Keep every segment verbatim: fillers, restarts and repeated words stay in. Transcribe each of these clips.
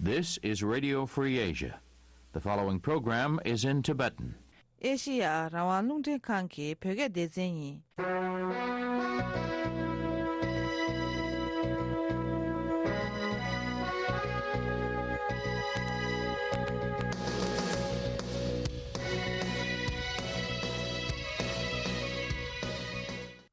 This is Radio Free Asia. The following program is in Tibetan. ཨེ་ཤི་ཡ་རང་དབང་རླུང་འཕྲིན་ཁང་གི་བོད་སྐད་སྡེ་ཚན་ཡིན།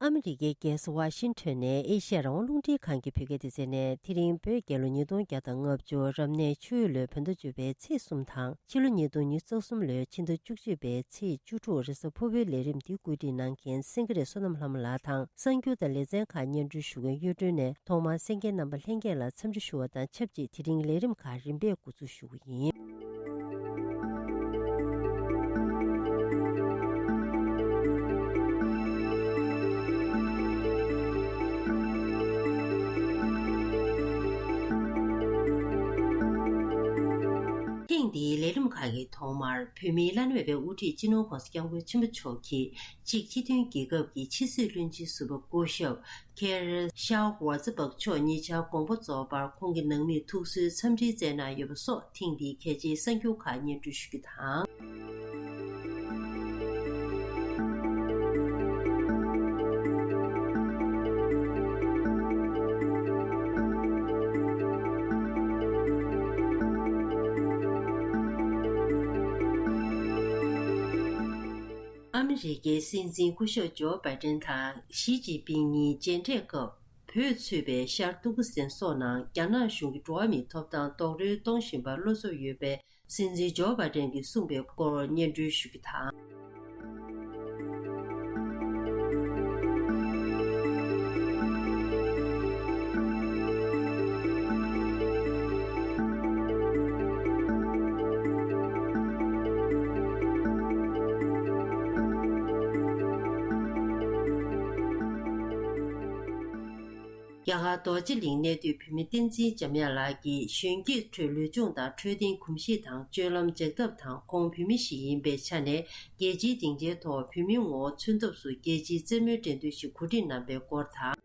ཨ་མི་རི་ཀའི་རྒྱལ་ས་ཝ་ཤིང་ཊོན་ནས་ཨེ་ཤི་ཡ་རང་དབང་རླུང་འཕྲིན་ཁང་གི་བོད་སྐད་སྡེ་ཚན་ནས། དེ་རིང་བོད་རྒྱལ་ལོ་ཉིས་སྟོང་བརྒྱ་དང་ལྔ་བཅུ་རབ་གནས་ཆུ་ཡོས་ལོའི་བོད་ཟླ་བཅུ་པའི་ཚེས་གསུམ་དང་། ཕྱི་ལོ་ཉིས་སྟོང་ཉི་ཤུ་རྩ་གསུམ་ལོའི་ཕྱི་ཟླ་བཅུ་གཅིག་པའི་ཚེས་བཅུ་དྲུག་རེས་གཟའ་ཕུར་བུའི་ལས་རིམ་འདི་བཀོད་སྒྲིག་གནང་མཁན་སེང་གེ་རི་བསོད་ནམས་ལྷ་མོ་ལགས་དང་། གསར་འགྱུར་དང་ལེ་ཚན་ཁག་སྙན་སྒྲོན་ཞུ་མཁན་གཡུ་སྒྲོན་ནས། ཐོག་མར་གསན་མཁན་རྣམ་པ་ལྷན་རྒྱས་ལ་འཚམས་འདྲི་ཞུ་བ་དང་ཆབས་ཅིག་དེ་རིང་ལས་རིམ་ཁག་རིམ་པས་འགོ་འཛུགས་ཞུ་གི་ཡིན། ཐེངས་འདིའི་ལས་རིམ་ཁག་གི་ཐོག་མར། བོད་མིའི་བླ་ན་མེད་པའི་དབུ་ཁྲིད་སྤྱི་ནོར་༧གོང་ས་༧སྐྱབས་མགོན་ཆེན་པོ་མཆོག་གིས། གཅིག་སྤྱི་མཐུན་རྒྱལ་ཁབ་ཀྱི་ཕྱི་སྲིད་བློན་ཆེན་ཟུར་པ་སྐུ་ཞབས་ཁེར་ཤཱ་ཝ་ཙི་པག་མཆོག་ཉེ་ཆར་དགོངས་པ་རྫོགས་པར། ཁོང་གི་ནང་མིས་ཐུགས་གསོའི་འཚམས་འདྲི་བསྩལ་གནང་ཡོད་པ་སོགས། ཐེངས་འདིའི་གལ་ཆེའི་གསར་འགྱུར་ཁག་སྙན་སྒྲོན་ཞུ་རྒྱུ་དང་། ཨ་མི་རི་ཀའི་སྲིད་འཛིན་སྐུ་ཞབས་ཇོ་བྷའི་ཏན་དང་ཞི་ཅིན་ཕིང་གཉིས་མཇལ་འཕྲད་སྐབས། བོད་ཚུད་པའི་ཤར་ཏུར་ཀི་སི་ཐན་སོགས་ནང་རྒྱ་ནག་གཞུང་གི་འགྲོ་བ་མིའི་ཐོབ་ཐང་རྡོག་རོལ་གཏོང་བཞིན་པར་བློ་འཚབ་ཡོད་པའི་སྲིད་འཛིན་ཇོ་བྷའི་ཏན་གྱིས་གསུངས་པའི་སྐོར་སྙན་སྒྲོན་ཞུ་རྒྱུ་དང་། རྒྱ་གར་རྡོ་རྗེ་གླིང་གནས་སྡོད་བོད་མི་བསྟན་འཛིན་འཇམ་དབྱངས་ལགས་ཀྱིས་གཞོན་སྐྱེས་ཁྲོད་ལུས་སྦྱོང་དང་འཕྲོད་བསྟེན་གོམས་གཤིས་དང་སྤྱོད་ལམ་འཇགས་ཐབས་དང་། ཁོང་བོད་མི་ཞིག་ཡིན་པའི་ཆ་ནས་རྒྱལ་སྤྱིའི་སྡིངས་ཆའི་ཐོག་བོད་མི་ངོ་བོ་མཚོན་ཐབས་སུ་རྒྱལ་སྤྱིའི་རྩེད་མོའི་འགྲན་བསྡུར་ཞིག་གོ་སྒྲིག་གནང་པའི་སྐོར་དང་།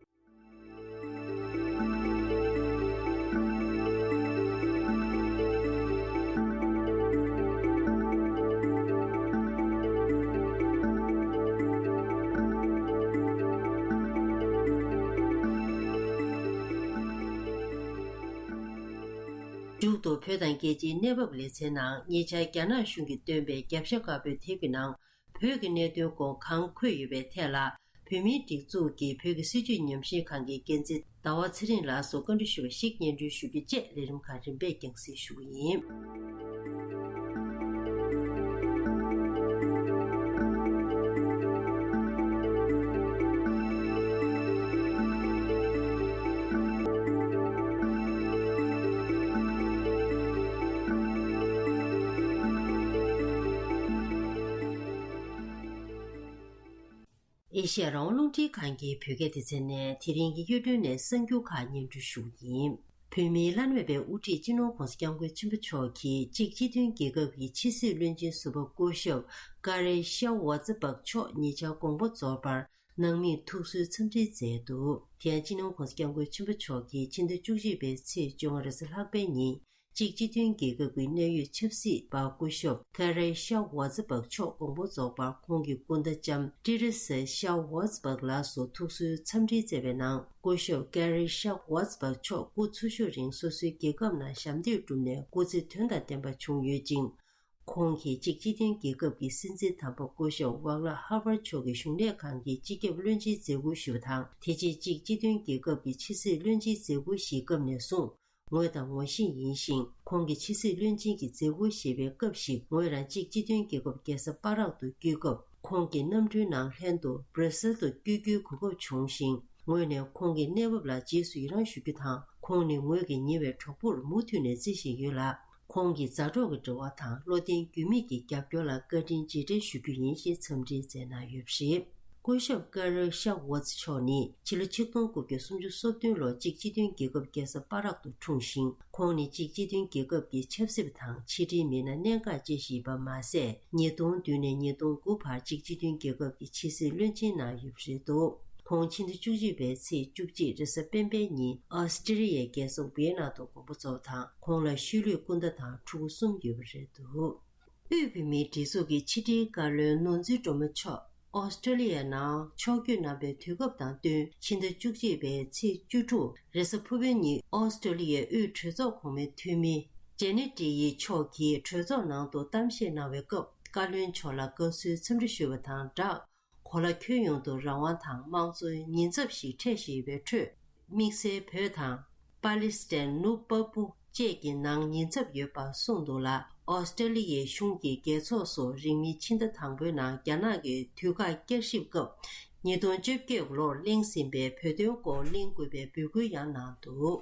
མཇུག་ཏུ་བོད་དང་རྒྱལ་སྤྱིའི་གནས་བབ་ལེ་ཚན་ནང་། ཉེ་ཆར་རྒྱ་ནག་གཞུང་གིས་བཏོན་པའི་རྒྱབ་ཤ་དཀར་པོའི་དེབ་ཀྱི་ནང་། བོད་ཀྱི་གནད་དོན་སྐོར་གང་འཁོད་ཡོད་པའི་ཐད་ལ། བོད་མིའི་སྒྲིག་འཛུགས་ཀྱི་བོད་ཀྱི་སྲིད་བྱུས་ཉམས་ཞིབ་ཁང་གི་འགན་འཛིན་ཟླ་བ་ཚེ་རིང་ལགས་སུ་བཀའ་འདྲི་ཞུས་པ་ཞིག་སྙན་སྒྲོན་ཞུ་རྒྱུ་བཅས། ལས་རིམ་ཁག་རིམ་པས་རྒྱང་སྲིང་ཞུ་གི་ཡིན། ཨེ་ཤི་ཡ་རང་དབང་རླུང་འཕྲིན་ཁང་གི་བོད་སྐད་སྡེ་ཚན་ནས་དེ་རིང་གི་གཡུ་སྒྲོན་ནས་གསར་འགྱུར་ཁག་སྙན་སྒྲོན་ཞུ་གི་ཡིན། བོད་མིའི་བླ་ན་མེད་པའི་དབུ་ཁྲིད་སྤྱི་ནོར་༧གོང་ས་༧སྐྱབས་མགོན་ཆེན་པོ་མཆོག་གིས་གཅིག་སྤྱི་མཐུན་རྒྱལ་ཁབ་ཀྱི་ཕྱི་སྲིད་བློན་ཆེན་ཟུར་པ་སྐུ་ཞབས་ཀ་རེ་ཤཱ་ཝ་ཙི་པག་མཆོག་ཉེ་ཆར་དགོངས་པ་རྫོགས་པར། ནང་མིས་ཐུགས་གསོའི་འཚམས་འདྲི་མཛད་འདུག་དེ་ཡང་སྤྱི་ནོར་༧གོང་ས་༧སྐྱབས་མགོན་ཆེན་པོ་མཆོག་གིས་ཕྱི་ཟླ་བཅུ་གཅིག་པའི་ཚེས་བཅོ་ལྔ་རེས་གཟའ་ལྷག་པའི་ཉིན། གཅིག་སྤྱི་མཐུན་རྒྱལ་ཁབ་ཀྱི་གནད་ཡོད་ཆབ་སྲིད་པ་སྐུ་ཞབས་ཀ་རེ་ཤཱ་ཝ་ཙི་པག་མཆོག་དགོངས་པ་རྫོགས་པར། ཁོང་གི་སྐུ་ཟླ་ལྕམ་ཏི་རེ་སེ་ཤཱ་ཝ་ཙི་པག་ལགས་སུ་ཐུགས་གསོའི་འཚམས་འདྲི་བསྩལ་བའི་ནང་། སྐུ་ཞབས་ཀ་རེ་ཤཱ་ཝ་ཙི་པག་མཆོག་སྐུ་འཚོ་བཞུགས་རིང་སོ་སོའི་རྒྱལ་ཁབ་ནང་ཞབས་འདེགས་བསྒྲུབས་ནས་སྐུ་ཚེ་དོན་དང་ལྡན་པ་བྱུང་ཡོད་ཅིང་། ཁོང་གིས་གཅིག་སྤྱི་མཐུན་རྒྱལ་ཁབ་ཀྱི་སྲིད་འཛིན་དམ་པ་སྐུ་ཞབས་ཝག་ལ་ཧར་པར་མཆོག་གི་གཞུང་ལས་ཁང་གི་སྤྱི་ཁྱབ་བློན་ཆེན་མཛད་ཁུར་ཞུས་པ་དང་། དེ་རྗེས་གཅིག་སྤྱི་མཐུན་རྒྱལ་ཁབ་ཀྱི་ཕྱི་སྲིད་བློན་ཆེན་མཛད་ཁུར་བཞེས་སྐབས་ནས་བཟུང་། ངོས་དང་ངོ་ཤེས་ཡིན་ཞིང་། ཁོང་གིས་ཕྱི་སྲིད་བློན་ཆེན་གྱི་མཛད་ཁུར་བཞེས་པའི་སྐབས་ཤིག་ངོས་རང་གཅིག་སྤྱི་མཐུན་རྒྱལ་ཁབ་རྒྱལ་ས་པ་རག་ཏུ་བསྐྱོད་སྐབས། ཁོང་གི་གནམ་གྲུའི་ནང་ལྷན་དུ་སྦྲ་སིལ་དུ་བསྐྱོད་རྒྱུའི་གོ་སྐབས་བྱུང་ཞིང་། ངོས་ནས་ཁོང་གི་གནས་བབ་ལ་རྗེས་སུ་ཡི་རང་ཞུ་རྒྱུ་དང་། ཁོང་ནི་ངོས་ཀྱི་ཉེ་བའི་གྲོགས་པོར་མུ་མཐུད་ནས་བརྩི་བཞིན་ཡོད་ལ། ཁོང་གི་མཛའ་གྲོགས་ཀྱི་འབྲེལ་བ་དང་བློ་བརྟན་འགྱུར་མེད་ཀྱི་རྒྱབ་སྐྱོར་ལ་བཀའ་དྲིན་རྗེས་དྲན་ཞུ་རྒྱུ་ཡིན་ཞེས་འཚམས་འདྲི་མཛད་གནང་ཡོད་པ་རེད། སྐུ་ཞབས་ཀ་རེ་ཤཱ་ཝ་ཙི་མཆོག་ནི་ཕྱི་ལོ་ཆིག་སྟོང་དགུ་བརྒྱ་སུམ་ཅུ་སོ་བདུན་ལོར་གཅིག་སྤྱི་མཐུན་རྒྱལ་ཁབ་རྒྱལ་ས་པ་རག་ཏུ་འཁྲུངས་ཤིང་། ཁོང་ནི་གཅིག་སྤྱི་མཐུན་རྒྱལ་ཁབ་ཀྱི་ཆབ་སྲིད་པ་དང་ཕྱི་འབྲེལ་མི་སྣ་གནད་འགག་ཅན་ཞིག་ཡིན་པ་མ་ཟད། ཉིས་སྟོང་བདུན་ནས་ཉིས་སྟོང་དགུ་བར་གཅིག་སྤྱི་མཐུན་རྒྱལ་ཁབ་ཀྱི་ཕྱི་སྲིད་བློན་ཆེན་གནང་ཡོད་པ་རེད་འདུག་ཁོང་ཕྱི་ཟླ་བཅུ་གཅིག་པའི་ཚེས་བཅུ་གཅིག་རེས་གཟའ་སྤེན་པའི་ཉིན་ཨོ་སི་ཀྲི་ལི་ཡའི་རྒྱལ་ས་ཝི་ཡེ་ན་དུ་དགོངས་པ་རྫོགས་པ་དང་། ཁོང་ལ་ཤུལ་ལུས་སྐུ་ཟླ་དང་ཕྲུ་གུ་གསུམ་ཡོད་པ་རེད་འདུག་དབུས་བོད་མིའི་སྒྲིག་འཛུགས་ཀྱི་ཕྱི་དྲིལ་བཀའ་བློན་ནོར་འཛིན་སྒྲོལ་མ་མཆོག་ཨོ་སི་ཀྲི་ལི་ཡའི་ནང་ཕྱོགས་བསྐྱོད་གནང་བའི་དུས་སྐབས་དང་བསྟུན། ཕྱི་ཟླ་བཅུ་གཅིག་པའི་ཚེས་བཅུ་དྲུག་རེས་གཟའ་ཕུར་བུའི་ཉིན་ཨོ་སི་ཀྲི་ལི་ཡའི་དབུས་གྲོས་ཚོགས་གོང་མའི་འཐུས་མི་ཇེ་ནེ་ཏྲི་ཡི་མཆོག་གིས་གྲོས་ཚོགས་ནང་དུ་གཏམ་བཤད་གནང་བའི་སྐབས། བཀའ་བློན་མཆོག་ལ་དགའ་བསུའི་འཚམས་འདྲི་ཞུས་པ་དང་སྦྲགས། གོ་ལ་ཁྱོན་ཡོངས་དུ་རང་དབང་དང་དམངས་གཙོའི་ཉེན་ཚབས་ཤིག་འཕྲད་བཞིན་པའི་ཁྲོད། དམིགས་བསལ་བོད་དང་པ་ལི་སི་ཐན། ནུབ་བྷབ་པུ་བཅས་ཀྱི་ནང་ཉེན་ཚབས་ཡོད་པ་གསུངས་འདུག་ལ། ཨོ་སི་ཀྲི་ལི་ཡའི་གཞུང་གིས་རྒྱལ་ཚོགས་སུ་རིང་མིན་ཕྱི་ཟླ་དང་པོའི་ནང་རྒྱ་ནག་གི་དུས་བཀག་བསྐྱར་ཞིབ་སྐབས། ཉིས་སྟོང་བཅོ་བརྒྱད་ལོར་གླེང་ཟིན་པའི་བོད་དོན་སྐོར་གླེང་དགོས་པའི་འབོད་སྐུལ་ཡང་གནང་འདུག་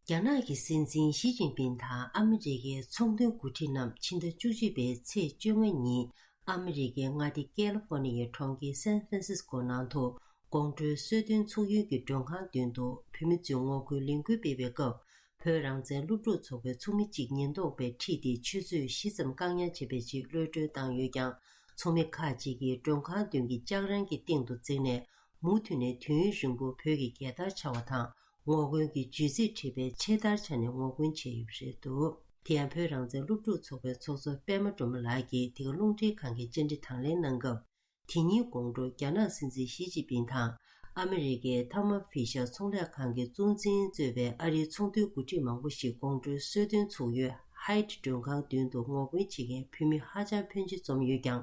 རྒྱ་ནག་གི་སྲིད་འཛིན་ཞི་ཅིན་ཕིང་དང་ཨ་མི་རི་ཀའི་ཚོང་དོན་འགོ་ཁྲིད་རྣམས་ཕྱི་ཟླ་བཅུ་གཅིག་པའི་ཚེས་བཅོ་ལྔ་ཉིན། ཨ་མི་རི་ཀའི་མངའ་སྡེ་ཀལ་ཧྥོ་ནི་ཡའི་གྲོང་ཁྱེར་སན་ཧྥ་རན་སིས་ཀོ་ནང་དུ་དགོང་དྲོའི་གསོལ་སྟོན་ཚོགས་ཡུལ་གྱི་མགྲོན་ཁང་མདུན་དུ་བོད་མི་ཚོས་ངོ་རྒོལ་ལས་འགུལ་སྤེལ་བའི་སྐབས། བོད་རང་བཙན་སློབ་ཕྲུག་ཚོགས་པའི་ཚོགས་མི་གཅིག་ཉེན་རྟོག་པས་ཁྲིད་དེ་ཆུ་ཚོད་བཞི་ཙམ་བཀག་ཉར་བྱས་པའི་རྗེས་གློད་གྲོལ་བཏང་ཡོད་ཀྱང་། ཚོགས་མི་ཁག་ཅིག་གིས་མགྲོན་ཁང་མདུན་གྱི་ལྕགས་རིང་གི་སྟེང་དུ་འཛེགས་ནས། མུ་མཐུད་ནས་དུས་ཡུན་རིང་པོ་བོད་ཀྱི་རྒྱལ་དར་འཕྱར་བ་དང་། ངོ་རྒོལ་གྱི་བརྗོད་ཚིག་བྲིས་པའི་ཆེད་དར་འཕྱར་ནས་ངོ་རྒོལ་བྱས་ཡོད་པ་རེད་འདུག་དེ་ཡང་བོད་རང་བཙན་སློབ་ཕྲུག་ཚོགས་པའི་ཚོགས་གཙོ་པད་མ་སྒྲོལ་མ་ལགས་ཀྱིས་འདི་ག་རླུང་འཕྲིན་ཁང་གི་བཅར་འདྲི་དང་ལེན་གནང་སྐབས། དེ་ཉིན་དགོང་དྲོ་རྒྱ་ནག་སྲིད་འཛིན་ཞི་ཅིན་ཕིང་དང་ཨ་མི་རི་ཀའི་ཐར་མ་ཕི་ཤར་ཚོང་ལས་ཁང་གི་གཙོ་འཛིན་གཙོས་པའི་ཨ་རིའི་ཚོང་དོན་འགོ་ཁྲིད་མང་པོ་ཞིག་དགོང་དྲོའི་གསོལ་སྟོན་ཚོགས་ཡུལ་ཧའེ་ཏི་མགྲོན་ཁང་མདུན་དུ་ངོ་རྒོལ་བྱེད་མཁན་བོད་མི་ཧ་ཅང་ཕོན་ཆེ་འཛོམས་ཡོད་ཀྱང་།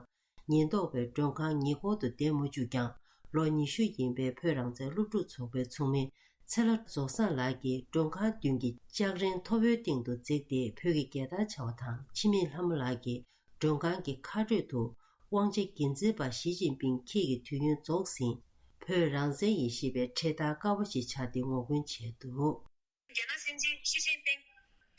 ཉེན་རྟོག་པས་མགྲོན་ཁང་ཉེ་འཁོར་དུ་བསྡད་མ་བཅུག་ཀྱང་། ལོ་ཉི་ཤུ་ཡིན་པའི་བོད་རང་བཙན་སློབ་ཕྲུག་ཚོགས་པའི་ཚོགས་མི་ཚེ་ལྷ་རྫོགས་བཟང་ལགས་ཀྱིས་མགྲོན་ཁང་མདུན་གྱི་ལྕགས་རིང་མཐོ་པོའི་སྟེང་དུ་འཛེགས་ཏེ་བོད་ཀྱི་རྒྱལ་དར་འཕྱར་བ་དང་། འཆི་མེད་ལྷ་མོ་ལགས་ཀྱིས་མགྲོན་ཁང་གི་ཁ་སྤྲོད་དུ། དབང་ཆ་འགན་འཛིན་པ་ཞི་ཅིན་ཕིང་ཁྱེད་ཀྱི་དུས་ཡུན་རྫོགས་ཟིན། བོད་རང་བཙན་ཡིན་ཞེས་པའི་འཕྲེད་དར་དཀར་པོ་ཞིག་འཕྱར་ཏེ་ངོ་རྒོལ་བྱས་འདུག་རྒྱ་ནག་སྲིད་འཛིན་ཞི་ཅིན་ཕིང་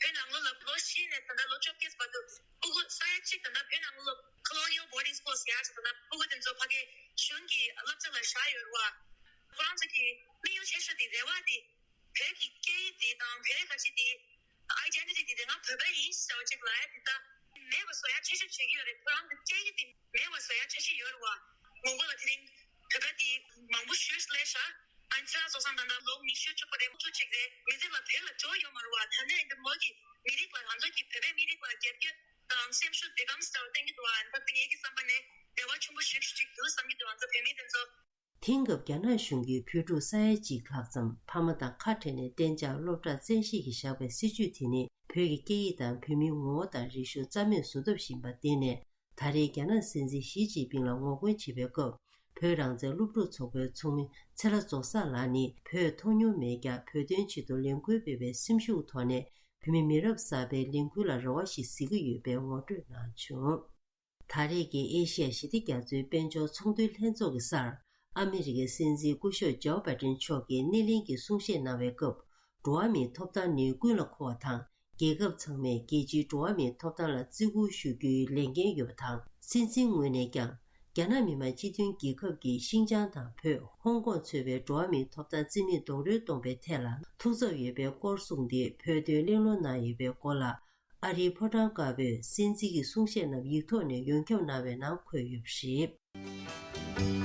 བོད་ནང་ལོགས་ལ་ལོ་བཞི་ནས་ད་ལྟ་ལོ་བཅོ་བརྒྱད་བར་དུ་ཕྲུ་གུ་ས་ཡ་གཅིག་ད་ལྟ་བོད་ནང་ལོགས་Colonial Boarding Schools ཟེར་ཡག་ཅིག་ད་ལྟ་ཕྲུ་གུ་དེ་ཚོ་ཕ་གིའི་གཞུང་གི་བསླབ་བྱ་ལ་བཞག་ཡོད་རེད་བ། ཁོ་རང་ཚོ་གི་དམིགས་ཡུལ་ཆེ་ཤོས་དེ་རེ་བ་དེ་བོད་ཀྱི་སྐད་ཡིག་དེ་དང་བོད་རིགས་ཁ་ཆེ་དེ་Identity དེ་དེ་ང་བོད་པ་ཡིན་ཟེར་བ་ཅིག་ལབ་ཡ་དེ་ད་མེད་པ་བཟོ་ཡ་འཆར་གཞི་བྱེད་ཀྱི་ཡོད་རེད། ཁོ་རང་གི་སྐད་ཡིག་དེ་མེད་པ་བཟོ་ཡ་འཆར་གཞི་ཡོད་རེད་བ། ངོ་རྒོལ་ལ་དེ་རིང་བོད་པ་དེ་མང་པོ་ཞེ་པོ་སླེབས་ཤག་ཨ་ནི་ཚེ་ལྷ་རྫོགས་བཟང་ད་ལྟ་ལོ་ཉི་ཤུ་བཅུ་པ་རེད། ཕྲུ་གུ་གཅིག་རེད། མི་ཚེ་ལ་བོད་ལ་འགྲོ་ཡོད་མ་རེད་བ། ད་ནས་འདི་མོ་གི་མི་རིགས་ལ་ང་ཚོ་གི་བོད་པའི་མི་རིགས་ལ་རྒྱབ་སྐྱོར་དང་སེམས་ཤུགས་འདི་གམ་ཟེར་བ་བསྟན་གྱི་འདུག་ཨ་ནི་ད་དེ་ངེད་ཀྱི་བསམ་པ་ནས་རེ་བ་ཆེན་པོ་ཞེ་པོ་ཅིག་འདུག་བསམ་གྱི་འདུག་ང་ཚོ་བོད་མི་དེ་ཚོ། དེང་སྐབས་རྒྱ་ནག་གཞུང་གིས་བོད་ཕྲུག་ས་ཡ་གཅིག་ལྷག་ཙམ་ཕ་མ་དང་ཁ་བྲལ་ནས་གཏན་འཇགས་སློབ་གྲྭར་བཙན་ཤེད་ཀྱིས་བཞག་པའི་སྲིད་བྱུས་དེ་ནི་བོད་ཀྱི་སྐད་ཡིག་དང་བོད་མིའི་ངོ་བོ་དང་རིག་གཞུང་རྩ་མེད་བཟོ་ཐབས་ཡིན་པར་བརྟེན་ནས། ད་རེས་རྒྱ་ནག་སྲིད་འཛིན་ཞི་ཅིན་ཕིང་ལ་ངོ་རྒོལ་བྱེད་པའི་སྐབས། བོད་རང་བཙན་སློབ་ཕྲུག་ཚོགས་པའི་ཚོགས་མི་ཚེ་ལྷ་རྫོགས་བཟང་ལགས་ནི་བོད་མཐོང་མྱོང་མེད་ཀྱང་། བོད་དོན་ཆེད་དུ་ལས་འགུལ་སྤེལ་བའི་སེམས་ཤུགས་ཐོག་ནས་བོད་མི་མི་རབས་གསར་པའི་ལས་འགུལ་ལ་རེ་བ་ཞིག་གཟིགས་ཀྱི་ཡོད་པའི་ངོ་སྤྲོད་གནང་བྱུང་། ད་རེས་ཀྱི་ཨེ་ཤི་ཡ་ཞི་བདེ་རྒྱ་མཚོའི་དཔལ་འབྱོར་ཚོང་དོན་ལྷན་ཚོགས་ཀྱི་སར། ཨ་མི་རི་ཀའི་སྲིད་འཛིན་སྐུ་ཞབས་ཇོ་བྷའི་ཏིན་མཆོག་གིས་སྣེ་ལེན་གྱི་གསུང་བཤད་གནང་བའི་སྐབས། འགྲོ་བ་མིའི་ཐོབ་ཐང་ནི་ཀུན་ལ་མཁོ་བ་དང་། རྒྱལ་ཁབ་ཚང་མས་རྒྱལ་སྤྱིའི་འགྲོ་བ་མིའི་ཐོབ་ཐང་ལ་བརྩི་བཀུར་ཞུ་རྒྱུའི་ལས་འགན་ཡོད་པ་དང་། སྲིད་འཛིན་ངོས་ནས་ཀྱང་། རྒྱ་ནག་མི་དམངས་སྤྱི་མཐུན་རྒྱལ་ཁབ་ཀྱིས་ཤིན་ཅང་དང་བོད། ཧོང་ཀོང་གཙོས་པའི་འགྲོ་བ་མིའི་ཐོབ་ཐང་རྩིས་མེད་རྡོག་རོལ་གཏོང་པའི་ཐད་ལ་ཐུགས་འཚབ་ཡོད་པའི་སྐོར་གསུངས་ཏེ། བོད་དོན་གླེང་སློང་གནང་ཡོད་པའི་སྐོར་ལ། ཨ་རིའི་ཕོ་བྲང་དཀར་པོས་སྲིད་འཛིན་གྱི་གསུང་བཤད་རྣམས་ཡིག་ཐོག་ནས་ཡོངས་ཁྱབ་གནང་བའི་ནང་འཁོད་ཡོད་པ་རེད།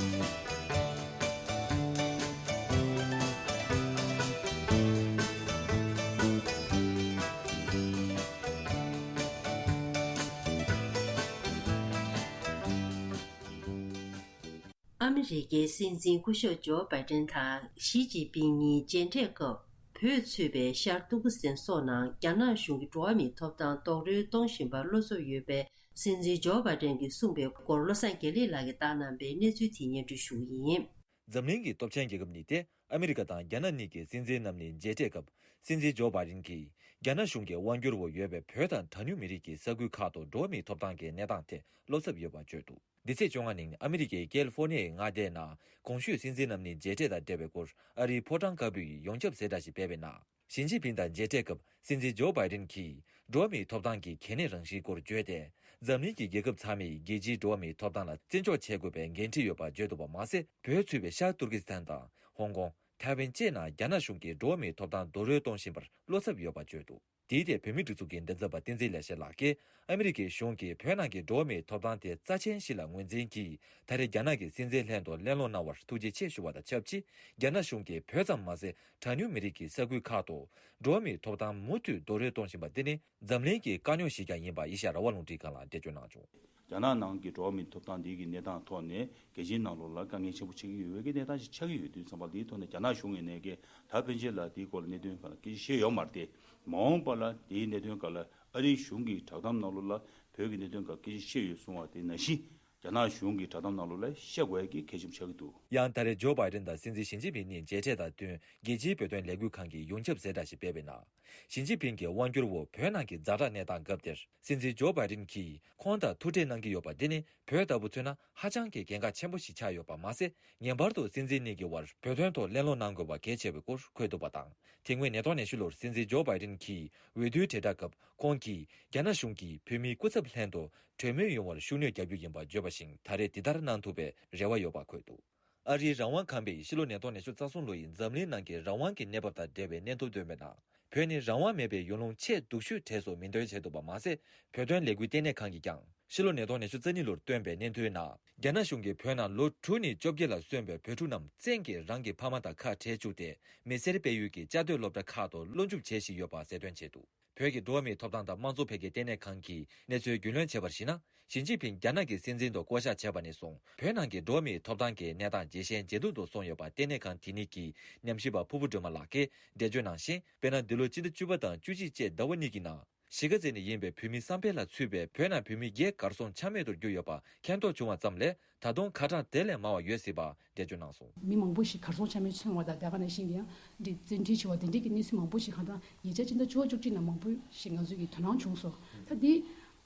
ཨ་མི་རི་ཀའི་སྲིད་འཛིན་སྐུ་ཞབས་ཇོ་བྷའི་ཏིན་དང་ཞི་ཅིན་ཕིང་གཉིས་མཇལ་འཕྲད་སྐབས། བོད་ཚུད་པའི་ཤར་ཏུར་ཀི་སི་ཐན་སོགས་ནང་རྒྱ་ནག་གཞུང་གིས་འགྲོ་བ་མིའི་ཐོབ་ཐང་རྡོག་རོལ་གཏོང་བཞིན་པར་བློ་འཚབ་ཡོད་པའི་སྲིད་འཛིན་ཇོ་བྷའི་ཏིན་གྱིས་གསུངས་པའི་སྐོར། བློ་བཟང་དགེ་ལེགས་ལགས་ཀྱིས་བཏང་གནང་པའི་གནས་ཚུལ་དེ་སྙན་སྒྲོན་ཞུ་གི་ཡིན། འཛམ་གླིང་གི་སྟོབས་ཆེན་རྒྱལ་ཁབ་གཉིས་ཏེ་ཨ་མི་རི་ཀ་དང་རྒྱ་ནག་གཉིས་ཀྱི་སྲིད་འཛིན་རྣམ་གཉིས་མཇལ་འཕྲད་སྐབས། སྲིད་འཛིན་ཇོ་བྷའི་ཏིན་གྱིས་རྒྱ་ནག་གཞུང་གི་དབང་སྒྱུར་འོག་ཡོད་པའི་བོད་དང་གྲངས་ཉུང་མི་རིགས་ཀྱི་ས་ཁུལ་ཁག་ཏུ་འགྲོ་བ་མིའི་ཐོབ་ཐང་གི་གནས་སྟངས་ཐད་བློ་འཚབ་ཡོད་པ་བརྗོད་འདུག་འདི་ཚེས་བཅོ་ལྔ་ཉིན་ཨ་མི་རི་ཀའི་ཀལ་ཧྥོར་ནི་ཡའི་མངའ་སྡེའི་ནང་གོང་ཞུས་སྲིད་འཛིན་རྣམ་གཉིས་མཇལ་འཕྲད་དང་འབྲེལ་བའི་སྐོར། ཨ་རིའི་ཕོ་བྲང་དཀར་པོ་ཡིས་ཡོངས་ཁྱབ་གསལ་བསྒྲགས་ཤིག་སྤེལ་བའི་ནང་། ཞི་ཅིན་ཕིང་དང་མཇལ་འཕྲད་སྐབས། སྲིད་འཛིན་ཇོ་བྷའི་ཏིན་གྱིས་འགྲོ་བ་མིའི་ཐོབ་ཐང་གི་གལ་གནད་རང་བཞིན་སྐོར་བརྗོད་དེ། འཛམ་གླིང་གི་རྒྱལ་ཁབ་ཚང་མས་རྒྱལ་སྤྱིའི་འགྲོ་བ་མིའི་ཐོབ་ཐང་ལ་བརྩི་འཇོག་བྱེད་དགོས་པའི་འགན་འཁྲི་ཡོད་པ་བརྗོད་འདུག་པ་མ་ཟད། བོད་ཚུད་པའི་ཤར་ཏུར་ཀི་སི་ཐན་དང་ཧོང་ཀོང་། ཐའེ་ཝན་བཅས་ནང་རྒྱ་ནག་གཞུང་གིས་འགྲོ་བ་མིའི་ཐོབ་ཐང་རྡོག་རོལ་གཏོང་བཞིན་པར་བློ་འཚབ་ཡོད་པ་བརྗོད་འདུག་དེའི་ཐད་བོད་མིའི་སྒྲིག་འཛུགས་ཀྱི་མགྲིན་ཚབ་པ་བསྟན་འཛིན་ལེགས་བཤད་ལགས་ཀྱིས། ཨ་མི་རི་ཀའི་གཞུང་གིས་བོད་ནང་གི་འགྲོ་བ་མིའི་ཐོབ་ཐང་དེ་རྩ་ཆེན་ཞིག་ལ་ངོས་འཛིན་གྱིས། ད་རེས་རྒྱ་ནག་གི་སྲིད་འཛིན་ལྷན་དུ་གླེང་སློང་གནང་བར་ཐུགས་རྗེ་ཆེ་ཞུ་བ་དང་ཆབས་ཅིག་རྒྱ་ནག་གཞུང་གིས་བོད་ཙམ་མ་ཟད། གྲངས་ཉུང་མི་རིགས་ཀྱི་ས་ཁུལ་ཁག་ཏུ་འགྲོ་བ་མིའི་ཐོབ་ཐང་མུ་མཐུད་རྡོག་རོལ་གཏོང་བཞིན་པ་འདི་ནི་འཛམ་གླིང་གི་དཀའ་རྙོག་ཞིག་ཀྱང་ཡིན་པ་ཨེ་ཤ་ཡ་རང་དབང་རླུང་འཕྲིན་ཁང་ལ་འགྲེལ་བརྗོད་གནང་བྱུང་། རྒྱ་ནག་ནང་གི་འགྲོ་བ་མིའི་ཐོབ་ཐང་འདི་གི་གནས་སྟངས་ཐོག་ནས་རྒྱལ་སྤྱིའི་ནང་ལོགས་ལ་དཀའ་ངལ་ཆེན་པོ་ཆགས་ཀྱི་ཡོད་པའི་གི་གནས་སྟངས་ཤིག་ཆགས་ཀྱི་ཡོད་དུས་ཙམ་པ། འདིའི་ཐོག་ནས་རྒྱ་ནག་གཞུང་ངོས་ནས་གི་ད་ཕན་ཆད་ལ་འདིའི་སྐོར་ལ་གནད་དོན་སྒང་ལ་སྐད་ཆ་བཤད་ཡོད་མ་རེད་དེ། མ་འོངས་པ་ལ་འདིའི་གནད་དོན་སྒང་ལ་ཨ་རིའི་གཞུང་གི་བསྒྲགས་གཏམ་ནང་ལོགས་ལ་བོད་ཀྱི་གནད་དོན་སྒང་སྐད་ཆ་བཤད་ཡོད་གསུང་བ་དེ་ནང་བཞིན། རྒྱ་ནག་གཞུང་གི་བསྒྲགས་གཏམ་ནང་ལོགས་ལ་བཤད་དགོས་ཀྱི་གལ་ཆེན་པོ་ཆགས་ཀྱི་འདུག་ཡང་ད་རེས་ཇོ་བྷའི་ཏིན་དང་སྲིད་འཛིན་ཞི་ཅིན་ཕིང་གཉིས་མཇལ་འཕྲད་དང་བསྟུན། རྒྱལ་སྤྱིའི་བོད་དོན་ལས་འགུལ་ཁང་གིས་ཡོངས་ཁྱབ་གསལ་བསྒྲགས་ཤིག་སྤེལ་བའི་ནང་། ཞི་ཅིན་ཕིང་གིས་དབང་སྒྱུར་འོག་བོད་ནང་གི་ཛ་དྲག་གནས་སྟངས་སྐབས་དེར། སྲིད་འཛིན་ཇོ་བྷའི་ཏིན་གྱིས་ཁོང་དང་ཐུག་འཕྲད་གནང་གི་ཡོད་པ་འདི་ནི། བོད་ལྟ་བུ་མཚོན་ན་ཧ་ཅང་གི་གལ་འགངས་ཆེན་པོ་ཞིག་ཆགས་ཡོད་པ་མ་ཟད། ངེས་པར་དུ་སྲིད་འཛིན་གཉིས་ཀྱི་དབར་བོད་དོན་ཐོག་གླེང་སློང་གནང་དགོས་པ་གལ་ཆེ་བའི་སྐོར་འཁོད་འདུག་པ་དང་། དེ་སྔོན་ཉིས་སྟོང་ཉི་ཤུ་ལོར་སྲིད་འཛིན་ཇོ་བྷའི་ཏིན་གྱིས་འོས་བསྡུའི་དྲིལ་བསྒྲགས་སྐབས། ཁོང་གིས་རྒྱ་ནག་གཞུང་གིས་བོད་མིའི་སྐུ་ཚབ་ལྷན་དུ་གྲོས་མོལ་ཡོང་བར་ཤུགས་སྣོན་རྒྱག་རྒྱུ་ཡིན་པ་བརྗོད་པ་བཞིན། ད་རེས་འདི་ལྟར་གནང་ཐུབ་པའི་རེ་བ་ཡོད་པ་འཁོད་འདུག་ཨ་རིའི་རང་དབང་ཁང་པས་ཕྱི་ལོ་ཉིས་སྟོང་ཉི་ཤུ་རྩ་གསུམ་ལོ་ཡི་འཛམ་གླིང་ནང་གི་རང་དབང་གི་གནས་བབ་དང་འབྲེལ་བའི་སྙན་ཐོ་བཏོན་པའི་ནང་། བོད་ནི་རང་དབང་མེད་པའི་ཡུལ་ལུང་ཆེས་སྡུག་ཤོས་གྲས་སུ་མིང་འདོན་བྱས་འདུག་པ་མ་ཟད། བོད་དོན་ལས་འགུལ་ལྟེ་གནས་ཁང་གིས་ཀྱང་། ཕྱི་ལོ་ཉིས་སྟོང་ཉི་ཤུ་རྩ་གཉིས་ལོར་བཏོན་པའི་སྙན་ཐོའི་ནང་། རྒྱ་ནག་གཞུང་གིས་བོད་ནང་ལོ་དྲུག་ནས་བཅོ་བརྒྱད་ལ་སོན་པའི་བོད་ཕྲུག་རྣམས་བཙན་གྱིས་རང་གི་ཕ་མ་དང་ཁ་བྲལ་བཅུག་སྟེ། མི་སེར་སྤེལ་ཡུལ་གྱི་བཅའ་སྡོད་སློབ་གྲྭ་ཁག་ཏུ་སློབ་འཇུག་བྱེད་བཞིན་ཡོད་པ་གསལ་སྟོན་བྱས་འདུག་བོད་ཀྱི་འགྲོ་བ་མིའི་ཐོབ་ཐང་དང་དམངས་གཙོ་འཕེལ་རྒྱས་ལྟེ་གནས་ཁང་གིས་གནས་ཚུལ་རྒྱུས་ལོན་བྱས་པར་གཞིགས་ན། ཞི་ཅིན་ཕིང་རྒྱ་ནག་གི་སྲིད་འཛིན་དུ་བསྐོ་གཞག་བྱས་པ་ནས་བཟུང་། བོད་ནང་གི་འགྲོ་བ་མིའི་ཐོབ་ཐང་གི་གནས་སྟངས་ཇེ་ཞན་ཇེ་སྡུག་ཏུ་སོང་ཡོད་པ་ལྟེ་གནས་ཁང་དེ་ཉིད་ཀྱི་ཉམས་ཞིབ་པ་ཕུར་བུ་སྒྲོལ་མ་ལགས་ཀྱིས་འགྲེལ་བརྗོད་གནང་ཞིང་། དཔེར་ན། འདི་ལོའི་སྤྱི་ཟླ་བཅུ་པ་དང་བཅུ་གཅིག་བཅས་ཟླ་བ་གཉིས་ཀྱི་ནང་། གཞིས་ཀ་རྩེ་ནས་ཡིན་པའི་བོད་མི་བསམ་འཕེལ་ལ་ཚུད་པའི་བོད་ནང་བོད་མི་བརྒྱད་གར་སོང་ཆ་མེད་དུ་གྱུར་ཡོད་པ་མཁྱེན་རྟོགས་བྱུང་བ་ཙམ་ལས། ད་དུང་ཁ་གྲངས་དེ་ལས་མང་བ་ཡོད་སྲིད་པ་འགྲེལ་བརྗོད་གནང་སོང་། མི་མང་པོ་ཞིག་གར་སོང་ཆ་མེད་སོང་བ་དང་། དེ་ག་ནང་བཞིན་གྱི་ཡང་འདི་བཙན་ཁྲིད་བྱས་པ་དེ་འདྲའི་གི་གནས་ཚུལ་མང་པོ་ཞིག་གང་ལྟར་ཉེ་ཆར་ཕྱི་ཟླ་བཅུ་པ་བཅུ་གཅིག་ནང་མང་པོ་ཞིག་ང་ཚོས་ཀྱི་དོ་སྣང་བྱུང་སོང་། ད་འདི་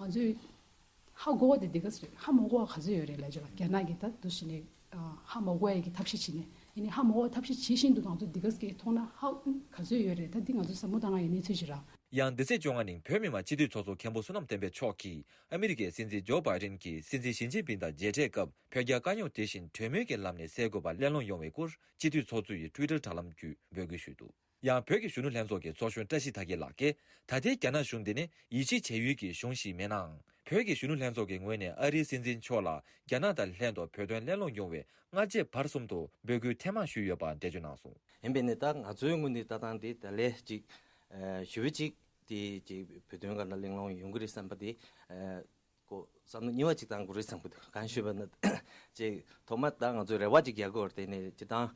ང་ཚོས་ཧ་གོ་བ་དེ་འདི་ག་ཟེར། ཧ་མ་གོ་བ་ག་ཚོད་ཡོད་རེད་ལབ་ཅོག་ལ། རྒྱ་ནག་གི་ད་འདུག་བྱས་ནས་ཧ་མ་གོ་ཡ་གི་ཐབས་ཤེས་བྱས་ནས། ཡིན་ནའི་ཧ་མ་གོ་བ་ཐབས་ཤེས་བྱེད་བཞིན་དུ་ང་ཚོ་འདི་ག་ཟེར་གི་མཐོང་ན་ཧ་ག་ཚོད་ཡོད་རེད། ད་འདི་ང་ཚོ་བསམ་བློ་བཏང་ཡ་གི་གནས་ཚུལ་ཞིག་རེད། ཡང་འདི་ཚེས་བཅོ་ལྔ་ཉིན་བོད་མི་མང་སྤྱི་འཐུས་ཚོགས་གཙོ་མཁན་པོ་བསོད་ནམས་བསྟན་འཕེལ་མཆོག་གིས་ཨ་མི་རི་ཀའི་སྲིད་འཛིན་ཇོ་བྷའི་ཏིན་གྱིས་སྲིད་འཛིན་ཞི་ཅིན་ཕིང་དང་མཇལ་འཕྲད་སྐབས། བོད་རྒྱ་དཀའ་རྙོག་དེ་བཞིན་གྲོས་མོལ་གྱི་ལམ་ནས་སེལ་དགོས་པར་གླེང་སློང་ཡོང་བའི་སྐོར། སྤྱི་འཐུས་ཚོགས་གཙོ་ཡི་ཊུའི་ཊར་དྲ་ལམ་བརྒྱུད་འབོད་སྐུལ་ཞུས་འདུག་ཡང་བོད་ཀྱི་གཞོན་ནུ་ལྷན་ཚོགས་ཀྱི་ཚོགས་གཞོན་བཀྲ་ཤིས་དར་རྒྱས་ལགས་ཀྱིས། ད་ལྟའི་རྒྱ་ནག་གཞུང་འདི་ནི་ཡིད་ཆེས་བྱ་ཡུལ་གྱི་གཞུང་ཞིག་མིན་ནའང་། བོད་ཀྱི་གཞོན་ནུ་ལྷན་ཚོགས་ཀྱི་ངོས་ནས་ཨ་རིའི་སྲིད་འཛིན་མཆོག་ལ་རྒྱ་ནག་དང་ལྷན་དུ་བོད་དོན་གླེང་སློང་ཡོང་བའི་སྔ་རྗེས་བར་གསུམ་དུ་འབོད་སྐུལ་ཐེངས་མང་ཞུས་ཡོད་པ་འགྲེལ་བརྗོད་གནང་སོང་། ཡིན་པས་ནི་ད་ང་ཚོའི་ངོས་ནས་ལྟ་སྟངས་དེ་ད་ལས་ཅིག་ཞུ་བ་ཅིག་དེ་ཅིག་བོད་དོན་སྒང་ལ་གླེང་སློང་ཡོང་གི་རེད་བསམ་པ་དེ། ཨ་ཀོ་བསམ་བློ་རྙིང་བ་ཅིག་བཏང་དགོས་རེད་བསམ་གི་འདུག་གང་ཞུས་པ་ན། ཅིག་ཐོག་མ་ད་ང་ཚོས་རེ་བ་ཅིག་རྒྱག་དགོས་རེད། དེ་ནས་སྤྱིར་བཏང་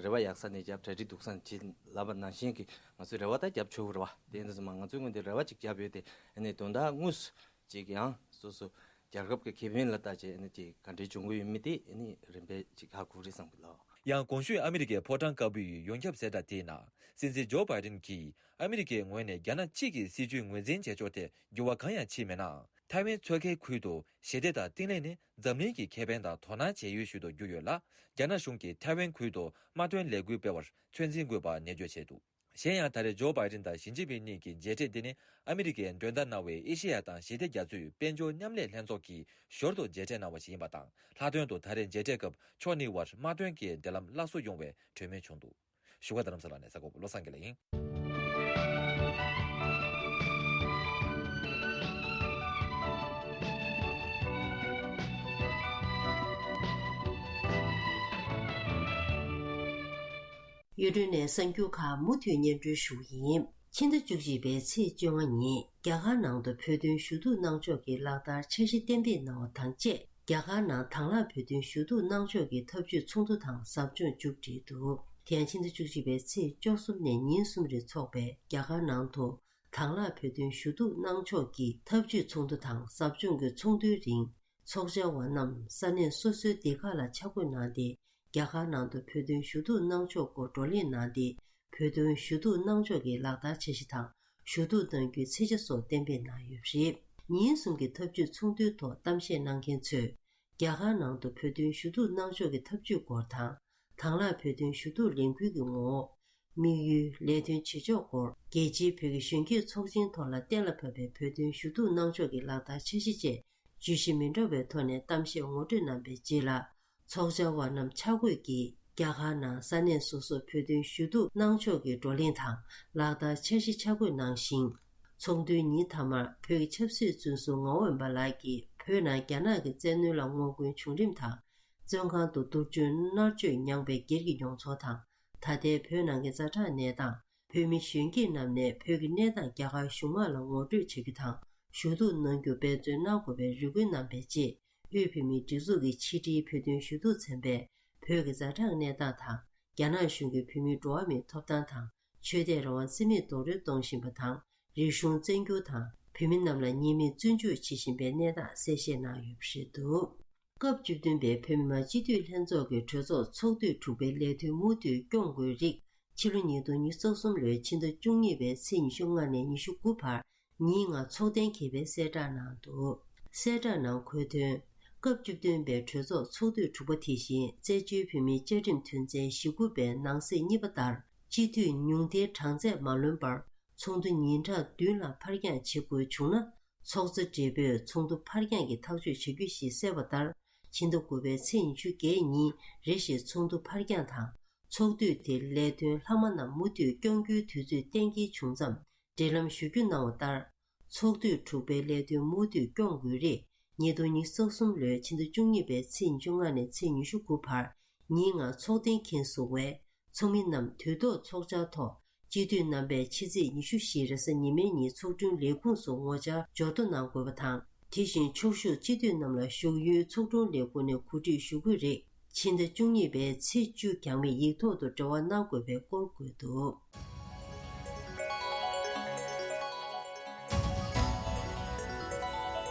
རེ་བ་ཡག་ས་ནས་རྒྱབ། གྲ་སྒྲིག་སྡུག་ས་ནས་བྱེད་ལབ་པ་ནང་བཞིན་གྱི་ང་ཚོས་རེ་བ་ད་རྒྱབ་ཆོག་གི་རེད་བ། དེ་ཡིན་དུས་ཙམ་པ་ང་ཚོའི་ངོས་ནས་རེ་བ་ཅིག་བརྒྱབ་ཡོད་དེ། ཨ་ནི་དོན་དག་དངོས་སུ་ཅིག་ཡང་སོ་སོ་རྒྱལ་ཁབ་ཀྱི་ཁེ་ཕན་ལ་ལྟ་བྱས། ཨ་ནི་ཅིག་ག་འདྲའི་འབྱུང་གི་ཡོད་མེད་དེ་ཨ་ནི་རིམ་པས་ཅིག་ཧ་གོ་གི་རེད་བསམ་གི་འདུག་ཡང་གོང་ཞུས་ཨ་མི་རི་ཀའི་ཕོ་བྲང་དཀར་པོའི་ཡོངས་ཁྱབ་གསལ་བསྒྲགས་དེའི་ནང་། སྲིད་འཛིན་ཇོ་བྷའི་ཏིན་གྱིས་ཨ་མི་རི་ཀའི་ངོས་ནས་རྒྱ་ནག་གཅིག་གི་སྲིད་བྱུས་ངོས་འཛིན་བྱེད་ཕྱོགས་དེ་འགྱུར་བ་གང་ཡང་ཕྱིན་མེད་ནའང་། ཐའེ་ཝན་མཚོ་ཁའི་ཁུལ་དུ་ཞི་བདེ་དང་བརྟན་ལྷིང་ནི་འཛམ་གླིང་གི་ཁེ་ཕན་དང་དོ་སྣང་བྱེད་ཡུལ་ཞིག་ཏུ་གྱུར་ཡོད་ལ། རྒྱ་ནག་གཞུང་གིས་ཐའེ་ཝན་ཁུལ་དུ་དམག་དོན་ལས་འགུལ་སྤེལ་བར་ཚོད་འཛིན་དགོས་པ་ནན་བརྗོད་བྱས་འདུག་གཞན་ཡང་། ད་རེས་ཇོ་བྷའི་ཏིན་དང་ཞི་ཅིན་ཕིང་གཉིས་ཀྱི་མཇལ་འཕྲད་འདི་ནི་ཨ་མི་རི་ཀས་མགྲོན་བདག་གནང་བའི་ཨེ་ཤེ་ཡ་དང་ཞི་བདེ་རྒྱ་མཚོའི་དཔལ་འབྱོར་མཉམ་ལས་ལྷན་ཚོགས་ཀྱིས་ཞོར་དུ་མཇལ་འཕྲད་གནང་བ་ཞིག་ཡིན་པ་དང་། ལྷག་དོན་དུ་ད་རེས་མཇལ་འཕྲད་སྐབས་ཕྱོགས་གཉིས་དབར་དམག་དོན་གྱི་འབྲེལ་ལམ་སླར་གསོ་ཡོང་བའི་གྲོས་མོལ་བྱུང་འདུག་བཞུགས་སྒར་རྡ་རམ་ས་ལ་ནས་གསར་འགོད་པ་བློ་བཟང་དགེ་ལེགས་ཡིན། གཡུ་སྒྲོན་ནས་གསར་འགྱུར་ཁག་མུ་མཐུད་སྙན་སྒྲོན་ཞུ་གི་ཡིན། ཕྱི་ཟླ་བཅུ་གཅིག་པའི་ཚེས་བཅོ་ལྔ་ཉིན་རྒྱ་གར་ནང་དུ་བོད་དོན་ཞུ་གཏུག་གནང་ཕྱོགས་ཀྱི་ལག་བསྟར་འཆར་གཞི་གཏན་འབེབས་གནང་བ་དང་བཅས། རྒྱ་གར་ནང་དང་བླངས་བོད་དོན་ཞུ་གཏུག་གནང་ཕྱོགས་ཀྱི་ཐབས་ཇུས་ཚོགས་འདུ་དང་ཟབ་སྦྱོང་མཇུག་བསྒྲིལ་འདུག་དེ་ཡང་ཕྱི་ཟླ་བཅུ་གཅིག་པའི་ཚེས་བཅུ་གསུམ་ནས་ཉིན་གསུམ་རིང་འཚོགས་པའི་རྒྱ་གར་ནང་དུ་དང་བླངས་བོད་དོན་ཞུ་གཏུག་གནང་ཕྱོགས་ཀྱི་ཐབས་ཇུས་ཚོགས་འདུ་དང་ཟབ་སྦྱོང་གི་ཚོགས་འདུའི་རིང་། ཚོགས་བཅར་བ་རྣམས་ས་གནས་སོ་སོའི་སྡེ་ཁག་ལ་ཆ་བགོས་གནང་སྟེ། རྒྱ་གར་ནང་དུ་བོད་དོན་ཞུ་གཏུག་གནང་ཕྱོགས་སྐོར་བགྲོ་གླེང་གནང་སྟེ། བོད་དོན་ཞུ་གཏུག་གནང་ཕྱོགས་ཀྱི་ལག་བསྟར་འཆར་གཞི་དང་། ཞུ་གཏུག་གནང་རྒྱུའི་ཚེས་ཆ་སོགས་གཏན་འབེབས་གནང་ཡོད་པ་རེད། ཉིན་གསུམ་གྱི་ཐབས་ཇུས་ཚོགས་འདུའི་ཐོག་གཏམ་བཤད་གནང་མཁན་ཚོས། རྒྱ་གར་ནང་དུ་བོད་དོན་ཞུ་གཏུག་གནང་ཕྱོགས་ཀྱི་ཐབས་ཇུས་སྐོར་དང་། དང་བླངས་བོད་དོན་ཞུ་གཏུག་ལས་འགུལ་གྱི་ངོ་བོ། དམིགས་ཡུལ། ལས་དོན་བྱེད་ཕྱོགས་སྐོར། རྒྱལ་སྤྱིའི་བོད་ཀྱི་གཞོན་སྐྱེས་ཚོགས་ཆེན་ཐོག་ལ་གཏན་ལ་ཕབ་པའི་བོད་དོན་ཞུ་གཏུག་གནང་ཕྱོགས་ཀྱི་ལག་བསྟར་འཆར་གཞི་བཅས་བརྗོད་གཞི་མི་འདྲ་བའི་ཐོག་ནས་གཏམ་བཤད་ངོ་སྤྲོད་གནང་པའི་རྗེས་ལ། ཚོགས་བཅར་བ་རྣམས་ཆ་བགོས་ཀྱིས་རྒྱ་གར་ནང་ས་གནས་སོ་སོར་བོད་དོན་ཞུ་གཏུག་གནང་ཕྱོགས་ཀྱི་བགྲོ་གླེང་དང་ལག་བསྟར་འཆར་གཞི་ཆ་བགོས་གནང་ཞིང་། ཚོགས་འདུའི་ཉིན་མཐའ་མར་བོད་ཀྱི་ཆབ་སྲིད་བཙོན་ཟུར་ངག་དབང་དབེན་པ་ལགས་ཀྱིས་བོད་ནང་རྒྱ་ནག་གི་བཙན་གནོན་ལ་ངོ་རྒོལ་བྱུང་རིམ་དང་། བཙོན་ཁང་དུ་སྡུག་སྦྱོང་མནར་གཅོད་མྱངས་པའི་སྒེར་གྱི་མྱོང་ཚོར་དང་། ད་ལྟའི་བོད་ནང་གི་ཛ་དྲག་གནས་སྟངས། བོད་མི་གཞོན་སྐྱེས་རྣམས་ནས་བོད་ཀྱི་གནས་སྟངས་རྒྱ་གར་གཞུང་དམངས་ལ་ངོ་སྤྲོད་བྱ་རྒྱུ་དང་། ཞུ་གཏུག་གནང་རྒྱུ་འབད་བརྩོན་གནང་དགོས་པའི་རེ་སྐུལ་གནང་པའི་རྗེས། དབུས་བོད་མིའི་སྒྲིག་འཛུགས་ཀྱི་ཕྱི་དྲིལ་བོད་དོན་ཞུ་གཏུག་ཚན་པས་བོད་ཀྱི་ཛ་དྲག་གནས་སྟངས་དང་། རྒྱ་ནག་གཞུང་གིས་བོད་མིའི་འགྲོ་བ་མིའི་ཐོབ་ཐང་དང་། ཆོས་དད་རང་དབང་རྩིས་མེད་རྡོག་རོལ་གཏོང་བཞིན་པ་དང་། རིག་གཞུང་བཙན་འགྱུར་དང་། བོད་མི་རྣམས་ལ་ཉེས་མེད་བཙོན་འཇུག་བྱེད་བཞིན་པའི་གནས་སྟངས་གསལ་བཤད་གནང་ཡོད་པ་རེད་འདུག་སྐབས་བཅུ་བདུན་པའི་བོད་མི་མང་སྤྱི་འཐུས་ལྷན་ཚོགས་ཀྱི་གྲོས་ཚོགས་ཚོགས་དུས་དྲུག་པའི་ལས་དོན་མུ་མཐུད་སྐྱོང་དགོས་རིགས། ཕྱི་ལོ་ཉིས་སྟོང་ཉི་ཤུ་རྩ་གསུམ་ལོའི་ཕྱི་ཟླ་བཅུ་གཉིས་པའི་ཚེས་ཉི་ཤུ་ལྔ་ནས་ཉི་ཤུ་དགུ་བར་ཉིན་ལྔ་ཚོགས་གཏན་འཁེལ་བའི་གསལ་བསྒྲགས་གནང་འདུག་གསལ་བསྒྲགས་ནང་འཁོད་དོན། སྐབས་བཅུ་བདུན་པའི་གྲོས་ཚོགས་ཚོགས་དུས་དྲུག་པ་དེ་བཞིན་བཙན་བྱོལ་བོད་མིའི་བཅའ་ཁྲིམས་དོན་ཚན་ཞེ་དགུ་པའི་ནང་གསེས་གཉིས་པ་ལྟར་སྤྱི་འཐུས་ཉུང་མཐའི་གྲངས་ཚད་མ་ལོན་པར་ཚོགས་འདུ་ཉིན་གྲངས་བདུན་ལ་ཕར་འགྱངས་བྱེད་དགོས་བྱུང་ན། ཚོགས་གཙོ་སྦྲེལ་པོས་ཚོགས་འདུ་ཕར་འགྱངས་ཀྱི་ཐག་གཅོད་བྱ་རྒྱུ་ཞེས་གསལ་བ་ལྟར། ཕྱི་ཟླ་དགུ་པའི་ཚེས་ཉི་ཤུ་བརྒྱད་ཉིན་རེ་བཞིན་ཚོགས་འདུ་ཕར་འགྱངས་དང་། ཚོགས་དུས་དེར་ལས་དོན་ལྷག་མ་རྣམས་མུ་མཐུད་སྐྱོང་རྒྱུའི་དུས་ཚོད་གཏན་འཁེལ་བྱུང་མཚམས་འབྲེལ་ལམ་ཞུ་རྒྱུ་གནང་བ་ལྟར། ཚོགས་དུས་དྲུག་པའི་ལས་དོན་མུ་མཐུད་སྐྱོང་དགོས་རིགས། ཉིས་སྟོང་ཉི་ཤུ་རྩ་གསུམ་ལོའི་ཕྱི་ཟླ་བཅུ་གཉིས་པའི་ཚེས་ཉི་ཤུ་ལྔ་ནས་ཚེས་ཉི་ཤུ་དགུ་བར་ཉིན་ལྔ་ཚོགས་གཏན་འཁེལ་སོང་བས། ཚོགས་མི་རྣམས་དུས་ཐོག་ཚོགས་བཅར་ཐོག་སྤྱི་འཐུས་རྣམ་པས་ཕྱི་ཚེས་ཉི་ཤུ་བཞི་རེས་གཟའ་ཉི་མའི་ཉིན་ཚོགས་དྲུང་ལས་ཁུངས་སུ་ངོ་བཅར་འབྱོར་ཐོ་གནང་དགོས་པ་དང་། དེ་བཞིན་ཕྱོགས་བཞུགས་སྤྱི་འཐུས་རྣམས་ལ་བཞུགས་ཡུལ་ཚོགས་དྲུང་ལས་ཁུངས་ནས་གོ་སྒྲིག་ཞུ་དགོས་རིགས། ཕྱི་ཟླ་བཅུ་གཉིས་པའི་ཚེས་བཅུ་འགྱངས་མེད་ཡིག་ཐོག་ཏུ་འབྲེལ་བ་གནང་དགོས་པའི་སྐོར་འཁོད་འདུག་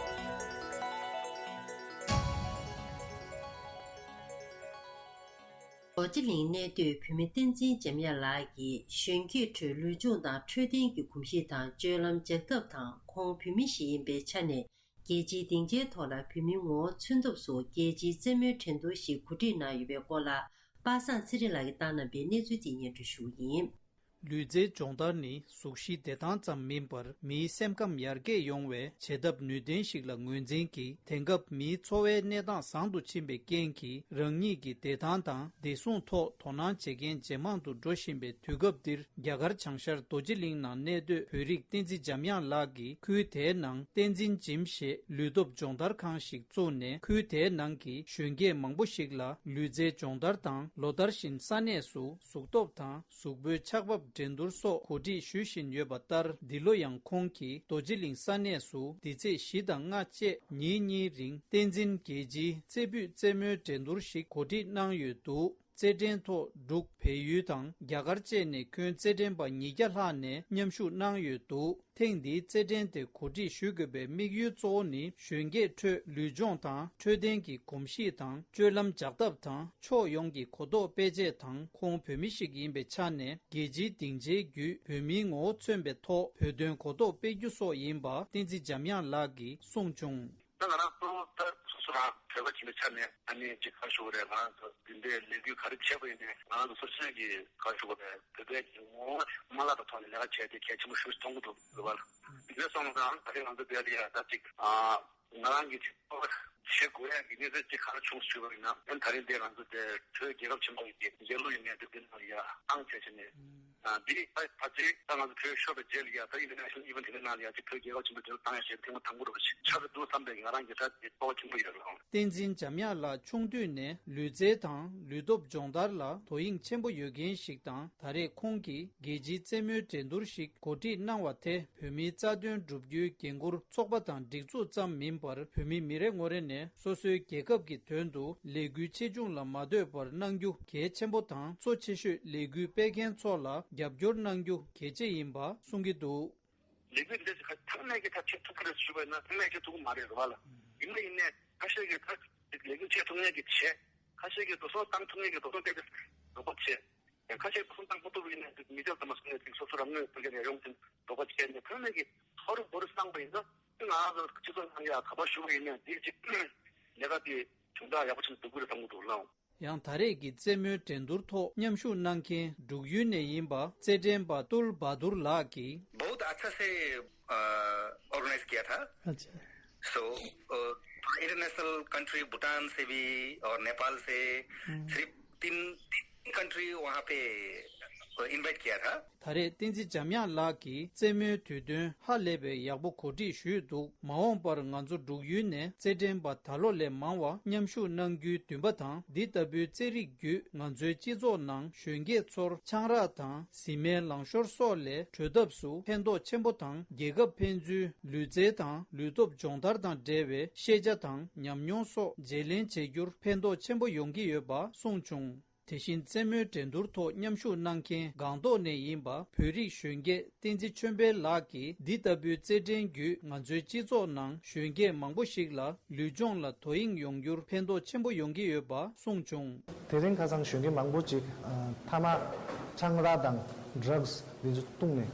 རྡོ་རྗེ་གླིང་གནས་སྡོད་བོད་མི་བསྟན་འཛིན་འཇམ་དབྱངས་ལགས་ཀྱིས་གཞོན་སྐྱེས་ཁྲོད་ལུས་སྦྱོང་དང་འཕྲོད་བསྟེན་གྱི་གོམས་གཤིས་དང་སྤྱོད་ལམ་འཇགས་ཐབས་དང་། ཁོང་བོད་མི་ཞིག་ཡིན་པའི་ཆ་ནས་རྒྱལ་སྤྱིའི་སྡིངས་ཆའི་ཐོག་ལ་བོད་མིའི་ངོ་བོ་མཚོན་ཐབས་སུ་རྒྱལ་སྤྱིའི་རྩེད་མོའི་འགྲན་བསྡུར་ཞིག་གོ་སྒྲིག་གནང་ཡོད་པའི་སྐོར་ལ། པ་སངས་ཚེ་རིང་ལགས་ཀྱིས་བཏང་གནང་པའི་གནས་ཚུལ་དེ་སྙན་སྒྲོན་ཞུ་གི་ཡིན། ལུས་རྩལ་སྦྱོང་བརྡར་ནི་གཟུགས་གཞི་བདེ་ཐང་ཙམ་མིན་པར་མིའི་སེམས་ཁམས་ཡར་རྒྱས་ཡོང་བའི་བྱེད་ཐབས་ནུས་ལྡན་ཞིག་ལ་ངོས་འཛིན་གྱིས། དེང་སྐབས་མིའི་འཚོ་བའི་གནས་སྟངས་བཟང་དུ་ཕྱིན་པའི་རྐྱེན་གྱིས། རང་ཉིད་ཀྱི་བདེ་ཐང་དང་བདེ་སྲུང་ཐོག་དོ་སྣང་བྱེད་མཁན་ཇེ་མང་དུ་འགྲོ་བཞིན་པའི་དུས་སྐབས་འདིར། རྒྱ་གར་བྱང་ཤར་རྡོ་རྗེ་གླིང་ནང་གནས་སྡོད་བོད་རིགས་བསྟན་འཛིན་འཇམ་དབྱངས་ལགས་ཀྱིས་ཁུལ་དེའི་ནང་བསྟན་འཛིན་ཇིམ་ཞེས་ལུས་སྟོབས་སྦྱོང་བརྡར་ཁང་ཞིག་བཙུགས་ནས། ཁུལ་དེའི་ནང་གི་གཞོན་སྐྱེས་མང་པོ་ཞིག་ལ་ལུས་རྩལ་སྦྱོང་བརྡར་དང་། ལོ་ལྟར་བཞིན་ས་གནས་སུ་གཟུགས་སྟོབས་དང་། གཟུགས་པོའི་ཆགས་བབ་འགྲན་བསྡུར་སོགས་གོ་སྒྲིག་ཞུ་བཞིན་ཡོད་པ་ལྟར། འདི་ལོ་ཡང་ཁོང་གིས་རྡོ་རྗེ་གླིང་ས་གནས་སུ་འདི་ཚེས་བཞི་དང་ལྔ་བཅས་ཉིན་གཉིས་རིང་བསྟན་འཛིན་རྒྱལ་སྤྱིའི་རྩེ་ཕུད་རྩེད་མོའི་འགྲན་བསྡུར་ཞིག་གོ་སྒྲིག་གནང་ཡོད་འདུག་རྩེད་འགྲན་ཐོག་འབྲུག་བལ་ཡུལ་དང་རྒྱ་གར་བཅས་ནས་ཁྱོན་རྩེད་འགྲན་པ་ཉིས་བརྒྱ་ལྷག་ནས་མཉམ་ཞུགས་གནང་ཡོད་འདུག་ཐེངས་འདིའི་རྩེད་འགྲན་དེ་གོ་སྒྲིག་ཞུ་དགོས་པའི་དམིགས་ཡུལ་གཙོ་བོ་ནི། གཞོན་སྐྱེས་ཁྲོད་ལུས་སྦྱོང་དང་འཕྲོད་བསྟེན་གྱི་གོམས་གཤིས་དང་། སྤྱོད་ལམ་འཇགས་ཐབས་དང་། ཕྱོགས་ཡོངས་ཀྱི་གོ་རྟོགས་སྤེལ་ཆེད་དང་། ཁོང་བོད་མི་ཞིག་ཡིན་པའི་ཆ་ནས། རྒྱལ་སྤྱིའི་སྡིངས་ཆའི་བརྒྱུད་བོད་མིའི་ངོ་བོ་མཚོན་པའི་ཐོག་བོད་དོན་གོ་རྟོགས་སྤེལ་རྒྱུ་སོགས་ཡིན་པ་བསྟན་འཛིན་འཇམ་དབྱངས་ལགས་ཀྱིས་གསུངས་བྱུང་། ད་ང་རང་གཙོ་བོ་ད་སོ་སོ་རང་བོད་པ་ཡིན་པའི་ཆ་ནས། ཨ་ནི་ཅིག་ག་རེ་ཞུ་དགོས་རེད། ང་རང་ཚོ་འདི་འདྲའི་ལས་འགུལ་ག་རེ་བྱས་པ་ཡིན་ནའི། ང་རང་ཚོ་སོ་སོའི་གི་ག་རེ་ཞུ་དགོས་རེད། བོད་པའི་གི་ངོ་བོ་མ་བརླག་པའི་ཐོག་ནས་ལས་ཀ་བྱས་ཏེ་གལ་ཆེན་པོ་ཞེ་པོ་ཅིག་མཐོང་གི་འདུག་རེད་བ་ལ། དེ་འདྲ་སོང་ཙང་ད་རེས་ང་ཚོ་འདིར་ཡ་ད་ཅིག་ཨ། ང་རང་གི་ཅིག་བྱེད་དགོས་ཡ་གི་གནས་ཚུལ་ཅིག་ག་རེ་བྱུང་ཞུས་པ་ཡིན་ན། ཨ་ནི་ད་རེས་འདི་ང་ཚོ་དེ་བོད་རྒྱལ་ཁབ་ཆེན་པོ་ཡི་གི་རྒྱལ་གླུ་ཡིན་ནའི་དེ་འདི་ནང་ཡ་བཏང་བྱས་བྱས་ནས། ཨ་འདི་ད་ད་ཅིག་ད་ང་ཚོ་བོད་ཤོར་བའི་རྗེས་ལ་ཡ་ད་ཨིན་ཊར་ནེ་ཤ་ནལ་ཨི་ཝེན་ཊི་དེ་འདྲ་ནང་ལ་ཡ་ཅིག་བོད་རྒྱལ་ཁབ་ཆེན་པོའི་དེ་ལ་བཏང་ཡ་ཞེས་ཐེངས་མ་དང་པོ་རེད་པ་ཞིག་ཆགས་ཀྱི་འདུག་བསམ་པའི་ང་རང་གི་ད་དེ་རྟོགས་པ་ཆེན་པོ་ཡོད་རེད། བསྟན་འཛིན་འཇམ་དབྱངས་ལགས་ཆུང་དུས་ནས་ལུས་རྩལ་དང་ལུས་སྟོབས་སྦྱོང་བརྡར་ལ་དོ་དབྱིངས་ཆེན་པོ་ཡོད་མཁན་ཞིག་དང་། ད་རེས་ཁོང་གིས་རྒྱལ་སྤྱིའི་རྩེད་མོའི་འགྲན་བསྡུར་ཞིག་གོ་སྒྲིག་གནང་བ་དེ་བོད་མིའི་རྩ་དོན་བསྒྲུབ་རྒྱུའི་འགན་འཁུར་ཚོགས་པ་དང་སྒྲིག་འཛུགས་ཙམ་མིན་པར། བོད་མི་མི་རེ་ངོ་རེ་ནས་སོ་སོའི་རྒྱལ་ཁབ་ཀྱི་དོན་དུ་ལས་འགུལ་ཆེ་ཆུང་ལ་མ་ལྟོས་པར་གནང་རྒྱུ་གལ་ཆེན་པོ་དང་། གཙོ་ཆེ་ཤོས་ལས་འགུལ་སྤེལ་མཁན་ཚོ་ལ་རྒྱབ་སྐྱོར་གནང་རྒྱུ་གལ་ཆེ་ཡིན་པ་གསུང་གི་འདུག་ལས་འགུལ་འདི་ཚང་མས་ཀྱིས་ད་བྱེད་ཐུབ་ཀྱི་རེད་ཞུས་པ་ཡིན་ན། ཚང་མས་བྱེད་ཐུབ་ཀྱི་མ་རེད་རེད་བ་ལ། ཡིན་ན་ཡིན་ནའི་ཁ་ཤས་ཀྱིས་ད་ལས་འགུལ་བྱེད་ཐུབ་མཁན་གྱིས་བྱེད། ཁ་ཤས་ཀྱིས་འགྲོ་སོང་བཏང་ཐུབ་མཁན་གྱིས་འགྲོ་སོང་སྤྲད་དེ་རོགས་པ་བྱེད། ཡང་ཁ་ཤས་འགྲོ་སོང་བཏང་མ་ཐུབ་པ་ཡིན་ན་མི་སེར་ཚང་མ་སོང་ནས་སོ་སོ་རང་ངོས་ཕུལ་མཁན་ཡང་ཡོང་དེ་རོགས་པ་བྱས་ནས། ཚང་མས་ཀྱིས་ཧོར་བོར་བསམ་པ་ཡིན་ན། ང་རང་ཚོ་སྤྱི་ཚོགས་ནང་ཡ་ག་པར་ཞུགས་པ་ཡིན་ན་འདི་གཅིག་ལས་ཀ་དེ་དོན་དག་ཡག་པོ་ཆེན་པོ་འགྲོ་གི་རེད་བསམ་གྱི་འདུག་ལགས། ཡང་ད་རེས་ཀྱི་རྩེད་མོའི་འགྲན་བསྡུར་ཐོག་མཉམ་ཞུགས་གནང་མཁན་འབྲུག་ཡུལ་ནས་ཡིན་པ་རྩེད་འགྲན་པ་ཏུལ་བྷ་དུར་ལགས་ཀྱིས། बहुत अच्छा से अ, ऑर्गेनाइज किया था। अच्छा। So, अ, इंटरनेशनल कंट्री भूटान से भी और नेपाल से हम्म। सिर्फ तीन, तीन कंट्री वहाँ पे ཨིན་ཝའི་ཊི་བྱས་ད། ད་རེས་བསྟན་འཛིན་འཇམ་དབྱངས་ལགས་ཀྱིས་རྩེད་མོའི་དུས་སྟོན་ཧ་ལས་པའི་ཡག་པོ་གོ་སྒྲིག་ཞུས་འདུག་མ་འོངས་པར་ང་ཚོ་འབྲུག་ཡུལ་ནས་རྩེད་འགྲན་པ་ད་ལོ་ལས་མང་བ་མཉམ་ཞུགས་གནང་རྒྱུའི་འདུན་པ་དང་། འདི་ལྟ་བུའི་རྩེད་རིགས་བརྒྱུད་ང་ཚོའི་སྤྱི་ཚོགས་ནང་གཞོན་སྐྱེས་ཚོར་ཆང་རག་དང་བཟི་སྨན་ལང་ཤོར་སོགས་ལས་གྲོལ་ཐབས་སུ་ཕན་ཐོགས་ཆེན་པོ་དང་། རྒྱལ་ཁབ་ཕན་ཚུན་ལུས་རྩལ་དང་ལུས་སྟོབས་སྦྱོང་བརྡར་དང་འབྲེལ་བའི་ཤེས་བྱ་དང་ཉམས་མྱོང་སོགས་བརྗེ་ལེན་བྱེད་རྒྱུར་ཕན་ཐོགས་ཆེན་པོ་ཡོང་གི་ཡོད་པ་གསུངས་བྱུང་། དེ་བཞིན་རྩེད་མོའི་འགྲན་བསྡུར་ཐོག་མཉམ་ཞུགས་གནང་མཁན་སྒང་ཏོག་ནས་ཡིན་པ་བོད་རིགས་གཞོན་སྐྱེས་བསྟན་འཛིན་ཆོས་འཕེལ་ལགས་ཀྱིས། འདི་ལྟ་བུའི་རྩེད་འགྲན་བརྒྱུད་ང་ཚོའི་སྤྱི་ཚོགས་ནང་གཞོན་སྐྱེས་མང་པོ་ཞིག་ལ་ལུས་སྦྱོང་ལ་དོ་དབྱིངས་ཡོང་རྒྱུར་ཕན་ཐོགས་ཆེན་པོ་ཡོང་གི་ཡོད་པ་གསུངས་བྱུང་། དེ་རིང་ཁ་སང་གཞོན་སྐྱེས་མང་པོ་ཅིག་ཨ་ཐ་མག་ཆང་རག་དང་ཌྲག་སི་འདི་ཚོ་བཏུངས་ནས་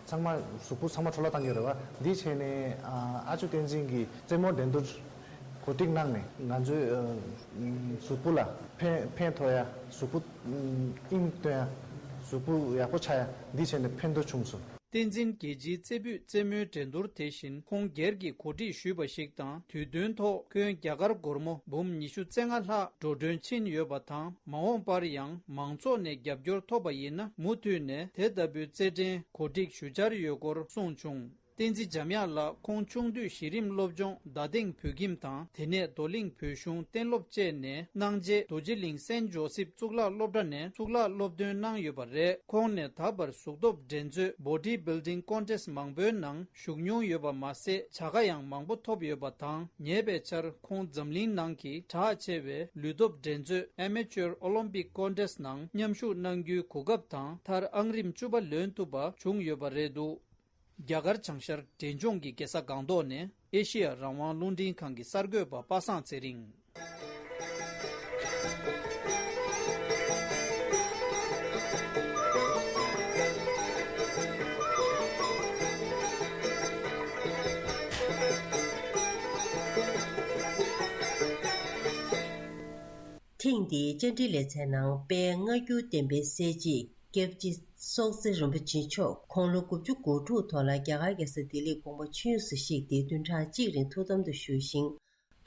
ཚང་མ་གཟུགས་པོ་ཚང་མ་འཕྲོ་བརླག་བཏང་གི་རེད་བ། འདི་བྱས་ནས་ཨ་ཨ་ཅོ་བསྟན་འཛིན་གྱིས་རྩེད་མོ་འགྲན་བསྡུར་གོ་སྒྲིག་གནང་ནས་ང་ཚོའི་ཨ་གཟུགས་པོ་ལ་ཕན་ཕན་ཐོགས་ཡ། གཟུགས་པོ་ཨིན་སྟོན་ཡ། གཟུགས་པོ་ཡག་པོ་ཆགས་ཡ། འདི་བྱས་ནས་ཕན་ཐོགས་བྱུང་སོང་། བསྟན་འཛིན་རྒྱལ་སྤྱིའི་རྩེ་ཕུད་རྩེད་མོའི་འགྲན་བསྡུར་དེ་བཞིན་ཁོང་སྒེར་གྱིས་གོ་སྒྲིག་ཞུས་པ་ཞིག་དང་། དུས་སྟོན་ཐོག་ཁོས་རྒྱ་གར་སྒོར་མོ་འབུམ་ཉི་ཤུ་རྩ་ལྔ་ལྷག་འགྲོ་གྲོན་ཕྱིན་ཡོད་པ་དང་། མ་འོངས་པར་ཡང་མང་ཚོགས་ནས་རྒྱབ་སྐྱོར་ཐོབ་པ་ཡིན་ན། མུ་མཐུད་ནས་དེ་ལྟ་བུའི་རྩེད་འགྲན་གོ་སྒྲིག་ཞུ་འཆར་ཡོད་སྐོར་གསུངས་བྱུང་། བསྟན་འཛིན་འཇམ་དབྱངས་ལགས་ཁོང་ཆུང་དུས་གཞི་རིམ་སློབ་སྦྱོང་རྡ་སྟེང་བོད་ཁྱིམ་དང་། དེ་ནས་རྡོར་གླིང་བོད་གཞུང་གཏན་སློབ་བཅས་ནས་གནང་རྗེས། རྡོ་རྗེ་གླིང་སེན་ཇོ་སིབ་གཙུག་ལག་སློབ་གྲྭ་ནས་གཙུག་ལག་སློབ་ཐོན་གནང་ཡོད་པ་རེད། ཁོང་ནས་ད་བར་གཟུགས་སྟོབས་འགྲན་རྩོད་Body Building Contest མང་པོའི་ནང་ཞུགས་མྱོང་ཡོད་པ་མ་ཟད། བྱ་དགའ་ཡང་མང་པོ་ཐོབ་ཡོད་པ་དང་། ཉེ་བའི་ཆར་ཁོང་འཛམ་གླིང་ནང་གི་གྲགས་ཆེ་བའི་ལུས་སྟོབས་འགྲན་རྩོད་Amateur Olympic Contest ནང་མཉམ་ཞུགས་གནང་རྒྱུའི་གོ་སྐབས་དང་། མཐར་ཨང་རིམ་བཅུ་པ་ལོན་ཐུབ་པ་བྱུང་ཡོད་པ་རེད་འདུག་རྒྱ་གར་བྱང་ཤར་འབྲས་ལྗོངས་ཀྱི་རྒྱལ་ས་སྒང་ཏོག་ནས་ཨེ་ཤེ་ཡ་རང་དབང་རླུང་འཕྲིན་ཁང་གི་གསར་འགོད་པ་པ་སངས་ཚེ་རིང་། ཐེངས་འདིའི་བཅར་འདྲི་ལེ་ཚན་ནང་དཔལ་མངའ་སྐྱུར་བསྟན་པའི་སྲས་བཅས་སྐྱབས་རྗེ་སྲོག་རྩེ་རིན་པོ་ཆེ་མཆོག་དགུང་ལོ་དགུ་བཅུ་གོ་དྲུག་ཐོག་ལ་རྒྱ་གར་རྒྱལ་ས་ལྡི་ལིར་དགོངས་པ་ཆོས་དབྱིངས་སུ་གཤེགས་ཏེ་བདུན་ཕྲག་གཅིག་རིང་ཐུགས་དམ་དུ་བཞུགས་ཤིང་།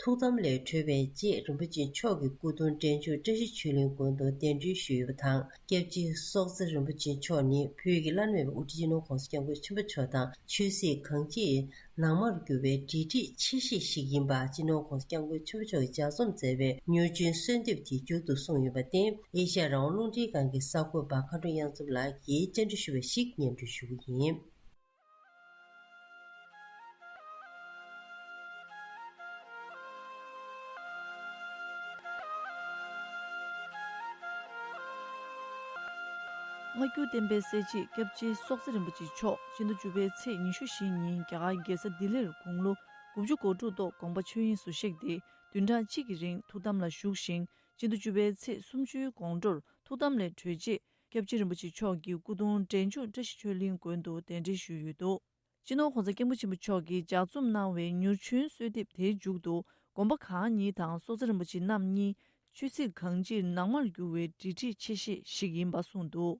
ཐུགས་དམ་ལས་གྲོལ་བའི་རྗེས་རིན་པོ་ཆེ་མཆོག་གི་སྐུ་གདུང་འབྲས་ལྗོངས་བཀྲ་ཤིས་ཆོས་གླིང་དགོན་དུ་གདན་འདྲེན་ཞུས་ཡོད་པ་དང་། སྐྱབས་རྗེ་སྲོག་རྩེ་རིན་པོ་ཆེ་མཆོག་ནི་བོད་ཀྱི་བླ་ན་མེད་པའི་དབུ་ཁྲིད་སྤྱི་ནོར་༧གོང་ས་༧སྐྱབས་མགོན་ཆེན་པོ་མཆོག་དང་། ཆོས་སྲིད་གང་ཅིར་ནང་མར་གྱུར་པའི་འབྲེལ་འདྲིས་ཆེ་ཤོས་ཤིག་ཡིན་པ། སྤྱི་ནོར་༧གོང་ས་༧སྐྱབས་མགོན་ཆེན་པོ་མཆོག་གིས་ལྗགས་རྩོམ་མཛད་པའི་མྱུར་འཕྲིན་གསོལ་འདེབས་དེའི་མཇུག་ཏུ་གསུངས་ཡོད་པར་བརྟེན། ཨེ་ཤ་ཡ་རང་དབང་རླུང་འཕྲིན་ཁང་གི་གསར་འགོད་པ་མཁའ་འགྲོ་གཡང་འཛོམས་ལགས་ཀྱིས་བཅར་འདྲི་ཞུས་པ་ཞིག་སྙན་སྒྲོན་ཞུ་གི་ཡིན། མངའ་སྐྱུར་བསྟན་པའི་སྲས་བཅས་སྐྱབས་རྗེ་སྲོག་རྩེ་རིན་པོ་ཆེ་མཆོག་སྤྱི་ཟླ་བཅུ་པའི་ཚེས་ཉི་ཤུ་བཞི་ཉིན་རྒྱ་གར་རྒྱལ་ས་ལྡི་ལིར་དགུང་ལོ་དགུ་བཅུ་གོ་དྲུག་ཐོག་དགོངས་པ་ཆོས་དབྱིངས་སུ་གཤེགས་ཏེ། བདུན་ཕྲག་གཅིག་གི་རིང་ཐུགས་དམ་ལ་བཞུགས་ཤིང་། སྤྱི་ཟླ་བཅུ་པའི་ཚེས་སུམ་ཅུའི་དགོང་དྲོར་ཐུགས་དམ་ལས་གྲོལ་རྗེས། སྐྱབས་རྗེ་རིན་པོ་ཆེ་མཆོག་གི་སྐུ་གདུང་འབྲས་ལྗོངས་བཀྲ་ཤིས་ཆོས་གླིང་དགོན་དུ་གདན་འདྲེན་ཞུས་ཡོད་འདུག་སྤྱི་ནོར་༧གོང་ས་༧སྐྱབས་མགོན་ཆེན་པོ་མཆོག་གིས་ལྗགས་རྩོམ་གནང་བའི་མྱུར་འཕྲིན་གསོལ་འདེབས་དེའི་མཇུག་ཏུ། དགོན་པ་གང་ཉིད་དང་སྲོག་རྩེ་རིན་པོ་ཆེ་རྣམ་གཉིས་ཆོས་སྲིད་གང་ཅིར་ནང་མར་གྱུར་བའི་འབྲེལ་འདྲིས་ཆེ་ཤོས་ཤིག་ཡིན་པ་གསུངས་འདུག་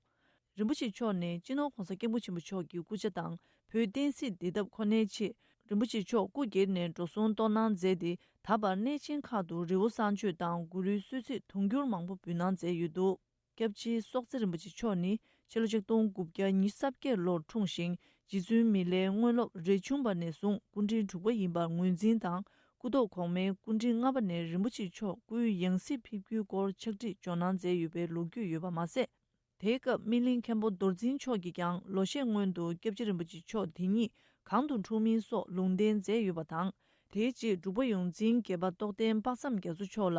རིན་པོ་ཆེ་མཆོག་ནས་སྤྱི་ནོར་༧གོང་ས་༧སྐྱབས་མགོན་ཆེན་པོ་མཆོག་གི་སྐུ་ཕྱྭ་དང་། བོད་བསྟན་སྲིད་བདེ་ཐབས་ཁོ་ནའི་ཆེད་རིན་པོ་ཆེ་མཆོག་སྐུ་སྒེར་ནས་འགྲོ་སོང་གཏོང་གནང་མཛད་དེ། ད་བར་གནས་ཆེན་ཁག་ཏུ་རི་བོ་གསང་སྤྱོད་དང་གུ་རུའི་གསོལ་ཚིགས་དུང་འགྱུར་མང་པོ་འབུལ་གནང་མཛད་ཡོད་འདུག་སྐྱབས་རྗེ་སྲོག་རྩེ་རིན་པོ་ཆེ་མཆོག་ནི་ཕྱི་ལོ་ཆིག་སྟོང་དགུ་བརྒྱ་ཉི་ཤུ་རྩ་བརྒྱད་ལོར་འཁྲུངས་ཤིང་། རྗེ་བཙུན་མི་ལའི་དངོས་སློབ་རས་ཆུང་པ་ནས་བཟུང་སྐུ་ཕྲེང་དྲུག་པ་ཡིན་པར་ངོས་འཛིན་དང་། སྐུ་ཐོག་གོང་མའི་སྐུ་ཕྲེང་ལྔ་པ་ནས་རིན་པོ་ཆེ་མཆོག་སྐུའི་ཡང་སྲིད་ཕེབས་རྒྱུའི་སྐོར་ཕྱག་བྲིས་འཇོག་གནང་མཛད་ཡོད་པའི་ལོ་རྒྱུས་ཡོད་པ་མ་ཟད། དེའི་སྐབས་སྨིན་གླིང་མཁན་པོ་རྡོར་འཛིན་མཆོག་གིས་ཀྱང་ལོ་ཤས་སྔོན་དུ་སྐྱབས་རྗེ་རིན་པོ་ཆེ་མཆོག་དེ་ཉིད་གང་དུ་འཁྲུངས་མིན་སོགས་ལུང་བསྟན་མཛད་ཡོད་པ་དང་། དེའི་རྗེས་འབྲུག་པ་ཡོངས་འཛིན་བརྒྱད་པ་རྟོགས་ལྡན་དཔག་བསམ་རྒྱ་མཚོ་མཆོག་ལ་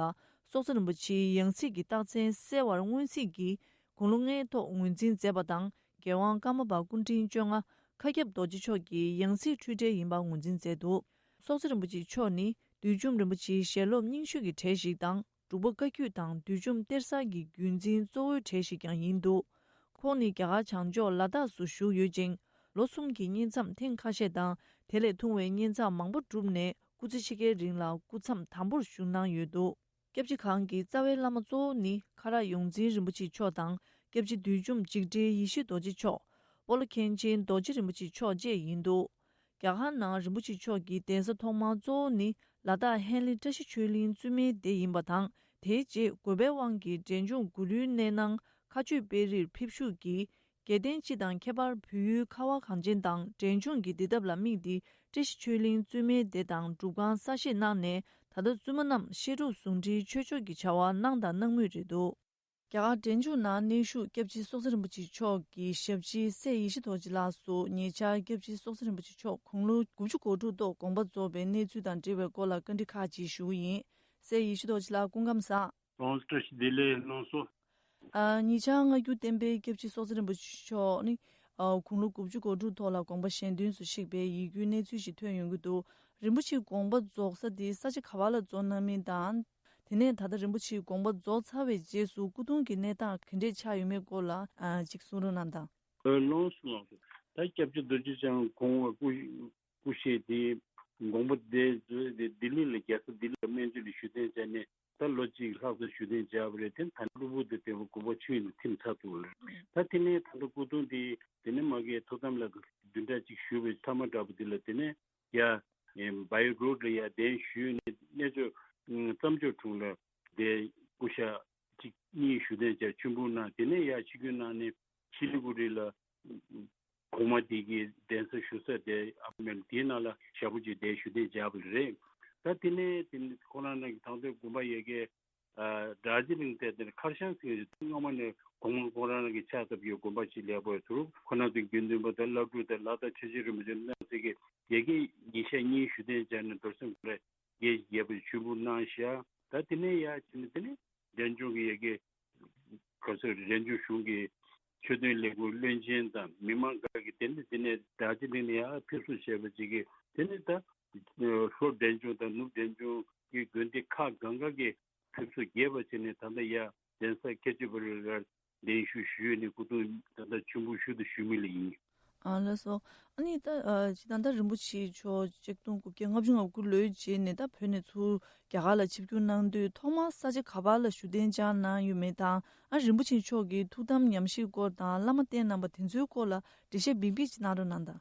སྲོག་རྩེ་རིན་པོ་ཆེའི་ཡང་སྲིད་ཀྱི་རྟགས་མཚན་གསལ་བར་སྔོན་གཟིགས་ཀྱིས་དགུང་ལོ་ལྔའི་ཐོག་ངོས་འཛིན་མཛད་པ་དང་། རྒྱལ་དབང་ཀརྨ་པ་སྐུ་ཕྲེང་བཅོ་ལྔ་མཁའ་ཁྱབ་རྡོ་རྗེ་མཆོག་གི་ཡང་སྲིད་འཁྲུལ་བྲལ་ཡིན་པ་ངོས་འཛིན་མཛད་འདུག་སྲོག་རྩེ་རིན་པོ་ཆེ་མཆོག་ནི་བདུད་འཇོམས་རིན་པོ་ཆེའི་ཞལ་སློབ་རྙིང་ཤོས་ཀྱི་གྲས་ཤིག་དང་། འབྲུག་པ་བཀའ་བརྒྱུད་དང་བདུད་འཇོམས་གཏེར་གསར་གྱི་བརྒྱུད་འཛིན་གཙོ་བོའི་གྲས་ཤིག་ཀྱང་ཡིན་འདུག་ཁོང་ནི་རྒྱ་གར་བྱང་ཕྱོགས་ལ་དྭགས་སུ་བཞུགས་ཡོད་ཅིང་། ལོ་གསུམ་གྱི་བསྙེན་མཚམས་ཐེངས་ཁ་ཤས་དང་། དེ་ལས་ཐུང་བའི་བསྙེན་མཚམས་མང་པོ་བསྒྲུབས་ནས་སྐུ་ཚེ་ཕྱེད་ཀའི་རིང་ལ་སྐུ་མཚམས་དམ་པོར་བཞུགས་གནང་ཡོད་འདུག་སྐྱབས་རྗེ་ཁང་གི་རྩ་བའི་བླ་མ་གཙོ་བོ་ནི་ཁ་རག་ཡོངས་འཛིན་རིན་པོ་ཆེ་མཆོག་དང་། སྐྱབས་རྗེ་བདུད་འཇོམས་འཇིགས་བྲལ་ཡེ་ཤེས་རྡོ་རྗེ་མཆོག་སྤོ་ལོ་མཁན་ཆེན་རྡོ་རྗེ་རིན་པོ་ཆེ་མཆོག་བཅས་ཡིན་འདུག་རྒྱ་གར་ནང་རིན་པོ་ཆེ་མཆོག་གི་གདན་ས་ཐོག་མ་གཙོ་བོ་ནི་ལ་དྭགས་ཧན་ལི་བཀྲ་ཤིས་ཆོས་གླིང་བཙུན་མའི་སྡེ་ཡིན་པ་དང་། དེའི་རྗེས་དགོན་པའི་དབང་གིས་འབྲས་ལྗོངས་གུ་རུའི་གནས་ནང་མཁའ་སྤྱོད་དཔལ་རིར་ཕེབས་བཞུགས་ཀྱིས་ རྒྱལ་བསྟན་སྤྱི་དང་ཁྱད་པར་བོད་ཡུལ་ཁ་བ་གངས་ཅན་དང་འབྲས་ལྗོངས་ཀྱི་བདེ་ཐབས་ལ་དམིགས་ཏེ། བཀྲ་ཤིས་ཆོས་གླིང་བཙུན་མའི་སྡེ་དང་སྒྲུབ་ཁང་གསར་བཞེངས་གནང་ནས། ད་ལྟ་བཙུན་མ་རྣམས་བཤད་སྒྲུབ་ཟུང་འབྲེལ་ཆོས་ཕྱོགས་ཀྱི་བྱ་བ་གནང་དང་གནང་མུས་རེད་འདུག་རྒྱ་གར་འབྲས་ལྗོངས་ནང་གནས་བཞུགས་སྐྱབས་རྗེ་སྲོག་ཟད་རིན་པོ་ཆེ་མཆོག་གི་ཞབས་ཕྱི་སྲས་ཡེ་ཤེས་རྡོ་རྗེ་ལགས་སུ། ཉེ་ཆར་སྐྱབས་རྗེ་སྲོག་ཟད་རིན་པོ་ཆེ་མཆོག་དགུང་ལོ་དགུ་བཅུ་གོ་དྲུག་ཐོག་དགོངས་པ་རྫོགས་པའི་གནས་ཚུལ་དང་འབྲེལ་བའི་སྐོར་ལ་བཀའ་འདྲི་ཁག་ཅིག་ཞུ་གི་ཡིན། སྲས་ཡེ་ཤེས་རྡོ་རྗེ་ལགས་སྐུ་ཁམས་བཟང་། ལོངས་བཀྲ་ཤིས་བདེ་ལེགས་གནང་སོང་། ཨ། ཉེ་ཆར་སྔ་འགྱུར་བསྟན་པའི་སྐྱབས་རྗེ་སྲོག་ཟད་རིན་པོ་ཆེ་མཆོག་ནི། ཨ། དགུང་ལོ་དགུ་བཅུ་གོ་དྲུག་ཐོག་ལ་དགོངས་པ་གཞན་དོན་སུ་གཤེགས་པའི་ཡིད་སྐྱོའི་གནས་ཚུལ་ཞིག་ཐོན་ཡོང་གི་འདུག་རིན་པོ་ཆེའི་དགོངས་པ་རྫོགས་ས་དེ་ས་ཆ་ག་བ་ལ་རྫོགས་གནང་མིན་དང་། དེ་ནས་ད་ལྟ་རིན་པོ་ཆེའི་དགོངས་པ་རྫོགས་ཚར་བའི་རྗེས་སུ་སྐུ་གདུང་གི་གནས་སྟངས་ག་འདྲས་ཆགས་ཡོད་མེད་སྐོར་ལ། ཨ། ཅིག་གསུང་རོགས་གནང་དང་། ཨ། ལོངས་སུ་ལོངས་སུ། ད་སྐྱབས་རྗེ་རྡོ་རྗེ་འཆང་གོང་མ་སྐུ་སྐུ་གཤེགས་དེ་དགོངས་པ་དེ་བརྗོད་དེ་ལྡི་ལི་ལ། རྒྱལ་ས་ལྡི་ལི་ལ་སྨན་བཅོས་ལ་བཞུགས་གདན་འཇགས་ནས་ད་ལོ་གཅིག་ལྷག་ཙམ་བཞུགས་གདན་འཇགས་པ་རེད། དེ་ནས་ད་ལྟ་གློ་བུར་དུ་དེ་དགོངས་པ་ཆོས་ལ་ཐིམ་ཚར་འདུག་ལ། ད་དེ་ནས་ད་ལྟ་སྐུ་གདུང་དེ་དེ་ནས་མ་གི་ཐུགས་དམ་ལ་བདུན་ཕྲག་གཅིག་བཞུགས་པའི་མཐའ་མ་འདྲ་པོ་དེ་ལ། དེ་ནས་ཡ་བའི་རོཌ་ལ་ཡ་གདན་ཞུས་ནས་གནས་མཆོག་རྩྭ་མཆོག་གྲོང་ལ་དེ་སྐུ་ཞབས་གཅིག་གཉིས་བཞུགས་གདན་འཇགས། མཆོད་འབུལ་གནང་། དེ་ནས་ཡ་ཆིབས་བསྒྱུར་གནང་ནས་ཤི་ལི་གུ་རི་ལ་གོང་མ་དེ་གི་གདན་ས་བཞུགས་ས་དེ་ཨ་མེ་རི་དེའི་ནང་ལ་ཞག་པོ་གཅིག་དེ་བཞུགས་གདན་འཇགས་པ་རེད། ད་དེ་ནས་དེ་ནས་ཁོ་རང་རང་གི་དང་དོད་དགོན་པ་ཡ་གི་ཨ། དར་ཇི་ལིང་དེ་དེར་ཁར་ཤང་ཟེར་གྱི་རེད། སྔོན་མ་ནས་གོང་མ་ཁོང་རང་གི་ཕྱག་བཏབ་ཡོད་དགོན་པ་ཞིག་ལེགས་པོ་ཡོད་དུས། ཁོ་རང་ཚོའི་དགེ་འདུན་པ་དང་བླ་སྤྲུལ་དང་ལྷ་དང་ཆོས་རྗེ་རིན་པོ་ཆེ་རྣམ་ཚེ་གི་ཡ་གི་ཉིན་ཞག་གཉིས་བཞུགས་གདན་འཇགས་ནས་རྡོར་སེམས་ཁོ་རང་རྒྱས་རྒྱས་པའི་མཆོད་འབུལ་གནང་བཞག་ད་དེ་ནས་ཡར་ཕྱིན་ནས་དེ་ནས་འབྲས་ལྗོངས་ཀྱི་ཡ་གི་ག་ཚོད་འབྲས་ལྗོངས་གཞུང་གི་ཆོས་དོན་ལས་ཁུངས་བློན་ཆེན་དང་མི་མང་འགའ་གིས་དེ་ནས་དེ་ནས་དར་ཇི་ལིང་ནས་ཡར་ཕེབས་བསུ་བྱས་པ་ཅིག་གིས། དེ་ནས་ད་ལྷོ་འབྲས་ལྗོངས་དང་ནུབ་འབྲས་ལྗོངས་ཀྱི་དགོན་སྡེ་ཁག་གང་ག་གི་ཕེབས་བསུ་རྒྱས་པ་བྱས་ནས། ད་ལྟ་ཡ་གདན་ས་ཁ་ཆེ་བ་རི་ལ་གདན་ཞུ་ཞུས་ནས་སྐུ་གདུང་ད་ལྟ་མཆོད་འབུལ་ཞུ་དང་ཞུ་མུས་ལ་ཡིན། ཨ་ལགས་སོ། ཨ་ནི་ད་ཨ་ཅི་ད་ལྟ་རིན་པོ་ཆེ་མཆོག་ཆིག་སྟོང་དགུ་བརྒྱ་ལྔ་བཅུ་ང་དགུ་ལོའི་རྗེས་ནས་ད་བོད་ནས་ཚུར་རྒྱ་གར་ལ་ཆིབས་བསྒྱུར་གནང་དུས། ཐོག་མར་ས་ཆ་ག་བ་ལ་བཞུགས་གདན་འཇགས་གནང་ཡོད་མེད་དང་། ཨ། རིན་པོ་ཆེ་མཆོག་གི་ཐུགས་དམ་ཉམས་བཞེས་སྐོར་དང་བླ་མ་བསྟེན་གནང་བ་དེ་ཚོའི་སྐོར་ལ་འགྲེལ་བཤད་འབིགས་འབིགས་ཅིག་གནང་རོགས་གནང་དང་།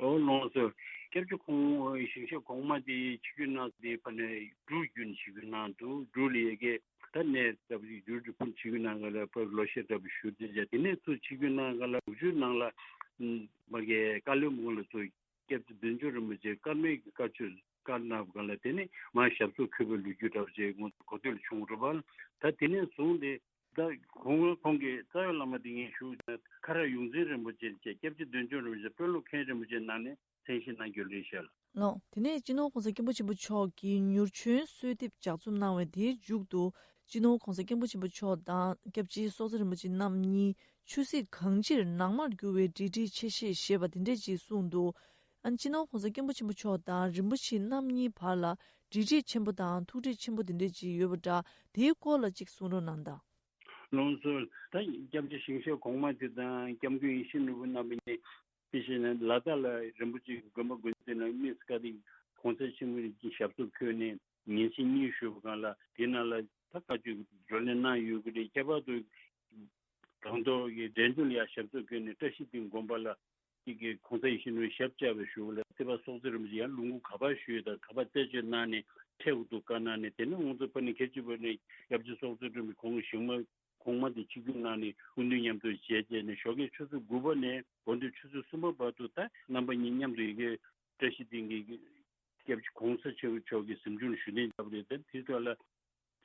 ཨོ་ལགས་སོ། སྐྱབས་རྗེ་ཁོང་ཞིང་གཤེགས་གོང་མ་དེ་ཆིབས་བསྒྱུར་གནང་དེ་ཕ་ནས་འབྲུག་བརྒྱུད་ནས་ཆིབས་བསྒྱུར་གནང་འདུག་འབྲུག་ལ་ཡ་གི་ད་གནས་སྐབས་ཀྱི་འབྲུག་འབྲུག་ཕུན་ཆིབས་བསྒྱུར་གནང་ག་ལ་ཕར་ལོ་ཤས་འདྲ་པོ་བཞུགས་ཏེ། ཡ་དེ་ནས་ཚུར་ཆིབས་བསྒྱུར་གནང་ག་ལ་དགུ་བཅུ་ནང་ལ་མ་གི་བཀའ་བློན་མང་ལ་ཚུར་སྐྱབས་རྗེ་བདུད་འཇོམས་རིན་པོ་ཆེ་བཀའ་མོལ་གྱི་བཀའ་ཆོས་བཀའ་གནང་བ་གང་ལ་དེ་ནས་མར་ཞབས་སོར་འཁོད་པའི་ལོ་རྒྱུས་འདྲ་པོ་ཅིག་ངོ་གོ་ཐོས་ལ་བྱུང་རེད་པ། ད་དེ་ནས་བཟུང་སྟེ་ད་ཁོང་ཁོང་གི་རྩ་བའི་བླ་མ་དེ་ངས་ཞུ་ཁ་རག་ཡོངས་འཛིན་རིན་པོ་ཆེ་བཅས། སྐྱབས་རྗེ་བདུད་འཇོམས་རིན་པོ་ཆེ། དཔོན་སློབ་མཁན་རིན་པོ་ཆེ་ནང་ནས་མཚན་ཞིག་གནང་རྒྱུ་རེད་ཤག་ལགས། དེ་ནས་སྤྱི་ནོར་༸གོང་ས་༸སྐྱབས་མགོན་ཆེན་པོ་མཆོག་གིས་མྱུར་མཆོད་གསོལ་འདེབས་ལྗགས་རྩོམ་གནང་བའི་དེའི་མཇུག་ཏུ། སྤྱི་ནོར་༸གོང་ས་༸སྐྱབས་མགོན་ཆེན་པོ་མཆོག་དང་སྐྱབས་རྗེ་སྲོག་ཟད་རིན་པོ་ཆེ་རྣམ་གཉིས་ཆོས་སྲིད་གང་ཅིར་ནང་མར་འགྱུར་བའི་འབྲེལ་འདྲིས་ཆེ་ཤོས་ཞེས་པ་དེ་འདྲས་ཅིག་གསུངས་འདུག་ཨ། སྤྱི་ནོར་༸གོང་ས་༸སྐྱབས་མགོན་ཆེན་པོ་མཆོག་དང་རིན་པོ་ཆེ་རྣམ་གཉིས་བར་ལ་འབྲེལ་འདྲིས་ཆེན་པོ་དང་ཐུགས་འདྲིས་ཆེན་པོ་དེ་འདྲས་ཅིག་ཡོད་པ་འདྲ། དེའི་སྐོར་ལ་ཅིག་གསུང་རོགས་གནང་དང་། ལགས་སོ། ད་སྐྱབས་རྗེ་ཞིང་གཤེགས་གོང་མ་དེ་དང་༸སྐྱབས་མགོན་ཡིད་བཞིན་ནོར་བུ་རྣམ་པ་གཉིས། དེ་བཞིན་ལ་དྭགས་ལ་རིན་པོ་ཆེ་དགོན་པ་དགོན་སྡེ་ནང་དམིགས་བཀའ་དེ་གོང་ས་ཆེན་པོ་གི་ཞབས་སོར་འཁོད་ནས་ཉིན་ཤས་གཉིས་བཞུགས་པ་གང་ལ་དེ་ནང་ལ་ད་བཀའ་ཆོས་བགྲོ་གླེང་གནང་ཡོད་ཀྱི་རེད། ཁྱད་པར་དུ་དང་ཐོག་གི་འབྲས་ལྗོངས་ལ་ཡང་ཞབས་སོར་འཁོད་ནས་བཀྲ་ཤིས་སྡིངས་དགོན་པ་ལ་གཅིག་གིས་གོང་ས་ཡིད་བཞིན་ནོར་བུའི་ཞབས་བཅགས་པའི་ཞུ་བ་ལ་སྲིད་པ་སྲོག་རྩ་རིན་པོ་ཆེ་ཡང་ལུང་ཁུག་ག་པར་བཞུགས་དང་ག་པར་རྩད་གཅོད་གནང་ནས་ཁྲལ་དུ་བཀའ་གནང་ནས། དེ་ནས་ང་ཚོ་ཕ་ནི་ཁ་ཆེ་བ་ནས་སྐྱབས་རྗེ་སྲོག་རྩ་རིན་པོ་ཆེ་ཁོང་ཞིང་མ་གོང་མ་དེ་ཆིབས་བསྒྱུར་གནང་ནས་སྐུ་མདུན་མཉམ་དུ་མཇལ་བྱས་ནས་ཞོགས་ཀའི་ཆུ་ཚོད་དགུ་པ་ནས་དགོང་དྲོའི་ཆུ་ཚོད་གསུམ་པ་བར་དུ་ད་རྣམ་པ་གཉིས་མཉམ་དུ་ཡ་གི་བཀྲ་ཤིས་སྡིངས་ཀྱི་སྐྱབས་རྗེ་གོང་ས་ཆེན་པོ་མཆོག་གི་གཟིམ་ཆུང་ལ་ཞུ་གདན་འཇགས་པ་རེད། ད་དེ་ཐོག་ལ་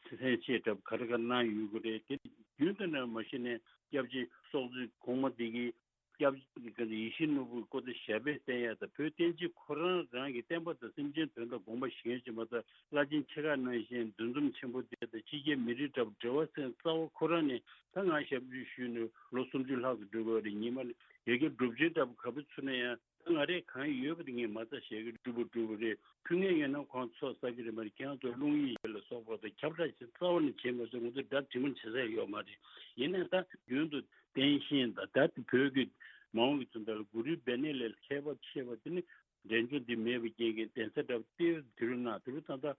སེམས་ཅན་ཆེ་དྲགས་ག་རེ་ག་རེ་གནང་ཡོད་ཀྱི་རེད། དེ་རྒྱུན་དུ་ན་མ་གཞི་ནས་སྐྱབས་རྗེ་སྲོག་རྩ་གོང་མ་དེ་གིས་སྐྱབས་རྗེ་ཡིད་བཞིན་ནོར་བུའི་སྐུ་ཚེ་ཞབས་པད་བརྟན་ཡག་དང་། བོད་བསྟན་སྤྱི་ཁོ་རང་རང་གི་བསྟན་པ་དང་སེམས་ཅན་དོན་དག་དགོངས་པ་བཞེས་ཕྱིན་པ་དང་། བླ་ཆེན་ཆེ་ཁག་ནང་བཞིན་འདུ་འཛོམས་ཆེན་པོ་དེ་དང་ཕྱི་རྒྱལ་མི་རིགས་འདྲ་པོ་འབྲེལ་བ་ཚན་རྩ་བ་ཁོ་རང་ནས། ད་ང་ཞབས་ཕྱི་ཞུས་ནས་ལོ་སུམ་ཅུ་ལྷག་ཙམ་འགྲོ་གི་རེད། ཉི་མ་ལ་ཡ་གི་སྒྲུབ་ཆེན་འདྲ་པོ་ག་པར་ཚུགས་ན་ཡང་། ད་ང་རས་གང་ཡོད་པ་དེ་ངས་མ་རྩ་བཞག་གི་སྒྲུབ་པ་སྒྲུབ་པ་རེད། ཕུལ་མཁན་ཡོད་ན་ཁོང་ཚོགས་བསགས་ཀྱི་རེད་མ་རེད། ཁྱེད་རང་ཚོ་རླུང་ཡིག་ཡོད་ལ་སོགས་པ་དང་ཁྱབ་བསྒྲགས་ཅིག་རྩ་བ་ནས་བྱེད་མ་སོང་། ང་ཚོ་དགྲ་དྲི་མ་བྱེད་ས་ཡོད་མ་རེད། ཡིན་ནའི་ད་རྒྱུན་དུ་བསྟན་ཤེས་དང་། ད་བོད་ཀྱི་མ་འོངས་ཀྱི་དོན་དག་ལ་གུ་རུའི་འབད་ནད་ལས་ཁྱད་པར་ཆེ་བ་དེ་ནི་འབྲས་ལྗོངས་འདི་མེད་པའི་རྐྱེན་གྱིས་གདན་ས་འདྲ་པོ་དེ་དུས་རབས་ནང་དུས་རབས་ད་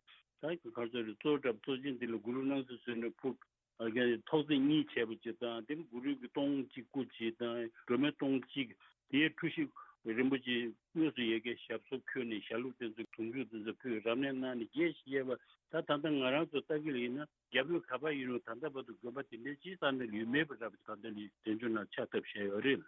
ལྟ་ད་ག་ཚོད་རེད། གཙོ་བོ་འདྲ་པོ་གཙོ་ཆེན་འདི་ལ་གུ་རུ་སྣང་སྲིད་ཟེར་ནས་ཕུལ། ཨ་གི་ཐོག་བརྩེགས་གཉིས་བྱས་པ་ཅིག་དང་། དེ་ནི་གུ་རུ་གི་སྟོང་གཅིག་སྐུ་གཅིག་དང་སྒྲོལ་མའི་སྟོང་གཅིག་དེའི་འཁྲུལ་ཞིག་ རིན་པོ་ཆེ་དངོས་སུ་ཡ་གི་ཞབས་སོར་འཁོད་ནས་ཞལ་སློབ་དེ་ཚོ་དུང་ཕྱུར་དེ་ཚོ་ཕུལ། རབ་གནས་གནང་ནས་རྒྱས་ཤིག་བཤད་པ། ད་ད་ལྟ་ང་རང་ཚོ་ལྟ་གི་ལ་ཡིན་ན་རྒྱབ་ལོགས་ག་པར་ཡིན་རུང་ད་ལྟ་བར་དུ་དགོན་པ་དེ་འདྲའི་ཅིག་ས་གནས་ལ་ཡོད་མེད་པ་འདྲ་པོ་ད་ལྟ་ནས་དོན་གཅོད་ནང་ཆགས་ཐབས་བྱས་ཡོད་རེད།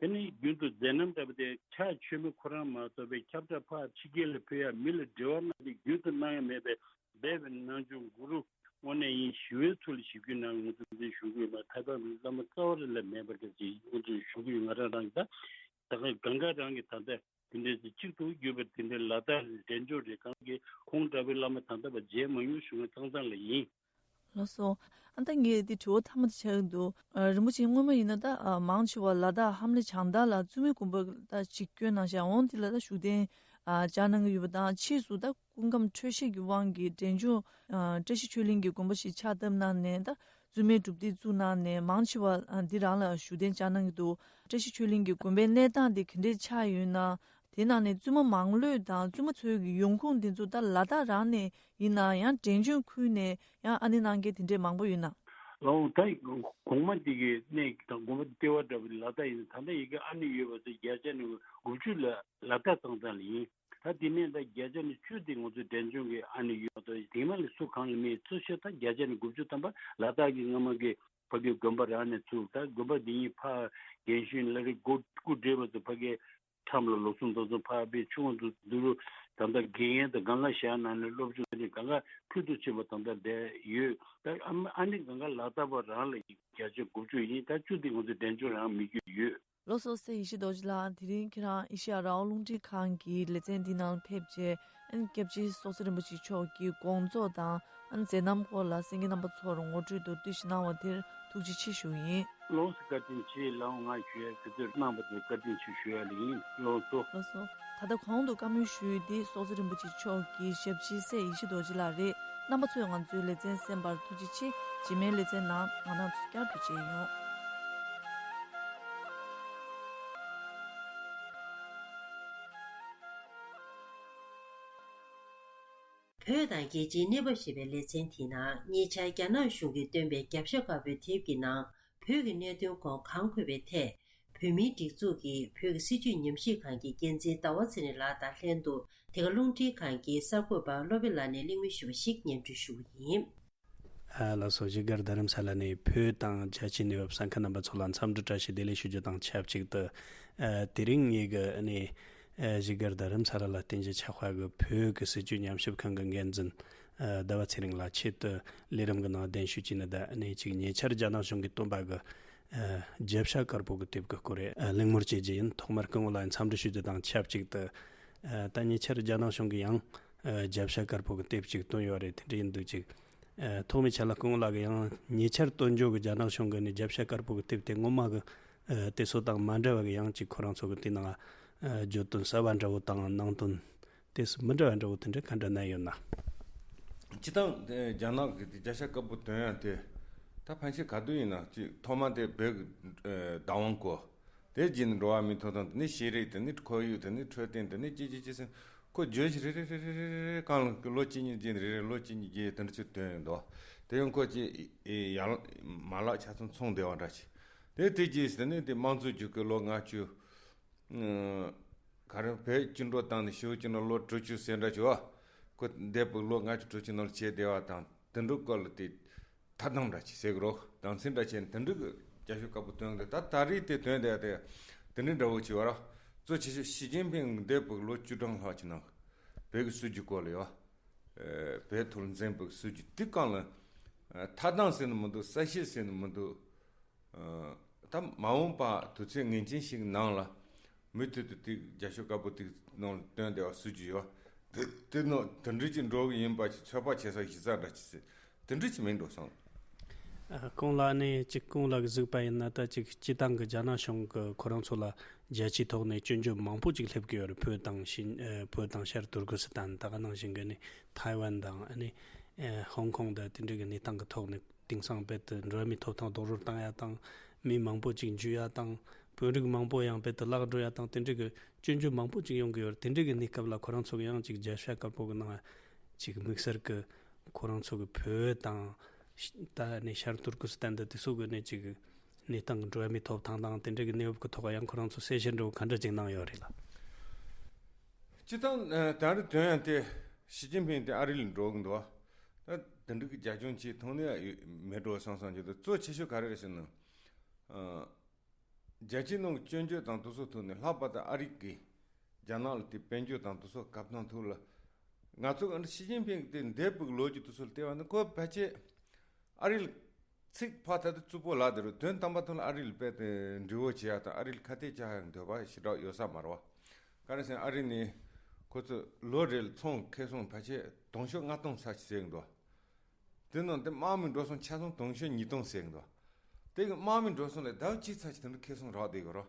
དེ་ནས་རྒྱུན་དུ་མཛད་རྣམ་འདྲ་པོ་དེ་ཕྱག་མཆོད་མེ་ཁོ་རང་མ་གཏོགས་པའི་ཁྱབ་བསྒྲགས་ཕར་ཕྱི་རྒྱལ་ལ་ཕུལ་ཡ་མི་ལ་འབྲེལ་བ་གནང་སྟེ་རྒྱུན་དུ་གནང་ཡ་མེད་པའི་འབད་པའི་རྣལ་འབྱོར་གུ་རུ་དངོས་གནས་ཡིན་ཞི་བའི་ཚུལ་ལ་ཞིབ་འཇུག་གནང་ངོ་སྤྲོད་འདི་ཞུ་གི་ཡོད་མ། ཐར་པ་མི་བླ་མ་རྩ་བ་རེ་ལ་མེད་པར་དེ་ཅིག་ངོ་སྤྲོད་ཞུ་གི་ཡོད། ང་རང་རང་གི་ད་ད་ག་གང་ག་རང་གི་ད་ལྟ་དེ་འདྲའི་གཅིག་ཏུ་གྱུར་པ་དེ་འདྲའི་ལ་དྭགས་འབྲས་ལྗོངས་རེད། གང་གི་ཁོང་འདྲ་བའི་བླ་མ་ད་ལྟ་བར་མཇལ་མ་མྱོང་ཞུ་མཁན་ཙང་ཙང་ལ་ཡིན། ལགས་སོ། ཨ་ད་ངས་འདི་དྲི་བ་མཐའ་མ་དེ་ཆགས་ཀྱི་འདུག་ཨ་རིན་པོ་ཆེ་སྔོན་མ་ཡིན་ན་ད་ཨ་མང་ཆེ་བ་ལ་དྭགས་ཧམ་ལེ་བྱང་ཐང་ལ་བཙུན་མའི་དགོན་པ་ད་ཅིག་བསྐྱོན་གནང་ཤག་འོང་དེ་ལ་ད་བཞུགས་གདན་ཨ་བཅར་གནང་གི་ཡོད་པ་དང་ཕྱིས་སུ་ད་སྐུ་ཁམས་འཕྲོད་བཞེས་ཀྱི་དབང་གིས་འབྲས་ལྗོངས་ཨ་བཀྲ་ཤིས་ཆོས་གླིང་གི་དགོན་པ་ཞིག་ཕྱག་བཏབ་གནང་ནས་ད་བཙུན་མའི་སྒྲུབ་སྡེ་བཙུགས་གནང་ནས་མང་ཆེ་བ་ཨ་འདི་རང་ལ་བཞུགས་གདན་བཅར་གནང་གི་འདུག་བཀྲ་ཤིས་ཆོས་གླིང་གི་དགོན་པའི་གནས་སྟངས་དེ་ག་འདྲས་ཆགས་ཡོད་ན། དེ་ནང་ནས་བཙུན་མ་མང་ལོས་དང་བཙུན་མ་ཚོའི་གི་ཡོང་ཁུངས་དེ་ཚོ་ད་ལ་དྭགས་རང་ནས་ཡིན་ན་ཡང་འབྲས་ལྗོངས་ཁུལ་ནས་ཡང་ཨ་ནེ་གནང་མཁན་དེ་འདྲས་མང་པོ་ཡོད་ན། ལའོ་ད་གོང་མ་དེ་གི་གནས་དང་དགོན་པ་ལྟེ་བ་འདྲ་བོ་ལ་དྭགས་ཡིན་ན་ད་ལྟ་ཡི་གེ་ཨ་ནེ་ཡོད་པ་ཚོ་བརྒྱ་ཆ་ནས་དགུ་བཅུ་ལ་ལ་དྭགས་ཙང་ཙང་ལ་ཡིན། ད་དེ་ནས་ད་བརྒྱ་ཆ་ནས་བཅུ་དེ་ང་ཚོ་འབྲས་ལྗོངས་ཀྱི་ཨ་ནེ་ཡོད་པ་ཚོ་དེ་མ་ལས་སུ་གང་ལ་མེད་ཚུལ་ཤོད། ད་བརྒྱ་ཆ་ནས་དགུ་བཅུ་ཐམ་པ་ལ་དྭགས་ཀྱི་སྔ་མ་གི་ཕ་གི་དགོན་པ་རང་ནས་ཚུགས། ད་དགོན་པ་འདི་ཉིད་ཕ་རྒན་གཞོན་ལ་རེ་སྐུ་སྐུ་བགྲེས་པ་ཚོ་ཕ་གི་ཁྲམ་ལ་ལོ་གསུམ་དོ་ཚོ་ཕ་པའི་ཆུང་བ་ཚོ་འདུག་རུ་ད་ལྟ་དགེ་རྒན་དང་སྒང་ག་བཞག་ནང་ནས་སློབ་སྦྱོང་དེ་སྒང་ག་ཕུལ་དུ་ཕྱིན་པ་ད་ལྟ་བསྡད་ཡོད། ད་ཨ་ཨ་ནི་སྒང་ག་ལ་དྭགས་པ་རང་ལ་བརྒྱ་ཆ་དགུ་བཅུ་ཡིན། ད་བཅུ་དེ་ང་ཚོ་འབྲས་ལྗོངས་རང་མི་རྒྱུད་ཡོད། ལགས་སོ། སྲས་ཡེ་ཤེས་རྡོ་རྗེ་ལགས། དེ་རིང་ཁྱེད་རང་ཨེ་ཤེ་ཡ་རང་དབང་རླུང་འཕྲིན་ཁང་གི་ལེ་ཚན་འདི་ནང་ཕེབས་རྗེས་ཨ་ནི་སྐྱབས་རྗེ་སོག་རྩེ་རིན་པོ་ཆེ་མཆོག་གི་དགོངས་རྫོགས་དང་ཨ་ནི་མཛད་རྣམ་སྐོར་ལ་གསན་མཁན་རྣམ་པ་ཚོར་ངོ་སྤྲོད་མདོར་བསྡུས་ཤིག་གནང་བ་དེར་ཐུགས་རྗེ་ཆེ་ཞུ་ཡིན། ལགས་སོ། བཀའ་དྲིན་ཆེ། ལགས་འོང་། ང་ཞུ་ཡ་དེ་ཚོར་གནང་བ་དེ་བཀའ་དྲིན་ཆེ་ཞུ་ཡ་ལ་ཡིན། ལགས་སོ། ལགས་སོ། ད་ལྟ་གོང་དུ་བཀའ་མོལ་ཞུས་ཡོད་འདི་སོག་རྩེ་རིན་པོ་ཆེ་མཆོག་གི་ཞབས་ཕྱི་སྲས་ཡེ་ཤེས་རྡོ་རྗེ་ལགས་རེད། རྣམ་པ་ཚོས་ང་ཚོའི་ལེ་ཚན་གསན་པར་ཐུགས་རྗེ་ཆེ། རྗེས་མའི་ལེ་ཚན་ནང་ང་རང་ཚོ་བསྐྱར་དུ་མཇལ་ཡོང་། བོད་དང་རྒྱལ་སྤྱིའི་གནས་བབ་ཞེས་པའི་ལེ་ཚན་དེའི་ནང་ཉེ་ཆར་རྒྱ་ནག་གཞུང་གིས་བཏོན་པའི་རྒྱབ་ཤ་དཀར་པོའི་དེབ་ཀྱི་ནང་བོད་ཀྱི་གནད་དོན་སྐོར་གང་འཁོད་པའི་ཐད། བོད་མིའི་སྒྲིག་འཛུགས་ཀྱིས་བོད་ཀྱི་སྲིད་བྱུས་ཉམས་ཞིབ་ཁང་གི་འགན་འཛིན་ཟླ་བ་ཚེ་རིང་ལགས་དང་ལྷན་དུ་དེ་ག་རླུང་འཕྲིན་ཁང་གི་གསར་འགོད་པ་བློ་བྷེ་ལགས་ནས་གླེང་མོལ་ཞུས་པ་ཞིག་སྙན་སྒྲོན་ཞུ་གི་ཡིན། ཨ་ལགས་སོ། བཞུགས་སྒར་རྡ་རམ་ས་ལ་ནས་བོད་དང་རྒྱལ་སྤྱིའི་གནས་བབ་གསན་མཁན་རྣམ་པ་ཚོ་ལ་འཚམས་འདྲི་བཀྲ་ཤིས་བདེ་ལེགས་ཞུ་རྒྱུ་དང་ཆབས་ཅིག་ཏུ། ཨ་དེ་རིང་ངེད་ཀྱི་ཨ་ནི་ཨ་བཞུགས་སྒར་རྡ་རམ་ས་ལ་ལ་རྟེན་གཞི་ཆགས་པ་གི་བོད་ཀྱི་སྲིད་བྱུས་ཉམས་ཞིབ་ཁང་གི་འགན་འཛིན་ཨ་ཟླ་བ་ཚེ་རིང་ལགས་ཆེད་དུ་ལས་རིམ་གྱི་ནང་གདན་ཞུས་བྱས་ནས། ད་ཨ་ནི་ཅིག་ཉེ་ཆར་རྒྱ་ནག་གཞུང་གིས་བཏོན་པ་གི་ཨ་རྒྱབ་ཤ་དཀར་པོ་གི་དེབ་ཀྱི་སྐོར་རེ་ཨ་གླེང་མོལ་བྱེད་རྒྱུ་ཡིན། ཐོག་མར་སྐུ་ངོ་ལགས་འཚམས་འདྲི་ཞུ་རྒྱུ་དང་ཆབས་ཅིག་ཏུ། ཨ་ད་ཉེ་ཆར་རྒྱ་ནག་གཞུང་གིས་ཡང་ཨ་རྒྱབ་ཤ་དཀར་པོ་གི་དེབ་ཅིག་བཏོན་ཡོད་རེད། དེ་འདྲ་ཡིན་དུས་ཅིག་ཨ་ཐོག་མའི་ཆ་ལ་སྐུ་ངོ་ལགས་ཀྱིས་ཡང་ཉེ་ཆར་བཏོན་འཇོག་གི་རྒྱ་ནག་གཞུང་གི་ནས་རྒྱབ་ཤ་དཀར་པོ་གི་དེབ་དེ་སྔོན་མ་གི་ཨ་དེ་ཚོ་དང་མ་འདྲ་བ་གི་ཡང་ཅིག་ཁོ་རང་ཚོ་གི་དེ་ནང་ཨ་བརྗོད་དོན་གསར་བ་འདྲ་བོ་དང་ནང་དོན་དེ་མི་འདྲ་བ་འདྲ་བོ་དེ་འདྲ་ག་འདྲ་གནས་ཡོད་ན། སྤྱིར་བཏང་དེ་རྒྱ་ནག་གི་དེ་རྒྱབ་ཤ་དཀར་པོ་བཏོན་ཡ་དེ་ད་ཕན་ཆད་ག་དུས་ཡིན་ན་ཅིག་ཐོག་མ་དེ་བོད་ཀྱི་ཨ་བདག་དབང་སྐོར། དེ་རྗེས་ནས་འགྲོ་བ་མིའི་ཐོབ་ཐང་། དེ་ནས་ཤེས་རིག། དེ་ནས་ཁོར་ཡུག། དེ་ནས་འཕྲོད་བསྟེན། དེ་ནས་ཅི་ཅི་ཅི་ཟེར་ཁོ་བརྗོད་གཞི་རེ་རེ་རེ་རེ་རེ་རེ་གང་ལ་ལོ་གཅིག་གཉིས་རྗེས་ནས་རེ་རེ་ལོ་གཅིག་གཉིས་རྗེས་དེ་འདྲ་ཚུལ་བཏོན་ཡོད་འདུག་དེ་ཡང་ཁོ་ཅི་ཡར་མ་ལག་ཆ་ཚང་ཚང་བསྡད་པ་འདྲ་ཅིག་དེ་དེ་རྗེས་དེ་ནས་དེ་དམངས་གཙོའི་རྒྱལ་ཁབ་ལོ་ལྔ་བཅུ། ག་རེ་བོད་བཅིངས་འགྲོལ་བཏང་ནས་ཞི་བའི་བཅིངས་འགྲོལ་ལོ་དྲུག་ཅུ་ཟེར་འདྲ་ཅིག་བ། ཁོ་འདས་པའི་ལོ་ལྔ་བཅུ་དྲུག་ཅུ་ནང་ལ་བྱས་བསྡད་པ་དང་དེ་འདྲ་སྐོར་ལ་དེ། ཐ་དམ་འདྲ་ཅིག་ཟེར་གི་རོ། དམ་ཚིག་འདྲ་ཅན་དེ་འདྲ་གི་རྒྱབ་ཤ་དཀར་པོ་བཏོན་གི། ད་ད་རེས་དེ་བཏོན་བསྡད་དེ་དེ་འདྲ་འདྲ་བོ་ཅིག་བ་ར། གཙོ་ཆེ་ཤོས་ཞི་ཅིན་ཕིང་འདས་པའི་ལོ་བཅུ་གྲངས་ལྷག་ཅིག་ནང་བོད་ཀྱི་སྲིད་བྱུས་སྐོར་ལ་ཡོད། བོད་ཐོག་ལ་འཛིན་པའི་སྲིད་བྱུས་དེ་གང་ལ་ཐ་དམ་ཟེར་ནི་མི་འདུག་ས་བཤད་ཟེར་ནི་མི་འདུག་ད་མ་འོངས་པ་དུས་ཚོད་ངེས་ཅན་ཞིག་ནང་ལ་མུ་མཐུད་དུ་དེ་རྒྱབ་ཤ་དཀར་པོ་དེ་ནང་ལ་བཏོན་བསྡད་པ་སྲིད་བྱུས་ཡོད། དེ་དེ་ནང་དེ་འདྲ་ཅིག་འགྲོ་གི་ཡིན་པ་ཅིག་ཚོད་དཔག་བྱེད་ས་གཞི་རྩ་འདྲ་ཅིག་ཟེར་དེ་འདྲ་ཅིག་མིན་འགྲོ་སོང་། ཨ་ཁོང་ལ་ནི་ཅིག་ཁོང་ལ་གཟིགས་པ་ཡིན་ན་ད་ཅིག་སྤྱི་བཏང་གི་རྒྱ་ནག་གཞུང་གི་ཁོ་རང་ཚོ་ལ་རྒྱལ་སྤྱིའི་ཐོག་ནས་སྐྱོན་བརྗོད་མང་པོ་ཅིག་སླེབས་ཀྱི་ཡོད་རེད། བོད་དང་ཤིན་ཨ་བོད་དང་ཤར་ཏུར་ཀི་སི་ཐན། ད་ག་ནང་བཞིན་གི་ནི་ཐའེ་ཝན་དང་ཨ་ནི་ཨ་ཧོང་ཀོང་དང་དེ་འདྲ་གི་གནས་སྟངས་ཀྱི་ཐོག་ནས། དེང་སང་རྦད་དེ་འགྲོ་བ་མིའི་ཐོབ་ཐང་རྡོག་རོལ་བཏང་ཡ་དང་། མི་མང་པོ་ཅིག་འཇུ་ཡ་དང་། བོད་རིགས་མང་པོ་ཡང་རྦད་དེ་བརླག་འགྲོ་ཡ་དང་། དེ་འདྲ་གི་སྐྱོན་བརྗོད་མང་པོ་ཅིག་ཡོང་གི་ཡོད་རེད། དེ་འདྲ་གི་གནས་སྐབས་ལ་ཁོ་རང་ཚོ་གི་ཡང་ཅིག་རྒྱབ་ཤ་དཀར་པོ་གི་ནང་ཅིག་དམིགས་བསལ་གི་ཁོ་རང་ཚོ་གི་བོད་དང་། ད་ནི་ཤར་ཏུར་ཀི་སི་ཐན་དང་དེ་ཚོ་གི་ནི་ཅིག་ གནས་སྟངས་ཀྱི་འགྲོ་བ་མིའི་ཐོབ་ཐང་དང་དེ་འདྲ་གི་གནས་བབ་ཀྱི་ཐོག་ཡང་ཁོ་རང་ཚོ་གསལ་བཤད་འདྲ་བོ་ག་འདྲ་ཅིག་གནང་ཡོད་རེད་ལ། སྤྱིར་བཏང་ད་རེས་དོན་ཡང་དེ་ཞི་ཅིན་ཕིང་དེ་ཨ་རི་ལ་འགྲོ་གི་འདུག་ད་དེ་འདྲ་གི་རྒྱབ་ལྗོངས་ཅིག་མཐོང་ནས་མེད་འགྲོ་བསམ་བསམ་གྱི་འདུག་གཙོ་ཆེ་ཤོས་ག་རེ་རེད་ཟེར་ན། རྒྱལ་སྤྱིའི་ནང་གི་སྐྱོན་བརྗོད་དང་དེ་ཚོ་ཐོག་ནས་ལྷག་པར་དུ་ཨ་རི་གིས་རྒྱ་ནག་ལ་དེ་དཔལ་འབྱོར་དང་དེ་ཚོ་བཀག་སྡོམ་ཐོག་ལ། ང་ཚོ་ཨ་ནི་ཞི་ཅིན་ཕིང་གི་དེ་འདས་པའི་ལོ་རྒྱུས་དེ་ཚོ་ལ་བལྟས་པ་ན་ཁོ་ཕལ་ཆེར་ཨ་རི་ལ་ཚིག་ཕར་ད་དེ་རྩུབ་པོ་ལབ་དེ་རུ་དོན་དམ་པ་ཐོག་ལ་ཨ་རི་ལ་དཔེ་དེ་འདྲི་བོ་བྱེད་ཡག་དང་ཨ་རི་ལ་ཁ་གཏད་བཅག་ཡག་འདོད་པ་ཞེ་དྲག་ཡོད་ས་མ་རེད་བ། ག་རེ་ཟེར་ན་ཨ་རི་ནས་ཁོ་ཚོ་ལོ་རེ་ལ་ཚོང་ཁེ་བཟང་ཕལ་ཆེར་དུང་ཕྱུར་ལྔ་སྟོང་ཙམ་ཞིག་ཟེར་གི་འདུག་དེ་ནང་དེ་དམག་མི་འགྲོ་སོང་ཆ་ཚང་དུང་ཕྱུར་ཉིས་སྟོང་ཟེར་གི་འདུག་དེ་གི་དམག་མི་འགྲོ་སོང་ལས་ཟླ་བ་གཅིག་ཚར་གཅིག་དེ་འདྲ་ཁེ་བཟང་རག་བསྡད་ཡོད་རེད།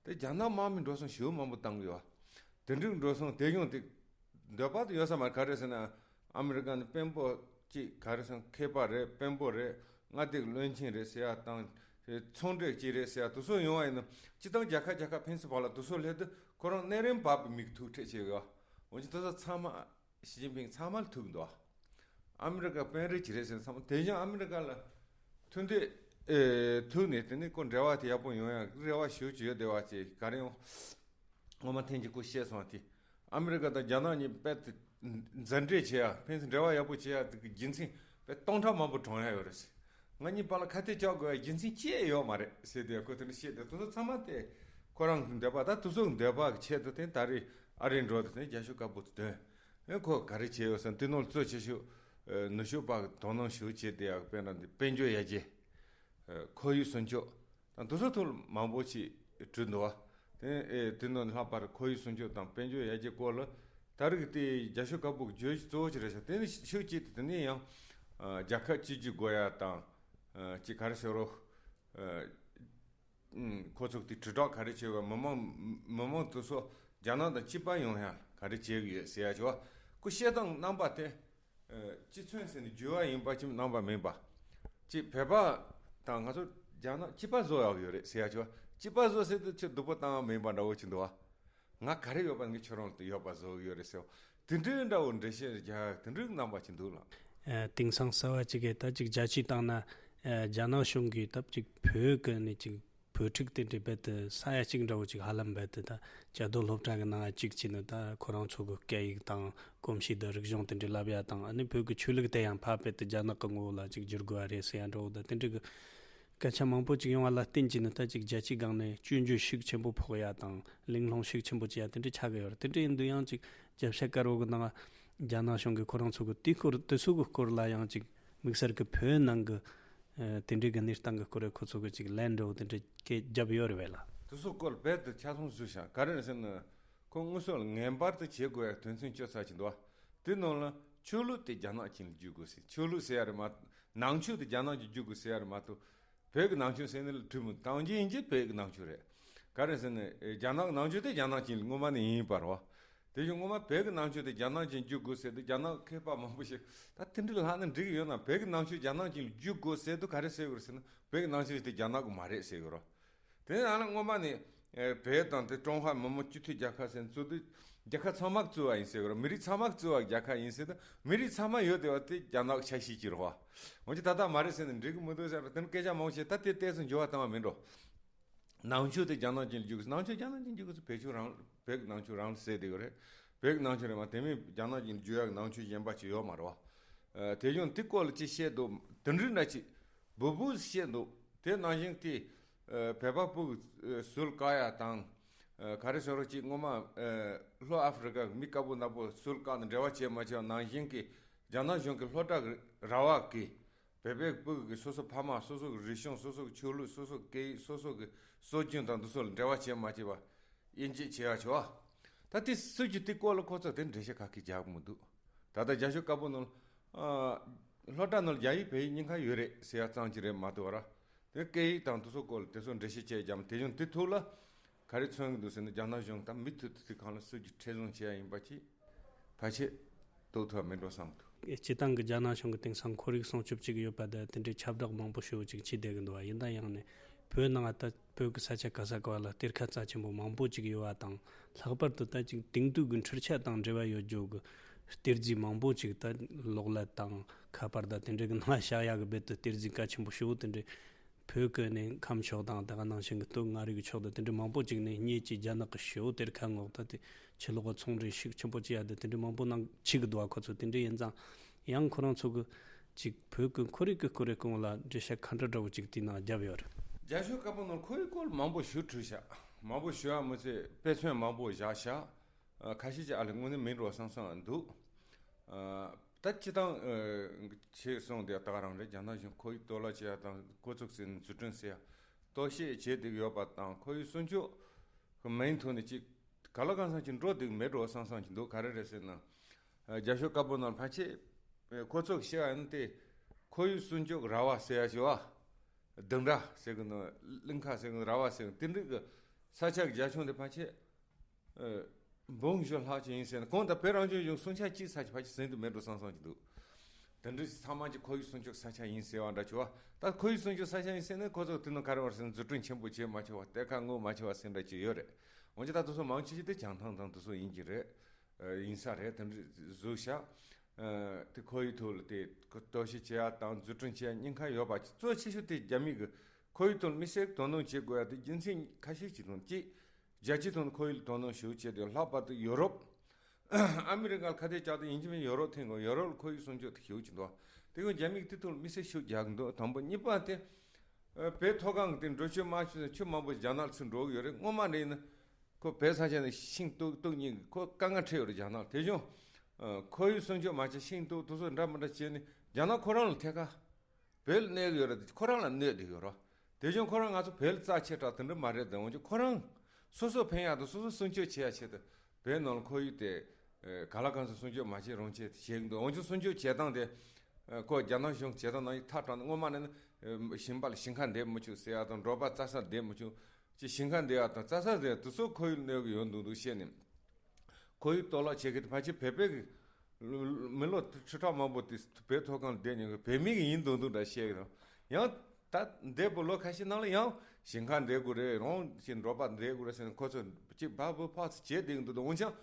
དེ་རྒྱ་ནག་དམག་མི་འགྲོ་སོང་ཞེ་པོ་མང་པོ་བཏང་གི་ཡོད། དེ་འདྲའི་འགྲོ་སོང་དེ་ཡོང་དེ་འདོད་པ་དེ་ཡོད་ས་མ་རེད། ག་རེ་ཟེར་ན་ཨ་མི་རི་ཀ་ནི་དཔོན་པོ་གཅིག་ག་རེ་ཟེར་མཁས་པ་རེད། དཔོན་པོ་རེད། མངའ་སྡེ་གི་བློན་ཆེན་རེད་ཟེར་ཡ་དང་། ཚོང་འབྲེལ་གཅིག་རེད་ཟེར་ཡ་དེ་ཚོ་ཡོང་བ་ཡིན་ན་སྤྱིར་བཏང་རྒྱལ་ཁབ་རྒྱལ་ཁབ་ཕན་ཚུན་བར་ལ་དེ་ཚོ་སླེབས་དུས་ཁོ་རང་གནས་རིམ་བབས་པའི་མིག་ཐུག་འཕྲད་བྱེད་གི་ཡོད། འོན་ཀྱང་དེ་ཚོ་ཚང་མ། ཞི་ཅིན་ཕིང་ཚང་མར་ཐུག་འདུག་ཨ་མི་རི་ཀ་དཔོན་རིགས་ཀྱི་རེད་ཟེར་བསམ། དེ་བཞིན་ཨ་མི་རི་ཀ་ལ་ཐུག་འདོད་ཨེ་ཐུག་ནས་དེ་ནི་ཁོ་འབྲེལ་བ་དེ་ཡག་པོ་ཡོང་ཡག་རེ་བ་ཞུ་གི་ཡོད་བསྡད་པ་ཅིག་ག་རེ་ཡོང་། སྔོན་མ་ཐེངས་གཅིག་ཁོས་བཤད་སོང་བ་དེ། ཨ་མི་རི་ཀ་དང་རྒྱ་ནག་གཉིས་དཔེ་དེ་མཛའ་འབྲེལ་བྱེད་ཡག་ཕན་ཚུན་འབྲེལ་བ་ཡག་པོ་བྱེད་ཡག་དེ་གི་རྒྱུ་མཚན་དཔེ་སྟོང་ཕྲག་མང་པོ་བགྲང་ཡག་ཡོད་རེད་ཟེར། ང་གཉིས་བར་ལ་ཁ་གཏད་གཅོག་དགོས་ཡག་རྒྱུ་མཚན་ཅི་ཡང་ཡོད་མ་རེད་ཟེར་དུས་ཁོས་དེ་འདྲ་བཤད་དེ་དེ་ཚོ་ཚང་མ་དེ་ཁོ་རང་གི་འདོད་པ་ད་དེ་ཚོ་གི་འདོད་པ་གི་ཆེད་དུ་དེ་ད་རེས་ཨ་རིར་འགྲོ་དེ་དེ་རྒྱ་ཤོག་དཀར་པོ་དེ་འདོན། ཨེ་ཁོ་ག་རེ་བྱས་ཡོད་ཟེར་ན་དེ་ནང་ལ་གཙོ་ཆེ་ཤོས་ཨེ་ནུབ་ཕྱོགས་པ་གི་དོ་སྣང་ཞེ་པོ་བྱེད་བསྡད་ཡག་དཔེར་ན་འདི་དཔལ་འབྱོར་ཡར་རྒྱས། ཨེ་ཁོར་ཡུག་སྲུང་སྐྱོབ་དང་དེ་ཚོ་ཐོག་ལ་མང་པོ་ཞིག་བྲིས་འདུག་བ། དེ་ཨེ་དེ་ནང་ལྷག་པར་ཁོར་ཡུག་སྲུང་སྐྱོབ་དང་དཔལ་འབྱོར་ཡར་རྒྱས་སྐོར་ལ་ད་རེས་ཀྱི་དེ་རྒྱ་ཤོག་དཀར་པོ་གི་བརྗོད་གཞི་གཙོ་བོ་ཅིག་རེད་ཤག་དེ་ནི་ཤུགས་གཅིག་ཏུ་དེ་ནས་ཡང་ཨ་རྒྱལ་ཁབ་གཅིག་གྱུར་དགོས་ཡག་དང་ཨ་ཅིག་ག་རེ་ཟེར་རོ། ཨ་ཁོ་ཚོ་དེ་དྲིལ་བསྒྲགས་ག་རེ་བྱས་པ། མི་མང་མི་མང་དེ་ཚོ་རྒྱ་ནག་དང་གཅིག་པ་ཡོང་ཡག་ག་རེ་བྱེད་ཀྱི་ཡོད་ཟེར་ཡག་བྱས་པ། ཁོ་བཤད་སྟངས་རྣམ་པ་དེ་ཨ་སྤྱི་མཚུངས་ཟེར་ནས་བརྗོད་པ་ཡིན་པ་ཅིག་རྣམ་པ་མིན་པ། ཅིག་བོད་པ་དང་ང་ཚོ་རྒྱ་ནག་གཅིག་པ་བཟོ་ཡག་ཡོད་རེད་ཟེར་ཡག་བྱས་པ། གཅིག་པ་བཟོ་ཟེར་དུས་ཁྱོད་སྡུག་པོ་བཏང་ཡག་མིན་པ་འདྲ་བོ་ཅིག་འདུག་བ། ང་ག་རེ་ཡོད་པ་ངས་ཁྱོད་རང་ལ་ཡོད་པ་བཟོ་གི་ཡོད་རེད་ཟེར་བ། དེ་འདྲའི་འདྲ་བོ་འགྲེལ་བཤད་རྒྱག་དེ་འདྲའི་རྣམ་པ་ཅིག་འདུག་ལགས། ཨ་དེང་སང་གསར་བ་ཅིག་གིས་ད་ཅིག་རྒྱ་ཆེ་བཏང་ན་ཨ་རྒྱ་ནག་གཞུང་གིས་ད་ཅིག་བོད་ཀྱི་ནས་ཅིག་བོད་ཕྲུག་དེ་འདྲའི་རྦད་དེ་ས་ཡ་གཅིག་འདྲ་བོ་ཅིག་ཧ་ལམ་རྦད་དེ་ད་བཅའ་སྡོད་སློབ་གྲྭ་གི་ནང་ཅིག་བྱས་ནས་ད་ཁོ་རང་ཚོ་གི་སྐད་ཡིག་དང་གོམས་གཤིས་དང་རིག་གཞུང་དེ་འདྲའི་བསླབ་ཡག་དང་ཨ་ནི་བོད་ཀྱི་ཆོས་ལུགས་དེ་ཡང་ཕར་རྦད་དེ་རྒྱ་ནག་གི་ངོ་བོ་ལ་ཅིག་བསྒྱུར་དགོས་པ་རེད་ཟེར་ཡག་འདྲ་བོ་ད་དེ་འདྲའི་གི་སྐད་ཆ་མང་པོ་ཅིག་ཡོང་བ་ལ་བརྟེན་གྱིས་ནི་ད་ཅིག་རྒྱལ་སྤྱིའི་སྒང་ནས་སྐྱོན་བརྗོད་ཤུགས་ཆེན་པོ་ཕོག་ཡ་དང་གླེང་སློང་ཤུགས་ཆེན་པོ་བྱེད་ཡ་དེ་འདྲ་ཆགས་ཀྱི་ཡོད་རེད། དེ་འདྲ་ཡིན་དུས་ཡང་ཅིག་རྒྱབ་ཤ་དཀར་པོ་གི་ནང་རྒྱ་ནག་གཞུང་གིས་ཁོ་རང་ཚོ་གི་དེའི་སྐོར་དེ་ཚོ་གི་སྐོར་ལ་ཡང་ཅིག་དམིགས་བསལ་གྱི་བོད་ནང་གི་ཨ་དེ་འདྲའི་གི་གནས་སྟངས་གི་སྐོར་ཁོ་ཚོ་གི་ཅིག་ལན་འདྲ་བོ་དེ་འདྲ་སྐད་བརྒྱབ་ཡོད་རེད་བས་ལ། དེ་ཚོ་སྐོར་རྦད་དེ་ཆ་ཚང་བཟོས་ཤག་ག་རེ་རེད་ཟེར་ན་ཁོ་དངོས་སུ་ལ་ངེས་པར་དུ་བྱེད་དགོས་ཡ་དོན་ཚན་བཅུ་ཚར་གྱི་འདུག་བ། དེ་ནང་ལ་ཆོས་ལུགས་དེ་རྒྱ་ནག་ཅན་ལ་བསྒྱུར་དགོས་ཟེར། ཆོས་ལུགས་ཟེར་ཡ་རེད་མ་གཏོགས་ནང་ཆོས་དེ་རྒྱ་ནག་ཅན་བསྒྱུར་དགོས་ཟེར་ཡ་རེད་མ་གཏོགས། བོད་ཀྱི་ནང་ཆོས་ཟེར་ནི་ལ་དྲི་མོ་དང་རྒྱུན་ཡིན་གྱི་བོད་ཀྱི་ནང་ཆོས་རེད། ག་རེ་ཟེར་ན་ཨེ་རྒྱ་ནག་གི་ནང་ཆོས་དེ་རྒྱ་ནག་ཅན་ལ་སྔོན་མ་ནས་ཡིན་པ་རེད་བ། དེ་བཞིན་སྔོན་མ་བོད་ཀྱི་ནང་ཆོས་དེ་རྒྱ་ནག་ཅན་བསྒྱུར་དགོས་ཟེར་དུས་རྒྱ་ནག་མཁས་པ་མང་པོ་ཞིག་ད་དེ་འདྲ་ལབ་ན་འགྲིག་གི་ཡོད་ན། བོད་ཀྱི་ནང་ཆོས་རྒྱ་ནག་ཅན་ལ་བསྒྱུར་དགོས་ཟེར་དུས་ག་རེ་ཟེར་དགོས་རེད་ཟེར་ན་བོད་ཀྱི་ནང་ཆོས་དེ་རྒྱ་ནག་གི་མ་རེད་ཟེར་གི་རེད། དེ་ནས་ཨ་ནི་སྔོན་མ་ནས་ཨེ་བོད་དང་དེ་ཀྲུང་ཧྭ་མི་དམངས་སྤྱི་མཐུན་རྒྱལ་ཁབ་ཟེར་བཙུགས་དུས་རྒྱལ་ཁབ་ཚང་མ་བཙུགས་པ་ཡིན་ཟེར་གི་རེད། མི་རིགས་ཚང་མ་བཙུགས་པ་རྒྱལ་ཁབ་ཡིན་ཟེར་དུས་མི་རིགས་ཚང་མ་ཡོད་བསྡད་པ་དེ་རྒྱ་ནག་གི་ཆ་ཤས་ཅིག་རེད་བ། འོན་ཀྱང་ད་ལྟ་མ་རེད་ཟེར་ནས་འགྲིག་གི་མི་འདུག་ཟེར་བ་དེ་ནི་སྐད་ཆ་མང་པོ་བཤད། ད་དེ་ཏོག་ཙམ་འགྱུར་བ་བཏང་བ་མིན་འགྲོ། ནང་ཆོས་དེ་རྒྱ་ནག་ཅན་བསྒྱུར་དགོས། ནང་ཆོས་རྒྱ་ནག་ཅན་བསྒྱུར་དགོས་ཟེར། བོད་ཆོས་རང་བོད་ཀྱི་ནང་ཆོས་རང་ཟེར་བསྡད་ཡོད་རེད། བོད་ཀྱི་ནང་ཆོས་རེད་མ། དེ་མིན་རྒྱ་ནག་ཅན་བསྒྱུར་ཡག་གི་ནང་ཆོས་གཞན་པ་ཅིག་ཡོད་མ་རེད་བ། ཨ་དེ་བཞིན་དེ་སྐོར་ལ་ཅིག་བཤད་འདུག་དེ་འདྲའི་འདྲ་ཅིག་འབུར་འབུར་བཤད་འདུག་དེ་ནང་བཞིན་དེ་ཨ་བོད་པ་སྤུ་གུ་ཨ་ཟུར་བཀག་ཡ་དང་། ཨ་ག་རེ་ཟེར་རོ། ཅིག་སྔོན་མ་ཨ་ལྷོ་ཨ་ཧྥེ་རི་ཀ་གི་མི་དཀར་པོ་ནག་པོ་ཟུར་བཀག་ནས་འབྲེལ་བ་བྱས་མ་བྱས་པ་ནང་བཞིན་གྱི་རྒྱ་ནག་གཞུང་གི་སློབ་གྲྭ་གི་ར་བ་གིས་བོད་པའི་སྤུ་གུ་གི་སོ་སོ་ཕ་མ་སོ་སོ་གི་རིག་གཞུང་སོ་སོ་གི་ཆོས་ལུགས་སོ་སོ་གི་སྐད་ཡིག་སོ་སོ་གི་སྲོལ་རྒྱུན་དང་འདི་ཚོ་ལ་འབྲེལ་བ་བྱེད་མ་བྱེད་པ་དབྱེ་འབྱེད་བྱེད་ཡ་བྱེད་པ། ད་དེ་སྲིད་ཇུས་དེ་སྐོར་ལ་ཁོ་ཚོ་དེ་འགྲེལ་བཤད་ག་གེ་རྒྱག་གི་མི་འདུག་ད་ལྟ་རྒྱ་ཤོག་དཀར་པོ་ནང་ཨ་སློབ་གྲྭ་ནང་ལ་རྒྱ་ཡིག་བོད་ཡིག་གཉིས་ཀ་ཡོད་རེད་ཟེར་ཡ་ཙམ་གྱི་རེད་མ་གཏོགས་ར། དེ་སྐད་ཡིག་དང་དེ་ཚོ་སྐོར་ལ་དེ་ཚོ་འགྲེལ་བཤད་བྱས་ཀྱང་དེ་བཞིན་དེ་ཐོག་ལ། ག་རེ་མཚོན་གྱི་འདུག་ཟེར་ན་རྒྱ་ནག་གཞུང་ད་མུ་མཐུད་དུ་དེ་སྒང་ལ་སྲིད་ཇུས་མཁྲེགས་བཟུང་བྱེད་ཡ་ཡིན་པ་ཅིག་ཕལ་ཆེར་རྟོགས་ཐུབ་པ་མིན་འགྲོ་བསམ་འདུག་སྤྱིར་བཏང་གི་རྒྱ་ནག་གཞུང་གི་དེང་སང་ཁོར་ཡུག་སྲུང་སྐྱོབ་ཅིག་ཡོད་པ་དང་དེ་འདྲའི་ཁྱབ་བསྒྲགས་མང་པོ་ཞེ་པོ་ཅིག་བྱས་བསྡད་ཀྱི་འདུག་བ། ཡིན་ན་ཡང་ནས་བོད་ནང་ད་བོད་ཀྱི་ས་ཆ་ག་ས་ག་བ་ལ་གཏེར་ཁ་རྩ་ཆེན་པོ་མང་པོ་ཅིག་ཡོད་པ་དང་། ལྷག་པར་དུ་ད་ཅིག་དེང་དུས་ཀྱི་འཕྲུལ་ཆས་དང་འབྲེལ་བ་ཡོད་རྒྱུ་གི་གཏེར་རྫས་མང་པོ་ཅིག་ད་གློག་ཀླད་དང་ཁ་པར་དང་དེ་འདྲའི་གི་ནང་བཞག་ཡག་གི་རྦད་དེ་གཏེར་རྫས་གལ་ཆེན་པོ་ཞེ་པོ་དེ་འདྲའི། བོད་ཀྱི་ནས་ཁམས་ཕྱོགས་དང་དེ་ག་ནང་བཞིན་གྱི་སྟོད་མངའ་རིས་ཀྱི་ཕྱོགས་དང་དེ་འདྲ་མང་པོ་ཅིག་ནས་སྙེད་ཀྱི་རྒྱ་ནག་གི་ཞི་བོ་གཏེར་ཁ་ངོགས་ད་དེ་ཕྱི་ལོགས་ལ་ཚོང་འབྲེལ་ཤུགས་ཆེན་པོ་བྱེད་ཡ་དེ་དེ་འདྲ་མང་པོ་ནང་ཕྱི་གི་འདུག་བ། ཁོ་ཚོ་དེ་འདྲ་ཡིན་ཙང་ཡང་ཁོ་རང་ཚོ་གི་ཅིག་བོད་ཀྱི་ཁོར་ཡུག་གི་སྐོར་རེ་སྐོང་ལ་འགྲེལ་བཤད་ག་འདྲ་འདྲ་བོ་ཅིག་དེའི་ནང་བརྒྱབ་ཡོད་རེད། རྒྱ་ཤོད་དཀར་པོ་ནང་ཁོར་ཡུག་སྐོར་མང་པོ་ཞུ་འཕྲུལ་ཤག་མང་པོ་ཞུ་ཡ་མི་ཚེ་དཔེ་མཚོན་མང་པོ་བཞག་ཤག་ཁ་ཤས་ཀྱི་ཨ་ལས་དངོས་གནས་མིན་འགྲོ་བསམ་བསམ་འདུག་ད་སྤྱི་བཏང་ཆེད་སོང་དེ་ད་ག་རང་རེད། རྒྱ་ནག་གཞུང་ཁོར་ཡུག་གཏོར་བརླག་བྱེད་ཡ་དང་འགོ་ཚུགས་ཟིན་འཛུགས་སྐྲུན་ཟེར་ཡ་གཏོར་བཤིག་བྱེད་བསྡད་ཡོད་པ་དང་ཁོར་ཡུག་སྲུང་སྐྱོབ་གི་མིང་ཐོག་ནས་ཅིག་ག་ལ་གང་འཚམ་ཅིག་འགྲོ་བསྡད་མེད་འགྲོ་བསམ་བསམ་ཅིག་འདུག་ག་རེ་རེད་ཟེར་ན། རྒྱ་ཤོད་དཀར་པོ་ནང་ཕལ་ཆེར་ཁོ་ཚོ་གི་བཤད་པ་ཡིན་ན་དེ་ཁོར་ཡུག་སྲུང་སྐྱོབ་ཀྱི་ར་བ་ཟེར་ཡ་ཞིག་བ། ལྡུམ་ར་ཟེར་གི་འདུག་གླིང་ཁ་ཟེར་གི་འདུག་ར་བ་ཟེར་གི་དེ་འདྲ་གི་ས་ཆ་གི་རྒྱ་ཁྱོན་དེ་ཕལ་ཆེར་འབུམ་བཞི་ལྷག་ཅིག་ཡིན་ཟེར་ན་གང་ལྟར་བོད་རང་སྐྱོང་ལྗོངས་སུམ་ཆ་གཅིག་ས་ཆ་ཕལ་ཆེར་ཟིན་དུ་མེད་འགྲོ་བསམ་བསམ་གྱི་འདུག་དེ་འདྲ་ཚང་མ་གྱི་ཁོར་ཡུག་སྲུང་སྐྱོབ་ས་ཆ་ཡིན་ཟེར་བ་འདྲ་བྱུང་བ། ད་ཁོར་ཡུག་སྲུང་སྐྱོབ་ས་ཆ་ཡིན་ཟེར་ན་ཁོ་ཚོ་དེ་ནང་ག་རེ་བར་ཟེར་ན་འཛུགས་སྐྲུན་ཆེན་པོ་བྱེད་མ་བྱེད་བ་གཏེར་ཁ་དངོས་མ་བྱེད་བ་ཟེར་འདྲ་ཅིག་ཡོད་རེད། འོན་ཀྱང་ད་དེ་ཚོ་མང་ཆེ་ཤོས་དེ་བྱང་ཐང་དང་དེ་ཚོ་ཡིན་གྱི་རེད། ཡིན་ས་རེད། དེ་འདྲ་བཟོས་ཤག་དེ་ཁོར་ཡུག་ཐོག་ལ་དེ་གཏོར་བཤིག་བྱེད་ཡ་དང་འཛུགས་སྐྲུན་བྱེད་ཡ་གཉིས་ཀ་ཡོད་པ་གཙོ་ཆེ་ཤོས་དེ་རྒྱ་མི་གི་ཁོར་ཡུག་ཐོག་ལ་དམིགས་བསལ་དོ་སྣང་བྱེད་དགོས་ཡ་དེ་རྒྱུ་མཚན་ཁ་ཤས་ཅིག་དང་གཅིག་རྒྱལ་སྤྱིའི་ཐོག་ནས་ཁོར་ཡུག་ལ་དོ་སྣང་ཞེ་པོ་བྱས་ཏེ་ལྷག་པར་དུ་ཡོ་རོབ། ཨ་མི་རི་ཀ་ལ་ཁ་གཏད་བཅག་སྟེ་ཡིན་གཅིག་མིན་ཡོ་རོབ་ཐེངས་གོ་ཡོ་རོབ་ལ་ཁོར་ཡུག་སྲུང་སྐྱོབ་དེ་ཞེ་པོ་ཅིག་འདུག་དེ་ཀུན་རྒྱ་མིས་དེ་ཐོག་ལ་དམིགས་བསལ་ཤུགས་རྒྱག་གི་འདུག་དང་པོ་གཉིས་པ་དེ། བོད་མཐོ་སྒང་གི་དེ་འགྲོ་ཆུ་དམའ་ཆུ་ཆུ་མང་པོ་རྒྱ་ནག་ལ་ཚུར་འགྲོ་གི་ཡོད་རེད། སྔོན་མ་འདྲ་ཡིན་ན་ཁོ་བོད་ས་ཆ་ནས་ཤིང་གཏུབ་གཏུབ་མཁན་གྱི་ཁོ་དཀའ་ངལ་འཕྲད་ཡོད་རེད་རྒྱ་ནག་ལ། དེ་བྱུང་ཁོར་ཡུག་སྲུང་སྐྱོབ་མ་བྱས་ཤིང་གཏུབ་དེ་ཚོ་འདྲ་མི་འདྲ་བྱས་ནས་རྒྱ་ནག་ཁོ་རང་ལ་ཐད་ཀ་བོད་ལ་གནོད་ཀྱི་ཡོད་རེད། ཁོ་རང་ལ་གནོད་བསྡད་ཡོད་རེད། དེ་བཞིན་ཁོ་རང་ང་ཚོ་བོད་ལ་རྩ་ཆེ་དྲགས་དེ་འདྲ་མ་རེད་དེ། འོན་ཀྱང་ཁོ་རང་སོ་སོ་ཕན་ཡག་དང་སོ་སོ་སྲུང་སྐྱོབ་བྱེད་ཡ་ཆེད་དུ་བོད་ནང་ལ་ཁོར་ཡུག་དེ་ག་ལ་གང་འཚམ་སྲུང་སྐྱོབ་མ་བྱེད་རུང་བྱེད་དེ་བྱེད་ཀྱི་འདུག་འོན་ཀྱང་སྲུང་སྐྱོབ་བྱེད་སྟངས་དེ་ཁོ་རྒྱ་ནག་གཞུང་བྱེད་སྟངས་ནང་ཡིན་ཐག་དྲངས་ནས་སྔོན་མ་ནས་ནི་ཞིང་པ་ལ་ཞིང་ཁ་འདེབས་མི་ཆོག་ཟེར་ཡ་དང་འབྲོག་པ་རྩྭ་ས་འདེབས་མི་ཆོག་ཅེས་ཞིང་ཁ་འདེབས་ཡ་དང་རྩྭ་ས་འདེབས་དེ་ཚོ་ཁོར་ཡུག་གནོད་ཀྱི་ཡོད་འདུག་འདུག་བཤད་ནས། ཁོར་ཡུག་གཏོར་བརླག་བྱེད་མཁན་དེ་ཕལ་ཆེར་བོད་པའི་གི་མི་ལོ་ཁྲི་ཕྲག་མང་པོ་དེ་བོད་མཐོ་སྒང་བསྡད་མྱོང་གི་བོད་མི་གི་ཡིན་འདུག་འདུག་འདྲ་བཤད་གི་རེད། ཡང་ད་འདས་པའི་ལོ་ཁ་ཤས་ནང་ལ་ཡང་ཞིང་ཁ་འདེབས་དགོས་རེད། རང་ཞིང་འབྲོག་པ་འདེབས་དགོས་རེད་ཟེར་ནས་ཁོ་ཚོ་གཅིག་བབ་བུ་ཕག་ཚོ་བྱེད་བསྡད་ཀྱི་འདུག་འོན་ཀྱང་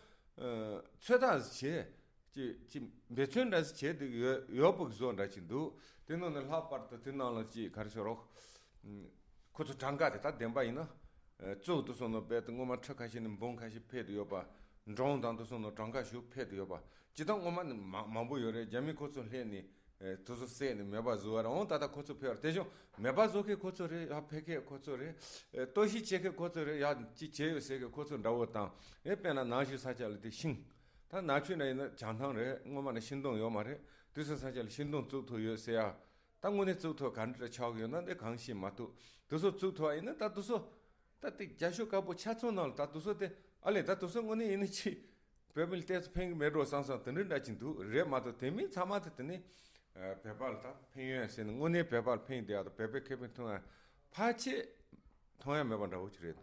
ཚོད་ལྟ་བྱེད་ཅིག་ཅིག་འབད་བརྩོན་འདྲ་ཞིག་བྱེད་བསྡད་ཀྱི་ཡོད་ཡོད་པ་གི་བཟོ་འདྲ་ཅིག་འདུག་དེ་ནང་ནས་ལྷག་པར་དུ་དེ་ནང་ལ་ཅིག་ག་རེ་ཟེར་རོགས། ཁོ་ཚོ་གྲངས་ཀ་དེ་ད་བདེན་པ་ཡིན་ན། ཨ་གཙུག་ཏུ་སོང་ནོ་དཔེ་དེ་སྔོན་མ་ཁྲི་ཁ་ཤས་ནས་འབུམ་ཁ་ཤས་ཕེབས་ཏེ་ཡོད་པ། འབྲོང་དང་དུ་སོང་ནོ་གྲངས་ཀ་ཞུ་ཕེབས་ཏེ་ཡོད་པ། ཇི་ལྟར་སྔོན་མ་ནས་མང་མང་པོ་ཡོད་རེད། རྒྱ་མི་ཁོ་ཚོ་སླེབས་ནས་ཨ་དུ་སོ་བསད་ནས་མེད་པ་བཟོ་བ་རེད། འོང་ད་ལྟ་ཁོ་ཚོ་ཕེབས་པ་རེད། དེ་བཞིན་མེད་པ་བཟོ་མཁན་ཁོ་ཚོ་རེད། ཡ་ཕེབས་མཁན་ཁོ་ཚོ་རེད། ཨ་གཏོར་བཤིག་བྱེད་མཁན་ཁོ་ཚོ་རེད། ཡ་ཅི་བྱས་ཡོད་ཟེར་མཁན་ཁོ་ཚོ་འདྲ་བོ་དང་། ཨེ་དཔེར་ན་ནག་ཆུ་ས་ཆ་ལ་དེ་ཤིང་། ད་ནག་ཆུ་འདྲ་ཡིན་ན་བྱང་ཐང་རེད། སྔོན་མ་ནས་ཤིང་སྡོང་ཡོད་མ་རེད། དུ་སོ་ས་ཆ་ལ་ཤིང་སྡོང་བཙུགས་ཐུབ་ཡོད་ཟེར་ཡ། ད་དངོས་གནས་བཙུགས་ཐུབ་ག་འདྲ་ཆགས་ཀྱི་ཡོད་ན་འདི་གང་ཤེས་མ་ཐུབ། དེ་ཚོ་བཙུགས་ཐུབ་པ་ཡིན་ན་ད་དེ་ཚོ་ད་དེ་རྒྱ་ཤོད་དཀར་པོ་ཆ་ཚང་ནང་ལ་ད་དེ་ཚོ་དེ་ཨ་ལས་ད་དེ་ཚོ་དངོས་གནས་ཡིན་ན་ཅི་བོད་མི་ལ་ཏོག་ཙམ་ཕན་གྱི་མེད་འགྲོ་བསམ་བསམ་དེ་འདྲ་འདྲ་ཅིག་འདུག་རེད་མ་གཏོགས་དེ་མིན་ཚང་མ་དེ་དེ་ནི་བོད་པ་ལ་ད་ཕན་ཡོན་ཟེར་ནས་དངོས་གནས་བོད་པ་ལ་ཕན་བདེ་བ་དང་བོད་པའི་ཁེ་ཕན་ཐོན་ཡ་ཕལ་ཆེར་མཐོང་ཡ་མེད་པ་འདྲ་བོ་ཅིག་རེད།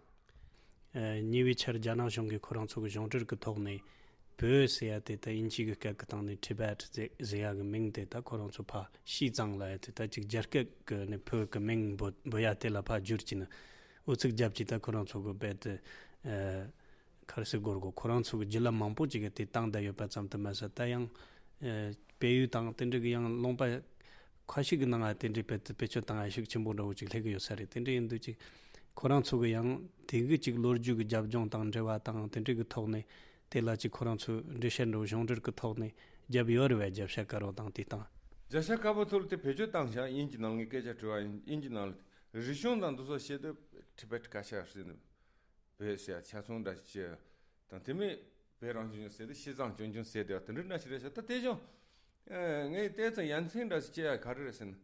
ཨ་ཉེ་བའི་ཆར་རྒྱ་ནག་གཞུང་གིས་ཁོ་རང་ཚོ་གི་གཞུང་འབྲེལ་གྱི་ཐོག་ནས་བོད་ཟེར་ཡ་དེ་ད་དབྱིན་ཇི་གི་སྐད་ཀྱི་སྟེང་ནས་Tibet ཟེར་ཟེར་ཡ་གི་མིང་དེ་ད་ཁོ་རང་ཚོ་ཕར་ཤི་ཙང་ལབ་ཡ་དེ་ད་ཅིག་རྒྱ་སྐད་ཀྱི་ནས་བོད་ཀྱི་མིང་འབོད་འབོད་ཡ་དེ་ལ་ཕར་བསྒྱུར་གྱིན་ཨུ་ཚུགས་རྒྱབ་ཀྱིན་ད་ཁོ་རང་ཚོ་གི་རྦད་དེ་ཨ་ག་རེ་ཟེར་དགོས་རེད་གོ་ཁོ་རང་ཚོ་གི་བརྒྱུད་ལམ་མང་པོ་ཅིག་གིས་དེ་བཏང་བསྡད་ཡོད་པ་ཙམ་དུ་མ་ཟད་ད་ཡང་ཨ་སྤེལ་ཡུལ་དང་དེ་འདྲ་གི་ཡང་ལུང་པ། ཁ་ཤས་ཀྱི་ནང་ང་དེ་འདྲའི་བེད་བེད་སྤྱོད་བཏང་ཡ་ཤུགས་ཆེན་པོ་འདྲ་བོ་ཅིག་སླེབས་ཀྱི་ཡོད་ས་རེད། དེ་འདྲ་ཡིན་དུས་ཅིག་ཁོ་རང་ཚོ་གི་ཡང་དེ་གི་ཅིག་ལོ་རྒྱུས་ཀྱི་རྒྱབ་ལྗོངས་དང་འབྲེལ་བ་དང་དེ་འདྲའི་གི་ཐོག་ནས་དེ་ལ་ཅིག་ཁོ་རང་ཚོས་འགྲེལ་བཤད་འདྲ་བོ་གཞུང་འབྲེལ་གྱི་ཐོག་ནས་བརྒྱབ་ཡོད་རེད་བས། རྒྱབ་ཤ་དཀར་པོ་དང་དེ་དང་། རྒྱབ་ཤ་དཀར་པོ་ཐོག་ལ་དེ་བེད་སྤྱོད་བཏང་བཞག་དབྱིན་ཇི་ནང་ལ་སྐད་ཆ་དྲི་བ་ཡིན་དབྱིན་ཇི་ནང་ལ་རིག་གཞུང་དང་དེ་ཚོ་བཤད་དུས་ཊི་བེཊ་སྐད་ཆ་ཟེར་ནས། བོད་ཟེར་ཡ་ཆ་ཚང་འདྲ་ཞིག་བྱས་དང་དེ་མིན་བོད་རང་སྐྱོང་ལྗོངས་ཟེར་ཏེ་ཤི་ཙང་སྐྱོང་ལྗོངས་ཟེར་དེ་བ་དེ་འདྲ་འདྲ་ཞིག་རེད་ཤག་ད་དེ་བྱུང་ངས་ལྟས་ཙང་ཡ་མཚན་འདྲ་ཞིག་སྐྱེ་ཡ་ག་རེ་རེད་ཟེར་ན།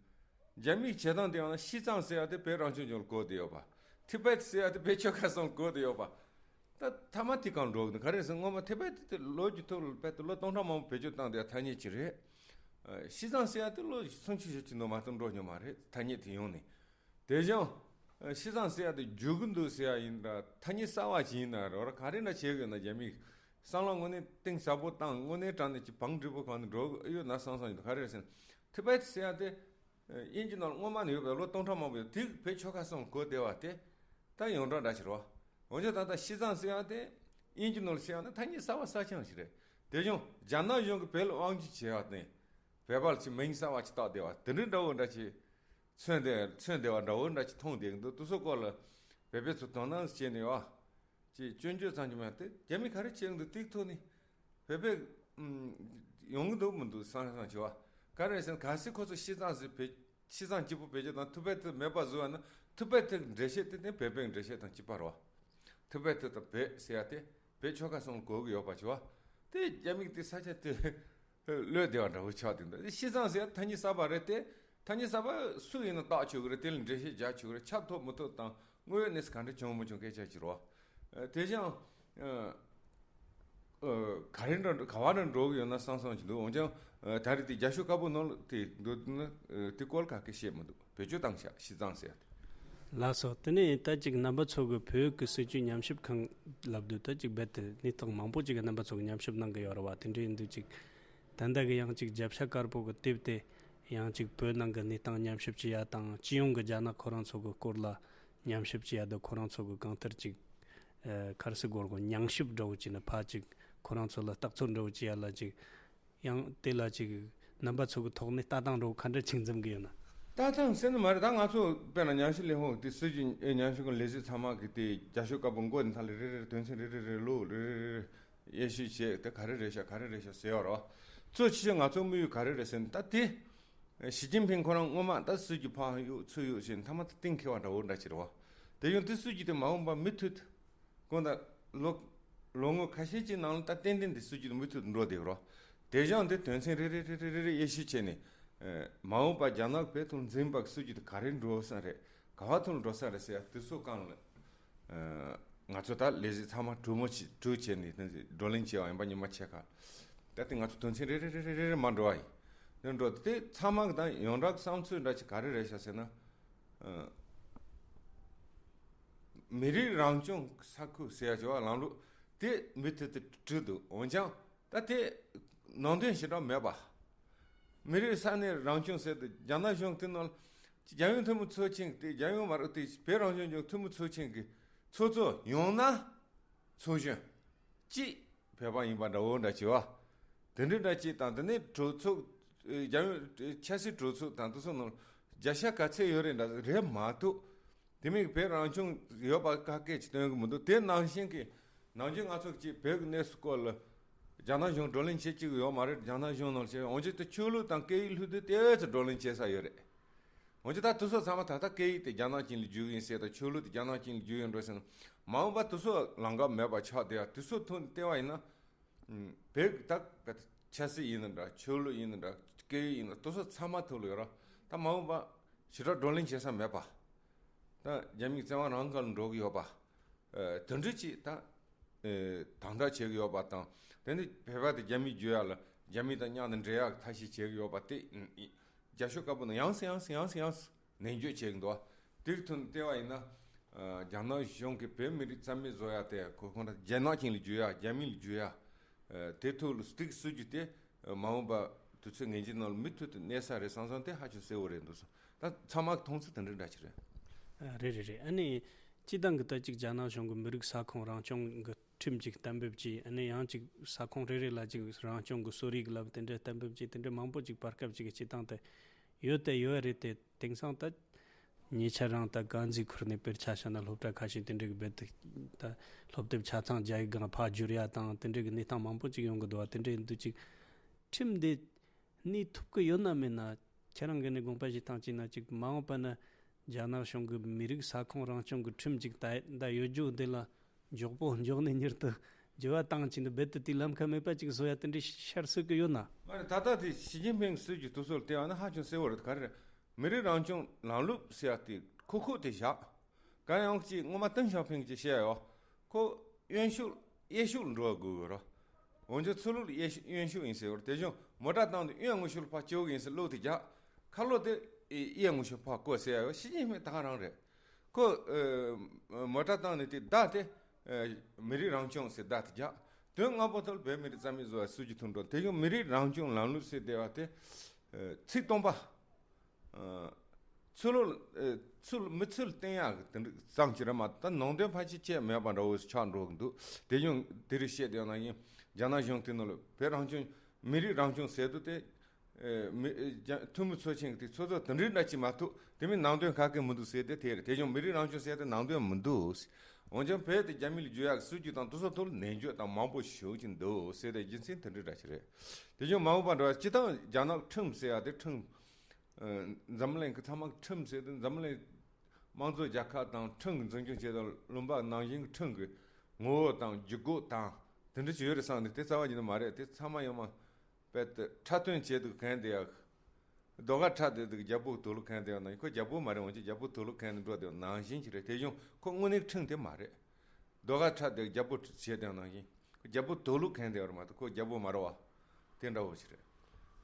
རྒྱ་མིའི་བྱེད་སྟངས་དེ་ཡང་ན་ཤི་ཙང་ཟེར་ཡ་དེ་བོད་རང་སྐྱོང་ལྗོངས་ལ་གོ་བསྡད་ཡོད་པ། ཐི་བེད་ཟེར་ཡ་དེ་བོད་ཆོལ་ཁ་གསུམ་ལ་གོ་བསྡད་ཡོད་པ། ད་ཐ་མ་དེ་གང་འགྲོ་གི་འདུག་ག་རེ་རེད་ཟེར་ན་སྔོན་མ་ཐི་བེད་དེ་ལོ་རྒྱུས་ཐོག་ལ་བོད་དུ་ལོ་སྟོང་ཕྲག་མང་པོ་བེད་སྤྱོད་བཏང་བསྡད་ཡ་ཐ་སྙད་ཅིག་རེད། ཤི་ཙང་ཟེར་ཡ་དེ་ལོ་སུམ་ཅུ་ཞེ་གཅིག་ནང་མ་གཏོགས་འགྲོ་མྱོང་མ་རེད་ཐ་སྙད་དེ་ཡོང་ནས། དེ་བཞིན་ཤི་ཙང་ཟེར་ཡ་དེ་རྒྱུག་གི་འདུག་ཟེར་ཡ་ཡིན་འདྲ་ཐ་སྙད་གསར་བ་ཅིག་ཡིན་ན་རོ་ར་ག་རེ་འདྲ་བྱེད་དགོས་ན་རྒྱ་མིས་བསམ་བློ་དངོས་གནས་གཏིང་ཟབ་པོ་བཏང་དངོས་གནས་དྲང་གནས་ཀྱི་བང་སྒྲིག་པོ་གང་དུ་འགྲོ་གི་ཡོད་ན་བསམ་བསམ་ཡིན་འདུག་ག་རེ་རེད་ཟེར་ན། ཐི་བེད་ཟེར་ཡ་དེ་དབྱིན་ཇི་ནང་སྔོན་མ་ནས་ཡོད་པའི་ལོ་སྟོང་ཕྲག་མང་པོ་ཡོད་དེ་བོད་ཆོལ་ཁ་གསུམ་གོ་བདེ་བ་དེ་ད་ཡོངས་གྲགས་འདྲ་ཞིག་རོ། འོན་ཀྱང་ད་ལྟ་ཤི་ཙང་ཟེར་ཡ་དེ་དབྱིན་ཇི་ནང་ལ་ཟེར་ཡ་ན་ཐ་སྙད་གསར་བ་གསར་རྐྱང་ཞིག་རེད། དེ་བཞིན་རྒྱ་ནག་གཞུང་གིས་བོད་ལ་དབང་སྒྱུར་བྱས་པ་དེ་བོད་པ་ལ་ཅིག་མིང་གསར་བ་ཅིག་བཏགས་བསྡད་པ་དེ་འདྲའི་འདྲ་བོ་འདྲ་ཅིག་མཚོན་བསྡད་མཚོན་བསྡད་པ་འདྲ་བོ་འདྲ་ཅིག་མཐོང་བསྡད་ཀྱི་འདུག་དེ་ཚོ་སྐོར་ལ་བོད་པའི་ཚོ་དོ་སྣང་བྱས་ནས་ཡོད། ཅིག་སྐྱོན་བརྗོད་ཙམ་གྱི་མ་དེ་རྒྱ་མི་ག་རེ་བྱེད་ཀྱི་འདུག་དེའི་ཐོག་ནས་བོད་པའི་ཡོང་གི་འདུག་མི་འདུག་བསམ་བསམ་བྱས་པ། ག་རེ་ཟེར་ན་གལ་སྲིད་ཁོ་ཚོ་ཤི་ཙང་ཟེར་བོད་ཤི་ཙང་གཅིག་པུ་བེད་སྤྱོད་དང་ཐུ་བེད་ཐུ་མེད་པ་བཟོ་བ་ན་ཐུ་བེད་ཐུ་འགྲེལ་བཤད་དེ་ནི་བོད་པའི་འགྲེལ་བཤད་དང་གཅིག་པ་རེད་བ། ཐུ་བེད་ཐུ་དང་བོད་ཟེར་ཡ་དེ་བོད་ཆོལ་ཁ་གསུམ་གོ་གི་ཡོད་པ་བྱས་པ། དེ་རྒྱ་མིག་དེ་ས་ཆ་དེ་ལོས་བདེ་བ་འདྲ་བོ་ཆགས་དེ་འདུག་ཤི་ཙང་ཟེར་ཡ་ཐ་སྙད་གསར་པ་རེད་དེ། ཐ་སྙད་གསར་པ་སུ་ཡིན་ན་བཏགས་ཆོག་གི་རེད། དེ་ལ་འགྲེལ་བཤད་རྒྱག་ཆོག་གི་རེད། ཁྱབ་ཐུབ་མི་ཐུབ་དང་དངོས་ཡོད་གནས་ཚུལ་ག་འདྲ་བྱུང་མི་བྱུང་སྐད་ཆ་ཅིག་རེད་བ། དེ་བཞིན། ག་རེ་འདྲ་ག་བ་འདྲ་འགྲོ་གི་ཡོད་ན་བསམ་བསམ་ཅིག་འདུག་འོན་ཀྱང་ད་རེས་དེ་རྒྱ་ཤོག་དཀར་པོ་ནང་ལ་དེ་འདུག་ན་དེ་སྐོར་ག་གེ་བཤད་མི་འདུག་བེད་སྤྱོད་བཏང་ཤག་ཤི་ཙང་ཟེར་ཡ་དེ། ལགས་སོ། དེ་ནས་ད་ཅིག་རྣམ་པ་ཚོ་གི་བོད་ཀྱི་སྲིད་བྱུས་ཉམས་ཞིབ་ཁང་ལབ་དུས་ད་ཅིག་རྦད་དེ་གནས་སྟངས་མང་པོ་ཅིག་གི་རྣམ་པ་ཚོ་གི་ཉམས་ཞིབ་གནང་གི་ཡོད་རེད་བ། དེ་འདྲ་ཡིན་དུས་ཅིག་ད་ལྟ་གི་ཡང་ཅིག་རྒྱབ་ཤ་དཀར་པོ་གི་དེབ་དེ་ཡང་ཅིག་བོད་ནང་གི་གནས་སྟངས་ཉམས་ཞིབ་བྱེད་ཡ་དང་སྤྱི་ཡོངས་ཀྱི་རྒྱ་ནག་ཁོ་རང་ཚོ་གི་སྐོར་ལ་ཉམས་ཞིབ་བྱེད་ཡ་དང་ཁོ་རང་ཚོ་གི་གང་ལྟར་ཅིག་ཨ་ག་རེ་ཟེར་དགོས་རེད། མྱང་ཞིབ་འདྲ་བོ་བྱས་ནས་ཕར་ཅིག་ཁོ་རང་ཚོ་ལ་རྟགས་ཚོད་འདྲ་བོ་བྱེད་ཡ་ལ་ཅིག་ཡང་དེ་ལ་ཅིག་རྣམ་པ་ཚོ་གི་ཐོག་ནས་ལྟ་སྟངས་འདྲ་བོ་ག་འདྲ་ཅིག་འཛིན་གི་ཡོད་ན། ལྟ་སྟངས་ཟེར་ནི་མ་རེད། ད་ང་ཚོ་དཔེར་ན་ཉམས་ཞིབ་ལས་ཁུངས་དེ་སྲིད་ཇུས་ཉམས་ཞིབ་ཁང་ལས་བྱེད་ཚང་མ་གི་དེ་རྒྱ་ཤོག་དཀར་པོ་འགོ་ནས་ཐ་ལ་རེ་རེ་དོན་ཚན་རེ་རེ་རེ་ལོ་རེ་རེ་རེ་རེ་དབྱེ་ཞིབ་བྱས་དེ་ག་རེ་རེད་ཤག་ག་རེ་རེད་ཤག་ཟེར་ཡོད་རེད་བ། གཙོ་ཆེ་ཤོས་ང་ཚོ་དམིགས་ཡུལ་ག་རེ་རེད་ཟེར་ན་ད་དེ། ཞི་ཅིན་ཕིང་ཁོ་རང་སྔོན་མ་ད་སྲིད་ཇུས་ཕར་གཡུག་ཚུར་གཡུག་བྱས་ནས་མཐའ་མ་ད་གཏན་འཁེལ་བ་འདྲ་བོ་འདྲ་ཅིག་རེད་བ། དེ་ཡང་དེ་སྲིད་ཇུས་དེ་མ་འོངས་པ་མུ་མཐུད་དུ། དགོངས་དག་ལོ་ལོ་ངོ་ཁ་ཤས་ཀྱི་ནང་ལ་ད་ཏན་ཏན་དེ་སྲིད་ཇུས་དེ་མུ་མཐུད་དུ་འགྲོ་བསྡད་ཡོད་རེད་བ། དེ་བཞིན་དེ་དོན་ཚན་རེ་རེ་རེ་རེ་རེ་རེ་དབྱེ་ཞིབ་བྱས་ནས། མ་འོངས་པ་རྒྱ་ནག་བོད་དུ་འཛིན་པ་སྲིད་ཇུས་དེ་ག་རེ་འགྲོ་ས་རེད། ག་བ་ཐོག་ལ་འགྲོ་ས་རེད་ཟེར་ཡ་དེ་ཚོ་གང་ལ། ང་ཚོ་ད་ལས་གཞི་ཚང་མ་གྲོས་མོལ་བྱས་གྲོས་བྱས་ནས་བགྲོ་གླེང་བྱས་པ་ཡིན་པ་ཉི་མ་ཕྱེད་ཀ་ད་ལྟ་ང་ཚོ་དོན་ཚན་རེ་རེ་རེ་རེ་རེ་རེ་མར་འགྲོ་བ་ཡིན། དེ་འགྲོ་དེ་ཚང་མ་གི་ད་ཡོངས་གྲགས་བསམ་ཚུལ་འདྲ་ཅིག་ག་རེ་རེད་ཤག་ཟེར་ན། མི་རིགས་རང་སྐྱོང་ས་ཁུལ་ཟེར་ཡ་བྱ་བ་ལམ་ལུགས་དེ་མུ་མཐུད་དུ་བསྒྲུབས་འདུག་འོན་ཀྱང་ད་དེ་ནང་དོན་ཞེ་དྲག་མེད་པ། མི་རིགས་ས་གནས་རང་སྐྱོང་ཟེར་དུས་རྒྱ་ནག་གཞུང་དེ་ནང་རྒྱལ་ཡོངས་འཐུས་མི་ཚོགས་ཆེན་དེ་རྒྱལ་ཡོངས་མ་རེད་དེ་བོད་རང་སྐྱོང་ལྗོངས་འཐུས་མི་ཚོགས་ཆེན་གྱི་ཚོགས་གཙོ་ཡང་ན་ཚོགས་གཞོན་གཅིག་བོད་པ་ཡིན་པ་འདྲ་བོ་འདྲ་བྱེད་བ། དེ་འདྲ་འདྲ་གཅིག་དང་དེ་ནས་གྲོས་ཚོགས་རྒྱལ་ཡོངས་ཆབ་སྲིད་གྲོས་ཚོགས་དང་དེ་ཚོ་ནང་བརྒྱ་ཆ་ག་ཚད་ཡོད་རེད་འདྲ་རེད་མ་གཏོགས། དེ་མིན་བོད་རང་སྐྱོང་ཡོད་པ་ཁ་སྐད་ཅིག་སྟོན་གི་མི་འདུག་དེ་ནང་བཞིན་གྱི་ནང་ཆོས་ང་ཚོ་གཅིག་བོད་ཀྱི་གནས་ཚུལ་སྐོར་ལ་རྒྱ་ནག་གཞུང་བགྲོ་གླེང་བྱེད་ཀྱི་ཡོད་མ་རེད། རྒྱ་ནག་གཞུང་ནང་བྱས་འོན་ཀྱང་དེ་ཆོས་ལུགས་དང་སྐད་ཡིག་ལྷུ་དུས་དེ་ཙམ་བགྲོ་གླེང་བྱེད་ས་ཡོད་རེད། འོན་ཀྱང་ད་དེ་ཚོ་ཚང་མ་ད་ལྟ་སྐད་ཡིག་དེ་རྒྱ་ནག་ཅན་ལ་བསྒྱུར་ཡིན་ཟེར་དང་ཆོས་ལུགས་དེ་རྒྱ་ནག་ཅན་ལ་བསྒྱུར་ཡིན་འགྲོ་ཟེར་ན་མ་འོངས་པ་དེ་ཚོ་ལམ་ཁ་མེད་པ་ཆགས་བསྡད་ཡ་དེ་ཚོ་ཐོག་ནས་བལྟས་པ་ཡིན་ན། བོད་ཀྱི་ད་ཆབ་སྲིད་ཡིན་ན་འདྲ་ཆོས་ལུགས་ཡིན་ན་འདྲ་སྐད་ཡིག་ཡིན་ན་དེ་ཚོ་ཚང་མ་ཐོག་ལ་ཡོད་ར། ད་མ་འོངས་པ་ཞེ་དྲག་བགྲོ་གླེང་བྱེད་ས་མེད་པ། ད་རྒྱ་མིའི་བཙན་དབང་རང་སྒང་ལ་འགྲོ་གི་ཡོད་པ། དེ་འདྲ་ཅིག་ད་དམ་དྲག་བྱེད་ཀྱི་ཡོད་པ་དང་དེ་ནི་བོད་པ་དེ་རྒྱ་མིས་བསྒྱུར་ཡ་ལ་རྒྱ་མི་དང་མཉམ་དུ་འབྲེལ་ཡག་ཐབས་ཤེས་བྱེད་ཀྱི་ཡོད་པ་དེ། རྒྱ་ཤོག་དཀར་པོ་ནང་ཡང་སེ་ཡང་སེ་ཡང་སེ་ཡང་སེ་ནན་བརྗོད་བྱེད་ཀྱི་འདུག་དེའི་ཐོག་ནས་བལྟས་པ་ཡིན་ན། རྒྱ་ནག་གཞུང་གིས་བོད་མི་རིགས་རྩ་མེད་བཟོ་ཡ་དེ་ཁོ་ཁོང་རང་རྒྱ་ནག་ཅན་ལ་བསྒྱུར་ཡ་རྒྱ་མི་ལ་བསྒྱུར་ཡ། དེ་ཐོག་ལ་སྟེགས་སྲིད་ཇུས་དེ་མ་འོངས་པ་དུས་ཚོད་ངེས་ཅན་ནང་ལ་མུ་མཐུད་དུ་གནས་ས་རེད་བསམ་བསམ་དེ་ཧ་ཅང་གསལ་བོ་རེད་འདུག་ད་ཚང་མ་གི་མཐོང་ཚུལ་དེ་འདྲ་འདྲ་ཅིག་རེད། རེད་རེད་རེད། ཨ་ནི་སྤྱི་བཏང་གི་ད་ཅིག་རྒྱ་ནག་གཞུང་གི་མི་རིགས་ས་ཁོངས་རང་སྐྱོང་གི་ཁྲིམས་ཅིག་གཏན་འབེབས་ཀྱིས་ཨ་ནི་ཡང་ཅིག་ས་ཁོངས་རེ་རེ་ལ་ཅིག་རང་སྐྱོང་གི་གསོ་རིག་ལབ་དེ་འདྲའི་གཏན་འབེབས་ཀྱིས་དེ་འདྲའི་མང་པོ་ཅིག་བར་སྐབས་ཅིག་གི་སྤྱི་བཏང་དུ་ཡོད་དེ་ཡོད་རེད་དེ་དེང་སང་ད་ཉེ་ཆར་རང་ད་དཀར་མཛེས་ཁུལ་ནས་དཔེར་ཆ་བཞག་ན་སློབ་གྲྭ་ཁ་ཤས་དེ་འདྲའི་གི་རྦད་དེ་ད་སློབ་དེབ་ཆ་ཚང་རྒྱ་ཡིག་སྒང་ཕར་བསྒྱུར་ཡ་དང་དེ་འདྲའི་གི་གནས་སྟངས་མང་པོ་ཅིག་ཡོང་གི་འདུག་བ། དེ་འདྲའི་འདུག་ཅིག་ཁྲིམས་འདི་གནས་ཐུབ་ཀྱི་ཡོད་ན་མེད་ན། ཁྱེད་རང་གི་ནས་དགོངས་པ་བཞེས་སྟངས་ཅིག་ན་ཅིག་མ་འོངས་པ་ན་རྒྱ་ནག་གཞུང་གི་མི་རིགས་ས་ཁོངས་རང་སྐྱོང་གི་ཁྲིམས་ཅིག་ད་ད་ཡོད་རྒྱུ་འདི་ལ་མགྱོགས་པོ་མགྱོགས་ནས་མྱུར་དུ་འགྱུར་བ་བཏང་ཅིག་འདི་རྦད་དེ་དེའི་ལམ་ཁ་མེད་པ་ཅིག་བཟོ་ཡ་དེ་འདྲའི་ཤར་སྲོལ་གི་ཡོད་ན། མ་རེད། ད་ལྟ་དེ་ཞི་ཅིན་ཕིང་སྲིད་ཇུས་དེ་ཚོར་བལྟས་པ་ན་ཧ་ཅང་གསལ་བོ་རེད། ག་རེ་རེད། མི་རིགས་རང་སྐྱོང་ལམ་ལུགས་ཟེར་ཡ་དེ་ཁུག་ཁུག་དེ་བཞག་གང་ཡང་གཅིག་སྔོན་མ་ཏེང་ཞའོ་ཕིང་གིས་བཤད་ཡོད། ཁོ་གཡོན་ཕྱོགས་གཡས་ཕྱོགས་ལ་འགྲོ་དགོས་ཀྱི་རེད། འོན་ཀྱང་ཚུར་ལོག་གཡས་གཡོན་ཕྱོགས་ཡིན་ཟེར་བར་དེ་བཞིན་མོ་ཊ་བཏང་དུས་གཡོན་ངོས་ཕྱོགས་ལ་ཕར་སྐྱོད་ཀྱི་ཡིན་ཟེར་གློག་དེ་རྒྱག་ཁ་ལོ་དེ་གཡས་ངོས་ཕྱོགས་ཕར་བསྐོར་ཟེར་ཡ་ཡོད། ཞི་ཅིན་ཕིང་ད་ག་རང་རེད། ཁོ་མོ་ཊ་བཏང་ནས་དེ་བརྡ་དེ་མི་རིགས་རང་སྐྱོང་ཟེར་བརྡ་དེ་རྒྱག་དོན་དངོས་པོ་ཐོག་ལ་བོད་མི་རིགས་རྩ་མེད་བཟོ་བའི་སྲིད་ཇུས་ཐོག་འགྲོ། དེ་བཞིན་མི་རིགས་རང་སྐྱོང་ལམ་ལུགས་ཟེར་བསྡད་པ་དེ་ཚིག་སྟོང་པ། ཚུར་ལོག་ཚུར་མི་ཚུར་བསྟན་ཡག་གི་དེ་འདྲ་ཙམ་ཅིག་རེད་མ་གཏོགས་ནང་དོན་ཕལ་ཆེར་བཤད་མེད་པ་འདྲ་བོ་ཞིག་ཆགས་འགྲོ་གི་འདུག་དེ་ཡང་དེ་རིགས་བཤད་དེ་ཡང་ན་ཡིན་རྒྱ་ནག་གཞུང་དེ་ནང་ལ་བོད་རང་སྐྱོང་མི་རིགས་རང་སྐྱོང་ཟེར་དུས་དེ་ ཨེ་མི་ཨེ་རྒྱ་ཐུན་མོང་ཚོགས་ཆེན་གྱི་དེ་ཚོགས་གཙོ་དེ་འདྲའི་འདྲ་ཅིག་མ་གཏོགས་དེ་མིན་ནང་དོན་ག་གེ་མི་འདུག་ཟེར་ཏེ། དེ་རེད། དེ་བྱུང་མི་རིགས་རང་སྐྱོང་ཟེར་ཏེ་ནང་དོན་མི་འདུག། འོན་ཀྱང་བོད་དེ་རྒྱ་མི་ལ་བརྗོད་ཡག་གི་སྲིད་ཇུས་དང་དེ་ཚོ་ཐོག་ལ་ནན་བརྗོད་དང་མང་པོ་ཞུ་གི་འདུག་ཟེར་ཏེ། རྒྱུ་མཚན་དེ་འདྲའི་འདྲ་ཅིག་རེད། དེ་བྱུང་མ་འོངས་པ་འགྲོ་བ་སྤྱི་བཏང་རྒྱ་ནག་ཁྲིམས་ཟེར་ཡག་དེ་ཁྲིམས། ཨ་འཛམ་གླིང་གི་ཚང་མ་ཁྲིམས་ཟེར་ཏེ་འཛམ་གླིང་དམངས་གཙོ་རྒྱལ་ཁབ་དང་ཁྲིམས་ཀྱི་འཛིན་སྐྱོང་བྱེད་དང་ལུང་པ་ནང་བཞིན་གྱི་ཁྲིམས་ཀྱི་ངོ་བོ་དང་བརྒྱུད་སྐོར་དང་དེ་འདྲ་ཅིག་ཡོད་རེད་བསམ་ནས། དེ་རྩ་བ་ཉིད་ནས་མ་རེད། དེ་ཚང་མ་ཡོད་མ། དཔེ་དེ་འཁྲབ་སྟོན་བྱེད་འདུག་གན་དེ་ཡག། ཟློས་གར་འཁྲབ་བསྡད་འདུག་རྒྱལ་པོ་དུག་ལོག་གན་དེ་ཡག་ན། ཁོ་རྒྱལ་པོ་མ་རེད། འོན་ཀྱང་རྒྱལ་པོ་དུག་ལོག་གན་དུ་འགྲོ་བསྡད་ནང་བཞིན་ཅིག་རེད། དེ་བྱུང་ཁོ་དངོས་གནས་ཁྲིམས་དེ་མ་རེད། ཟློས་གར་འཁྲབ་བསྡད་རྒྱལ་པོ་བྱེད་བསྡད་ནང་བཞིན། ཁོ་རྒྱལ་པོ་དུག་ལོག་གན་དེ་ཡག་རེད་མ་གཏོགས་ཁོ་རྒྱལ་པོ་མ་རེད་བ། དེ་འདྲ་བོ་ཞིག་རེད།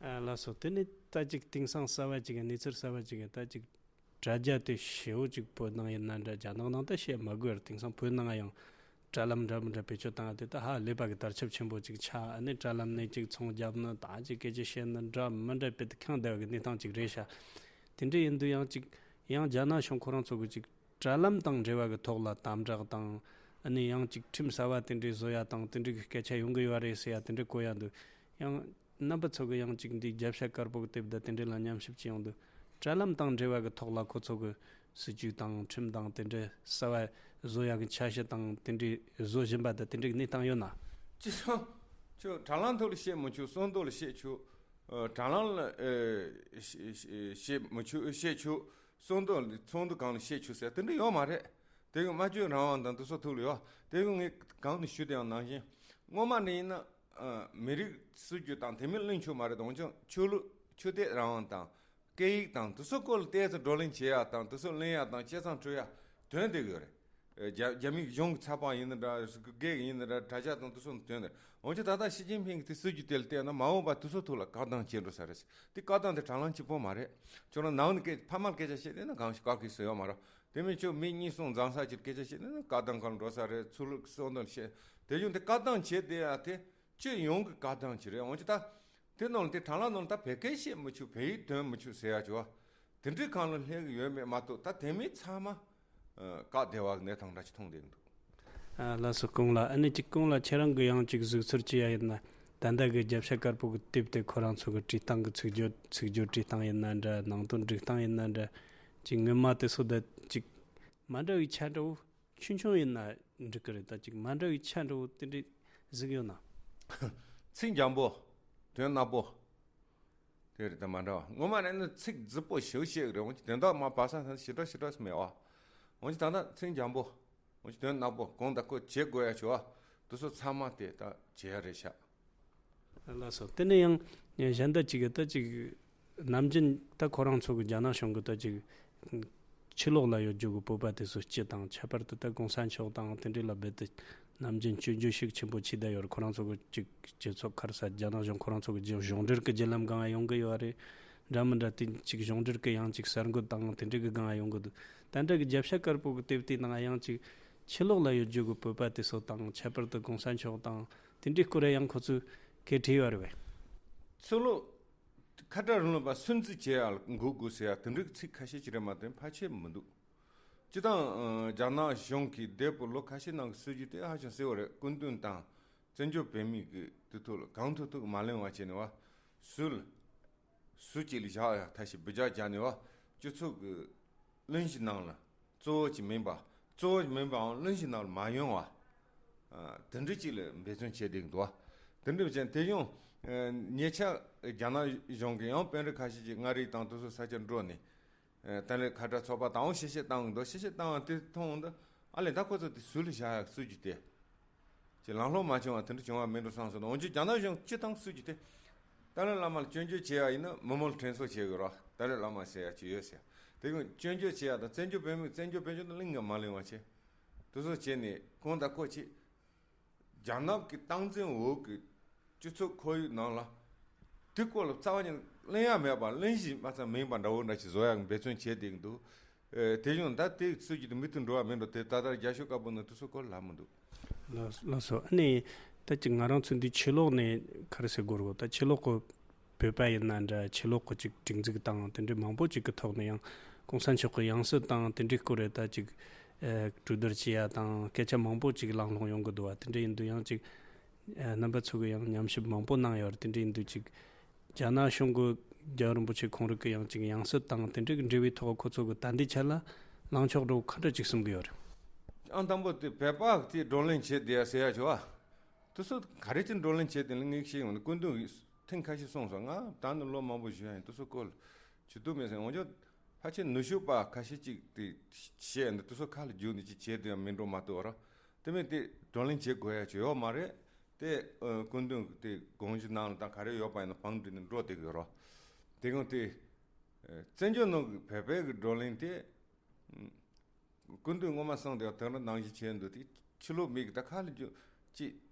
ཨ་ལགས་སོ། དེ་ནི་ད་ཅིག་དེང་སང་གསར་བ་ཅིག་གནས་ཚུལ་གསར་བ་ཅིག་ད་ཅིག་དྲ་རྒྱ་དེ་ཞེ་བོ་ཅིག་བོད་ནང་ཡིན་ན་འདྲ། རྒྱ་ནག་ནང་ད་བཤད་མ་དགོས་ར། དེང་སང་བོད་ནང་ཡང་དྲ་ལམ་འདྲ་མི་འདྲ་བེད་སྤྱོད་བཏང་ཡ་དེ་ད་ཧ་ལས་པ་གི་དར་ཁྱབ་ཆེན་པོ་ཅིག་ཆགས། ཨ་ནི་དྲ་ལམ་ནས་ཅིག་ཚོང་རྒྱབ་ནི་དང་ཅིག་སྐད་ཆ་བཤད་ནི་འདྲ་མི་འདྲ་བེད་དུ་ཁྱང་བསྡད་པ་གི་གནས་སྟངས་ཅིག་རེད་ཤག། དེ་འདྲ་ཡིན་དུས་ཡང་ཅིག་ཡང་རྒྱ་ནག་གཞུང་ཁོ་རང་ཚོ་གི་ཅིག་དྲ་ལམ་དང་འབྲེལ་བ་གི་ཐོག་ལ་དམ་དྲག་དང་། ཨ་ནི་ཡང་ཅིག་ཁྲིམས་གསར་བ་དེ་འདྲའི་བཟོ་ཡ་དང་དེ་འདྲའི་གི་སྐད་ཆ་ཡོང་གི་ཡོད་རེད་ཟེར་ཡ་དེ་འདྲ་གོ་ཡ་འདུག། ཡང་རྣམ་པ་ཚོ་གི་ཡང་ཅིག་འདི་རྒྱབ་ཤ་དཀར་པོ་གི་དེབ་དང་དེ་འདྲ་ལ་ཉམས་ཞིབ་ཅིག་ཡོང་དུས། དྲ་ལམ་དང་འབྲེལ་བ་གི་ཐོག་ལ་ཁོ་ཚོ་གི་སྲིད་ཇུས་དང་ཁྲིམས་དང་དེ་འདྲ་གསར་བ་བཟོ་ཡ་གི་འཆར་གཞི་དང་དེ་འདྲ་བཟོ་བཞིན་པ་དང་དེ་འདྲ་གི་གནས་སྟངས་ཡོད་ན། ཅི་སོང་། ཁྱོད་དྲ་ལམ་ཐོག་ལ་བཤད་མི་ཆོག། གསང་དོན་ལ་བཤད་ཆོག། ཨ་དྲ་ལམ་ལ་ཨེ་བཤད་བཤད་མི་ཆོག། བཤད་ཆོག། གསང་དོན་ལ་ཚོགས་འདུ་སྒང་ལ་བཤད་ཆོག་ཟེར་དེ་འདྲ་ཡོད་མ་རེད། དེ་གི་སྨྲ་བརྗོད་རང་དབང་དང་དེ་ཚོ་ཐོག་ལ་ཡོད། དེ་གི་ངས་གང་ནས་ཞུས་དེ་ཡང་ནང་བཞིན། སྔོན་མ་ནས་ཡིན་ན་ཨ་མི་རིགས་སྲིད་ཇུས་དང་དེ་མིན་གླེང་ཆོག་མ་རེད། འོན་ཀྱང་ཆོས་ལུགས་ཆོས་དད་རང་དབང་དང་སྐད་ཡིག་དང་དེ་ཚོ་སྐོར་ལ་ཏོག་ཙམ་བགྲོ་གླེང་བྱེད་ཡ་དང་དེ་ཚོ་གླེང་ཡ་དང་དཔྱད་མཚམས་འཁྲུལ་ཡ་དོན་དེ་གི་ཡོད་རེད། རྒྱ་རྒྱ་མིའི་གཞུང་གི་ཚགས་པར་ཡིན་ན་འདྲ། སྒེར་ཡིན་ན་འདྲ། དྲ་རྒྱ་དང་དེ་ཚོ་དོན་དེ། འོན་ཀྱང་ད་ལྟ་ཞི་ཅིན་ཕིང་གི་དེ་སྲིད་ཇུས་དེ་ལ་བལྟས་ན་མ་འོངས་པ་དེ་ཚོ་ཐོག་ལ་བཀག་སྡོམ་བྱེད་འགྲོ་ས་རེད། དེ་བཀག་སྡོམ་དེ་དྲ་ལམ་གཅིག་པོ་མ་རེད། ཁྱོད་རང་ནང་ནས་སྐད་ཕ་མར་སྐད་ཆ་བཤད་བསྡད་ན་གང་ཞིག་བཀག་གི་སྲོལ་ཡོད་མ་རེད། དེ་མིན་ཁྱོད་མི་གཉིས་གསུམ་འཛོམས་ས་ཅིག་སྐད་ཆ་བཤད་བསྡད་ན་བཀག་སྡོམ་ཁང་འགྲོ་ས་རེད། ཚུར་ལོག་གསང་དོན་བཤད། དེ་བཞིན་དེ་བཀག་སྡོམ་བྱེད་བསྡད་ཡ་དེ་སྤྱི་ཡོངས་ཀྱི་བཀག་སྡོམ་ཅིག་རེད། འོན་ཀྱང་ད་དེ་ནང་ལ་དེ་དྲ་ལམ་ནང་ལ་ད་བོད་སྐད་བཤད་མི་ཆོག། བོད་ཡིག་འདོན་མི་ཆོག་ཟེར་ཡ་ཅིག་བ། དེ་འདྲའི་སྒང་ལ་སླེབས་ཀྱི་ཡོད་མེད་མ་གཏོགས། ད་དེ་མིན་ཚང་མ་ཨ་བཀག་བསྡད་པ་གི་གནས་སྟངས་འདྲ་ཅིག་མཐོང་བསྡད་ཀྱི་འདུག། ཨ་ལགས་སོ། ཀུན་ལགས། ཨ་ནི་ཅིག་ཀུན་ལགས་ཁྱེད་རང་གི་ཡང་ཅིག་གཟིགས་ཚུལ་ཅི་ཡ་ཡིན་ན། ད་ལྟ་གི་རྒྱབ་ཤ་དཀར་པོ་གི་དེབ་དེ་ཁོ་རང་ཚོ་གི་བྲིས་སྟངས་གི་ཚིག་སྦྱོར་ཚིག་སྦྱོར་བྲིས་སྟངས་ཡིན་ན་འདྲ། ནང་དོན་སྒྲིག་སྟངས་ཡིན་ན་འདྲ། ཅིག་སྔོན་མ་དེ་ཚོ་དང་ཅིག་མ་འདྲ་བའི་ཆ་འདྲ་བོ་ཆུང་ཆུང་ཡིན་ན་འགྲིག་གི་རེད། ད་ཅིག་མ་འདྲ་བའི་ཆ་འདྲ་བོ་དེ་འདྲའི་གཟིགས་ཡོད་ན། ཚིག་འཇམ་པོ། དོན་རྣ་པོ། དེ་རེད། ད་མ་འདྲ་བ། སྔོན་མ་རེད་ན་ཚིག་རྫིག་པོ་ཞེ་པོ་བཤད་གི་རེད། འོན་ཀྱང་དོན་དག་མར་བབས་ས་ཞེ་དྲག་ཞེ་དྲག་མེད་བ། འོན་ཀྱང་ད་ལྟ་ཚིག་འཇམ་པོ། འོན་ཀྱང་དོན་རྣ་པོ། གང་ལྟར་ཁོ་བྱེད་དགོས་ཡ་ཆེ་བ། དེ་ཚོ་ཚང་མ་དེ་ད་བྱེད་ཡ་རེད་ཤག། ལགས་སོ། དེ་ནས་ཡང་གཞན་དག་ཅིག་གིས་ད་ཅིག་ནམ་རྒྱུན་ད་ཁོ་རང་ཚོ་གི་རྒྱ་ནག་གཞུང་གི་ད་ཅིག་ཕྱི་ལོགས་ལ་ཡོད་རྒྱུ་གི་བོད་པ་དེ་ཚོ་སྤྱི་དང་། ཁྱད་པར་དུ་ད་གོང་ས་མཆོག་དང་དེ་འདྲའི་ལ་རྦད་དེ་ནམ་རྒྱུན་སྐྱོན་བརྗོད་ཤུགས་ཆེན་པོ་བྱས་བསྡད་ཡོད་རེད། ཁོ་རང་ཚོ་གི་ཅིག་སྤྱི་ཚོགས་ཁར་ས་རྒྱ་ནག་གཞུང་ཁོ་རང་ཚོ་གི་གཞུང་འབྲེལ་གྱི་བརྒྱུད་ལམ་སྒང་ཡོང་གི་ཡོད་རེད། འདྲ་མི་འདྲ་དེ་ཅིག་གཞུང་འབྲེལ་གྱི་ཡང་ཅིག་གསར་འགོད་དང་དེ་འདྲའི་གི་སྒང་ཡོང་གི་འདུག། ད་ལྟ་གི་རྒྱབ་ཤ་དཀར་པོ་གི་དེབ་དེའི་ནང་ཡང་ཅིག་ཕྱི་ལོགས་ལ་ཡོད་རྒྱུ་གི་བོད་པ་དེ་ཚོ་དང་། ཁྱད་པར་དུ་གོང་ས་མཆོག་དང་དེ་འདྲའི་སྐོར་ཡང་ཁོ་ཚོས་སྐད་བྲིས་ཡོད་རེད་པས། ཕྱི་ལོགས་ཁ་བྲལ་རིང་ལུགས་པ་སུན་གཙེར་བྱེད་ཡ་ལ་འགོག་དགོས་ཟེར་ཡ་དེ་འདྲའི་ཚིག་ཁ་ཤས་ཅིག་རེད་མ་གཏོགས་ཕལ་ཆེར་མི་འདུག། སྤྱིར་བཏང་ཨ་རྒྱ་ནག་གཞུང་གིས་འདས་པའི་ལོ་ཁ་ཤས་ནང་གི་སྲིད་ཇུས་དེ་ཧ་ཅང་གསལ་བོ་རེད། སྐུ་མདུན་དང་བཙན་བྱོལ་བོད་མིའི་གི་དེ་ཐོག་ལ་གང་ཐུབ་ཐུབ་མ་གླེང་བ་བྱས་ནས་བ། སུ་ལ་སུ་གཅིག་ལ་བཞག་ཡ་ཐབས་ཤེས་འབུད་རྒྱག་བརྒྱབ་ནས་བ། སྤྱི་ཚོགས་ཀྱི་གླེང་གཞི་ནང་ལ་གཙོ་བོ་ཅིག་མིན་པ། གཙོ་བོ་མིན་པའང་གླེང་གཞི་ནང་ལ་མ་ཡོང་བ། ཨ་དེ་འདྲ་ཅིག་ལ་འབད་བརྩོན་བྱས་བསྡད་ཀྱི་འདུག་བ། དེ་འདྲ་བྱས་དེ་ཡང་ཨ་ཉེ་ཆར་རྒྱ་ནག་གཞུང་གིས་ཡང་དཔོན་རིགས་ཁ་ཤས་ཀྱིས་མངའ་རིས་དང་དེ་ཚོ་ས་ཆར་འགྲོ་ནས། ཨ་ཏཱ་ལའི་ཁ་བྲལ་ཚོགས་པ་དང་པོ་གཞི་བྱས་བཏང་གི་འདུག། གཞི་བྱས་བཏང་བ་དེ་མཐོང་འདུག། ཨ་ལས་ད་ཁོ་ཚོ་དེ་སུ་ལ་བཞག་ཡག་སྲིད་ཇུས་དེ། ཅིག་ལམ་ལྷོང་མ་བྱུང་བ་དེ་འདྲ་བྱུང་བ་མིན་འགྲོ་བསམ་སོང་། འོན་ཀྱང་རྒྱ་ནག་གཞུང་སྤྱི་བཏང་སྲིད་ཇུས་དེ། ཏཱ་ལའི་བླ་མ་ལ་སྐྱོན་བརྗོད་བྱེད་ཡ་ཡིན་ན་མི་མང་ལ་དྲན་གསོ་བྱེད་དགོས་ར། ཏཱ་ལའི་བླ་མ་ཟེར་ཡ་ཅིག་ཡོད་ཟེར། དེ་གི་སྐྱོན་བརྗོད་བྱེད་ཡ་དང་བཙན་བྱོལ་བོད་མི་བཙན་བྱོལ་བོད་གཞུང་དང་གླེང་ག་མ་གླེང་བ་བྱས། དེ་ཚོ་བྱས་ནས་གང་ལྟར་ཁོ་ཅིག་རྒྱ་ནག་གི་སྟངས་འཛིན་འོག་གི་སྤྱི་ཚོགས་ཁོར་ཡུག་ནང་ལ་དེ་སྐོར་ལ་རྩ་བ་ཉིད་གླེང་ཡ་མེད་པ། གླེང་གཞི་མ་ཚང་མིན་པ་འདྲ་བོ་འདྲ་ཞིག་བཟོ་ཡག་འབད་བརྩོན་བྱས་བསྡད་ཀྱི་འདུག། ཨེ་དེ་བཞིན་ད་དེ་སྲིད་ཇུས་དེ་མུ་མཐུད་འགྲོ་བ་མིན་འགྲོ། དེ་ད་ལྟ་རྒྱ་ཤོག་དཀར་པོ་ནང་དེ་ཚོ་སྐོར་ལ་མི་འདུག། ལགས་ལགས་སོ། ཨ་ནི་ད་ཅིག་ང་རང་ཚོ་འདི་ཕྱི་ལོགས་ནས་ག་རེ་ཟེར་དགོས་རེད། ད་ཕྱི་ལོགས་གི་བོད་པ་ཡིན་ན་འདྲ། ཕྱི་ལོགས་གི་ཅིག་སྒྲིག་འཛུགས་དང་དེ་འདྲའི་མང་པོ་ཅིག་གི་ཐོག་ནས་ཡང་གོང་ས་མཆོག་གི་ཡང་སྲིད་དང་དེ་འདྲའི་སྐོར་རེ་ད་ཅིག་ཨེ་གྲོས་བསྡུར་བྱེད་ཡ་དང་སྐད་ཆ་མང་པོ་ཅིག་གླེང་སློང་ཡོང་གི་འདུག་བ། དེ་འདྲ་ཡིན་དུས་ཡང་ཅིག་ཨེ་རྣམ་པ་ཚོ་གི་ཡང་ཉམས་ཞིབ་མང་པོ་གནང་ཡོད་རེད། དེ་འདྲ་ཡིན་དུས་ཅིག་ རྒྱ་ནག་གཞུང་གི་རྒྱལ་བ་རིན་པོ་ཆེ་ཁོང་རང་གི་ཡང་ཅིག་ཡང་སྲིད་དང་དེ་འདྲའི་འབྲེལ་བའི་ཐོག་ཁོ་ཚོ་གི་ད་ལྟའི་ཆ་ལ་ལངས་ཕྱོགས་འདྲ་བོ་ག་འདྲ་ཅིག་གསུང་གི་ཡོད་རེད། ཨང་དང་པོ་དེ་བོད་པ་དེ་བགྲོ་གླེང་བྱེད་བསྡད་ཡ་ཟེར་ཡ་བྱུང་བ། དེ་ཚོ་ག་རེ་ཅིག་བགྲོ་གླེང་བྱེད་དེ་ལ་ངས་ཤེས་ཡོང་། སྐུ་མདུན་གྱིས་ཐེངས་ཁ་ཤས་གསུངས་སོང་། ང་ད་ནི་ལོ་མང་པོ་བཞུགས་ཡ་ཡིན། དེ་ཚོ་སྐོར་ལ་ཇུས་གཏོགས་མེད་ཟེར། འོན་ཀྱང་ཕལ་ཆེར་ནུབ་ཕྱོགས་པ་ཁ་ཤས་ཅིག་དེ་བཤད་ནས་དེ་ཚོ་ཁ་ལ་བསྒྱུར་ནས་ཅིག་བྱེད་དེ་ཡང་མིན་འགྲོ་མ་གཏོགས་ར། དེ་མིན་དེ་བགྲོ་གླེང་བྱེད་དགོས་ཡ་ཅིག་ཡོད་མ་རེད། དེ་ཨ་སྐུ་མདུན་གྱི་དེ་དགོངས་གཞི་ནང་ལ་ད་ག་རེ་ཡོད་པ་ཡིན་ན་བང་བསྒྲིགས་ནས་འགྲོ་བསྡད་ཀྱི་ཡོད་ར། དེ་གང་དེ་ཨ་བཙན་བྱོལ་ནང་གི་བོད་པའི་གི་བགྲོ་གླེང་དེ་ཨ་སྐུ་མདུན་སྔོན་མ་གསུངས་དེ་དེང་རབས་ནང་བཞིན་བྱས་འདུག་དེ་ཕྱི་ལོགས་མི་གི་ད་ཁ་ལ་རྒྱུ་ཅི་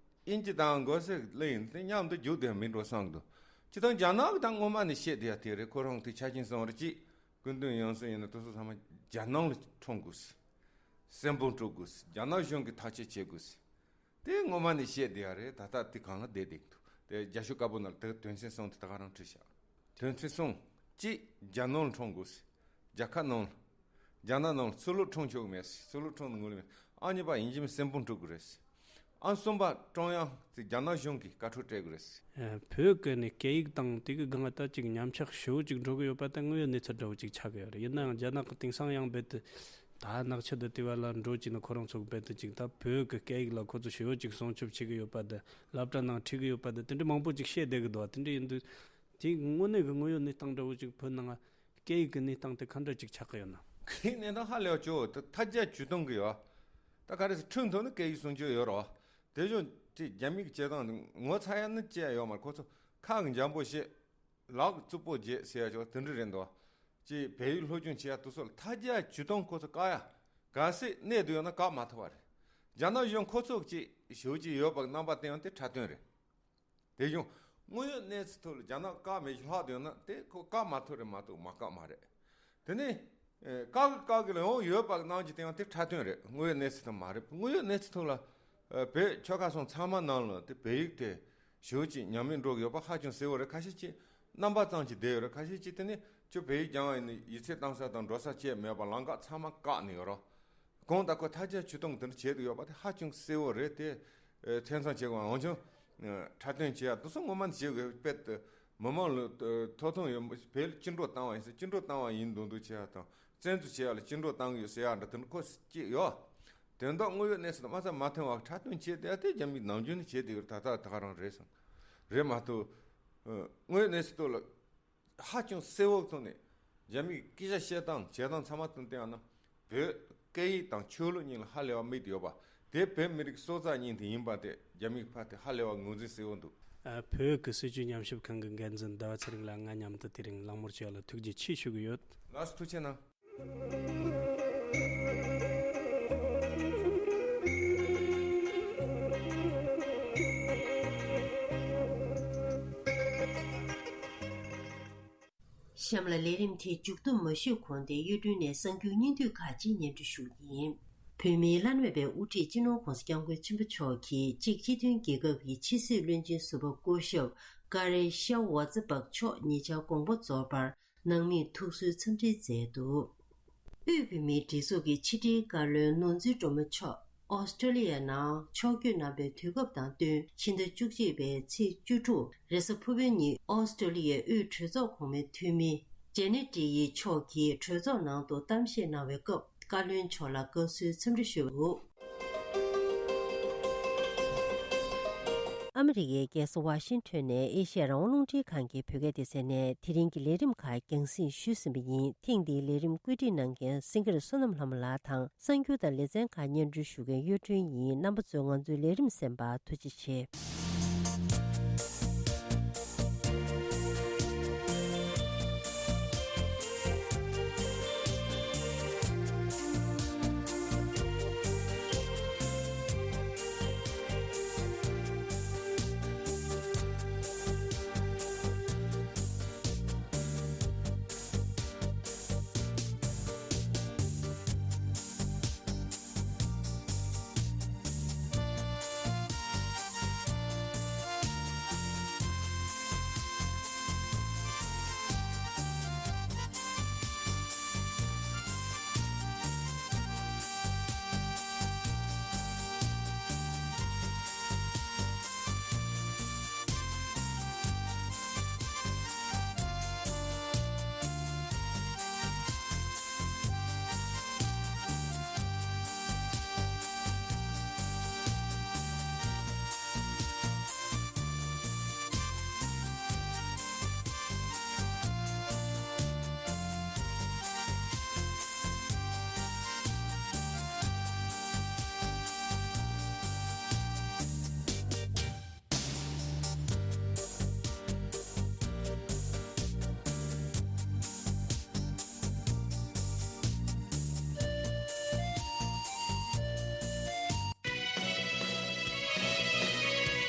ཨིན་ཇི་དང་མགོ་སེར་ལ་ཡིན་དེ་མཉམ་དུ་རྒྱུག་དེ་མིན་འགྲོ་བསམ་འདུག་ཅི་ཐང་རྒྱ་ནག་གི་ད་སྔོན་མ་ནས་བཤད་དེ་ཡ་དེ་རེད། ཁོ་རང་དེ་ཆ་རྐྱེན་སོང་རེད། ཅི་སྐུ་མདུན་ཡང་སོང་ཡིན་ན་དེ་ཚོ་ཚང་མ་རྒྱ་ནག་ལ་འཁྲུངས་དགོས་ཟེར། སྲན་ཕུང་དཀྲུག་དགོས་ཟེར། རྒྱ་ནག་གཞུང་གི་ཐག་གཅོད་བྱེད་དགོས་ཟེར། དེ་སྔོན་མ་ནས་བཤད་བསྡད་ཡ་རེད། ད་ལྟ་དེ་གང་ལ་བསྡད་བསྡད་ཀྱི་འདུག་དེ་རྒྱ་ཤོག་དཀར་པོ་ནང་ལ་དེ་དོན་ཚན་གསུམ་དེ་ད་ག་རང་བྲིས་བཞག་དོན་ཚན་གསུམ། གཅིག་རྒྱ་ནག་ལ་འཁྲུངས་དགོས་ཟེར། རྒྱལ་ཁབ་ནང་ལ། རྒྱ་ནག་ནང་ལ་ཚུར་ལོག་འཁྲུངས་ཆོག་གི་མེད་ཟེར། ཚུར་ལོག་འཁྲུངས་ནས་ངོས་ལེན་མེད། ཨང་གཉིས་པ་ཡིན་གཅིག་མིན་སྲན་ཕུང་དཀྲུག་དགོས་རེད་ཟེར། ཨང་གསུམ་པ་ཀྲུང་དབྱང་དེ་རྒྱ་ནག་གཞུང་གིས་བཀའ་འཁྲོལ་སྤྲད་དགོས་རེད་ཟེར། ཨ། བོད་ཀྱི་ནི་སྐད་ཡིག་དང་དེ་གི་སྒང་ལ་ད་ཅིག་ཉམས་ཆག་ཞེ་པོ་ཅིག་འགྲོ་གི་ཡོད་པ་དང་དངོས་ཡོད་གནས་ཚུལ་འདྲ་བོ་ཅིག་ཆགས་ཀྱི་ཡོད་རེད། ཡིན་ནའང་རྒྱ་ནག་གི་དེང་སང་ཡང་རྦད་དེ་ད་ནག་ཆུ་དང་དེ་བ་ལ་འགྲོ་ཅིག་ན་ཁོ་རང་ཚོ་གི་རྦད་དེ་ཅིག་ད་བོད་ཀྱི་སྐད་ཡིག་ལ་ཁོ་ཚོ་ཞེ་པོ་ཅིག་སྲུང་སྐྱོབ་བྱེད་ཀྱི་ཡོད་པ་དང་སློབ་གྲྭ་ནང་ཁྲིད་ཀྱི་ཡོད་པ་དང་དེ་འདྲ་མང་པོ་ཅིག་བཤད་བསྡད་ཀྱི་འདུག་དེ་འདྲ་ཡིན་དུས་དེ་དངོས་གནས་ཀྱི་དངོས་ཡོད་གནས་སྟངས་འདྲ་བོ་ཅིག་བོད་ནང་སྐད་ཡིག་གི་གནས་སྟངས་དེ་ག་འདྲ་ཅིག་ཆགས་ཀྱི་ཡོད་ན། སྐད་ཡིག་གནས་སྟངས་ཧ་ལས་པ་ཅིག་ད་ཐ་རྒྱ་ཇུས་སྟོང་གི་ཡོད། ད་ག་རེ་ཟེར་ཁྲིམས་ཐོག་ནས་སྐད་ཡིག་སྲུང་སྐྱོབ་ཡོད་རེད་བ། དེ་བཞིན་དེ་རྒྱ་མིའི་བྱེད་སྟངས་དེ་ངོ་ཚ་ཡ་ནི་ཅི་ཡ་ཡོད་མ་རེད། ཁོ་ཚོ་ཁ་གི་འཇམ་པོ་བཤད། ལག་གི་རྩུབ་པོ་བྱེད་ཟེར་ཡ་ཅིག་དེ་འདྲ་རེད་འདུག་ཅེས་བལ་ཡུལ་སློབ་སྦྱོང་བྱེད་ཡ་དེ་ཚོ་ལ་ཐ་རྒྱ་ཇུས་སྟོང་ཁོ་ཚོ་བཀག་ཡ། གལ་སྲིད་གནས་དུ་ཡོད་ན་བཀག་མ་ཐུབ་པ་རེད། རྒྱ་ནག་གཞུང་ཁོ་ཚོ་གི་ཅིག་ཞེ་པོ་ཅིག་ཡོད་པ་གི་རྣམ་པ་བསྟན་ཡང་དེ་འཁྲབ་སྟོན་རེད། དེ་བཞིན་དངོས་ཡོད་གནས་ཚུལ་ཐོག་ལ་རྒྱ་ནག་བཀག་མེད་ཀྱི་ལྷག་དོན་ན་དེ་ཁོ་བཀག་མ་ཐུབ་རེད་མ་གཏོགས་མ་བཀག་མ་རེད། དེ་ནས་ཨེ་བཀག་གི་བཀག་གི་ལ་ཡང་ཡོད་པ་གི་གནང་གི་དེ་ཡང་དེ་འཁྲབ་སྟོན་རེད། དངོས་ཡོད་གནས་ཚུལ་ཐོག་མ་རེད། དངོས་ཡོད་གནས་ཚུལ་ཐོག་ལ་ཨེ་བོད་ཆོལ་ཁ་གསུམ་ཚང་མ་ནང་ལ་དེ་བོད་ཡིག་དེ་ཞེ་པོ་ཅིག་ཉམས་མེད་འགྲོ་གི་ཡོད་པ་ཧ་ཅང་གསལ་བོ་རེད། ཁ་ཤས་ཅིག་རྣམ་པ་ཙམ་ཅིག་བསྡད་ཡོད་རེད། ཁ་ཤས་ཅིག་དེ་ནས་ཁྱོད་བོད་ཡིག་སྦྱང་བ་ཡིན་ན་ཡིག་ཚད་བཏང་ས་དང་འགྲོ་ས་བཅས་མེད་པ་ལམ་ཁ་ཚང་མ་བཀག་ནས་ཡོད་རེད། གང་ལྟར་ཁོ་ཐ་རྒྱ་ཇུས་སྟོང་དེ་འདྲ་བྱེད་དུ་ཡོད་པ་དེ་ཧ་ཅང་གསལ་བོ་རེད། དེ་ཨེ་མཚན་བསང་བྱེད་དགོས། འོན་ཀྱང་ཨེ་འཁྲབ་སྟོན་བྱེད་ཡ་དེ་ཚོ་ངོ་མ་ནས་བྱེད་དགོས། དཔེ་དེ་མི་མང་ལ་ཨེ་ཐོབ་ཐང་ཡོད། བོད་ལ་སྐྱིད་འགྲོ་བཏང་བ་ཡིན་ཟེར། སྐྱིད་འགྲོ་བཏང་བ་ཡིན་མདོག་མདོག་བྱེད་ཡ་དང་བཙན་འཛུལ་བྱེད་ཡ་ལ་སྐྱིད་འགྲོ་བཏང་གི་ཡོད་ཟེར་ཡ་འདྲ་དེ་འདྲ་ཁོ་གཅིག་ཡོད། དོན་དག་དངོས་ཡོད་གནས་ཚུལ་དང་མ་ཚད་མ་མཐུན་པ་འཁྲབ་སྟོན་བྱེད་བསྡད་ཡ་དེ་རྒྱ་མིས་ནམ་རྒྱུན་ནས་བྱེད་བསྡད་ཡོད་རེད། ད་ལྟ་ད་ག་རང་རེད་སོང་རེད་མ་གཏོགས་ཨེ་དངོས་ཡོད་གནས་ཚུལ་ཐོག་ལ། ཧ་ཅང་གསལ་བོ་ཐོག་ནས་རྒྱ་མིའི་སྐད་ཆ་བཤད་སྟངས་བྱེད་སྟངས་ཚང་མ་དང་བསྟན་ན་བོད་སྐད་ཡིག་དང་ཆོས་ལུགས་གཉིས་ལ་ཧ་ལས་པ་དམིགས་ཏེ་ཡོད་པ་དེ་བོད་མི་རིགས་སྲོག་རྩ་གཉིས་དེ་ཡིན་པ་དེ་རྒྱ་མིའི་ཕ་དེ་ཧ་ལས་པ་ངོས་འཛིན་གསལ་བོ་འདུག་ཨ། བོད་ཀྱི་སྲིད་བྱུས་ཉམས་ཞིབ་ཁང་གི་འགན་འཛིན་ཟླ་བ་ཚེ་རིང་ལགས་ང་མཉམ་དུ་དེ་རིང་གླེང་མོལ་བྱས་པ་ལ་ཐུགས་རྗེ་ཆེ་ཞུ་གི་ཡོད། ལགས་སོ། ཐུགས་རྗེ་གནང་། གཤམ་ལ་ལས་རིམ་དེ་མཇུག་བསྡོམས་མ་ཞུས་གོང་དེ་གཡུ་སྒྲོན་ནས་གསར་འགྱུར་སྙིང་བསྡུས་ཁག་ཅིག་སྙན་སྒྲོན་ཞུ་གི་ཡིན། བོད་མིའི་བླ་ན་མེད་པའི་དབུ་ཁྲིད་སྤྱི་ནོར་༧གོང་ས་༧སྐྱབས་མགོན་ཆེན་པོ་མཆོག་གིས་གཅིག་སྤྱི་མཐུན་རྒྱལ་ཁབ་ཀྱི་ཕྱི་སྲིད་བློན་ཆེན་ཟུར་པ་སྐུ་ཞབས་ཀ་རེ་ཤ་ཝ་ཙེ་པག་མཆོག་ཉེ་ཆར་དགོངས་པ་རྫོགས་པར་ནང་མིར་ཐུགས་གསོའི་འཚམས་འདྲི་མཛད་འདུག་དབུས་བོད་མིའི་སྒྲིག་འཛུགས་ཀྱི་ཕྱི་དྲིལ་བཀའ་བློན་ནོར་འཛིན་སྒྲོལ་མ་མཆོག་ཨོ་སི་ཀྲོ་ལི་ཡ་ནང་ཕྱོགས་བསྐྱོད་གནང་བའི་དུས་སྐབས་དང་བསྟུན་ཕྱི་ཟླ་བཅུ་གཅིག་པའི་ཚེས་བཅུ་དྲུག་རེས་གཟའ་ཕུར་བུའི་ཉིན་ཨོ་སི་ཀྲོ་ལི་ཡའི་དབུས་གྲོས་ཚོགས་གོང་མའི་འཐུས་མི་ཇེ་ནེ་ཏི་ཡི་མཆོག་གིས་གྲོས་ཚོགས་ནང་དུ་གཏམ་བཤད་གནང་བའི་སྐབས་བཀའ་བློན་མཆོག་ལ་དགའ་བསུའི་འཚམས་འདྲི་ཞུས་འདུག་ཨ་མི་རི་ཀའི་རྒྱལ་ས་ཝ་ཤིང་ཊོན་ནས་ཨེ་ཤེ་ཡ་རང་དབང་རླུང་འཕྲིན་ཁང་གི་བོད་སྐད་སྡེ་ཚན་ནས་དེ་རིང་གི་ལས་རིམ་ཁག་རྒྱང་སྲིང་ཞུས་ཟིན་པ་ཡིན། ཐེངས་འདིའི་ལས་རིམ་བཀོད་སྒྲིག་གནང་མཁན་སེང་གེ་བསོད་ནམས་ལྷ་མོ་ལགས་དང་གསར་འགྱུར་དང་ལེ་ཚན་ཁག་སྙན་སྒྲོན་ཞུ་མཁན་གཡུ་སྒྲོན་ཡིན། རྣམ་པ་ཚོས་ང་ཚོའི་ལས་རིམ་གསན་པར་ཐུགས་རྗེ་ཆེ།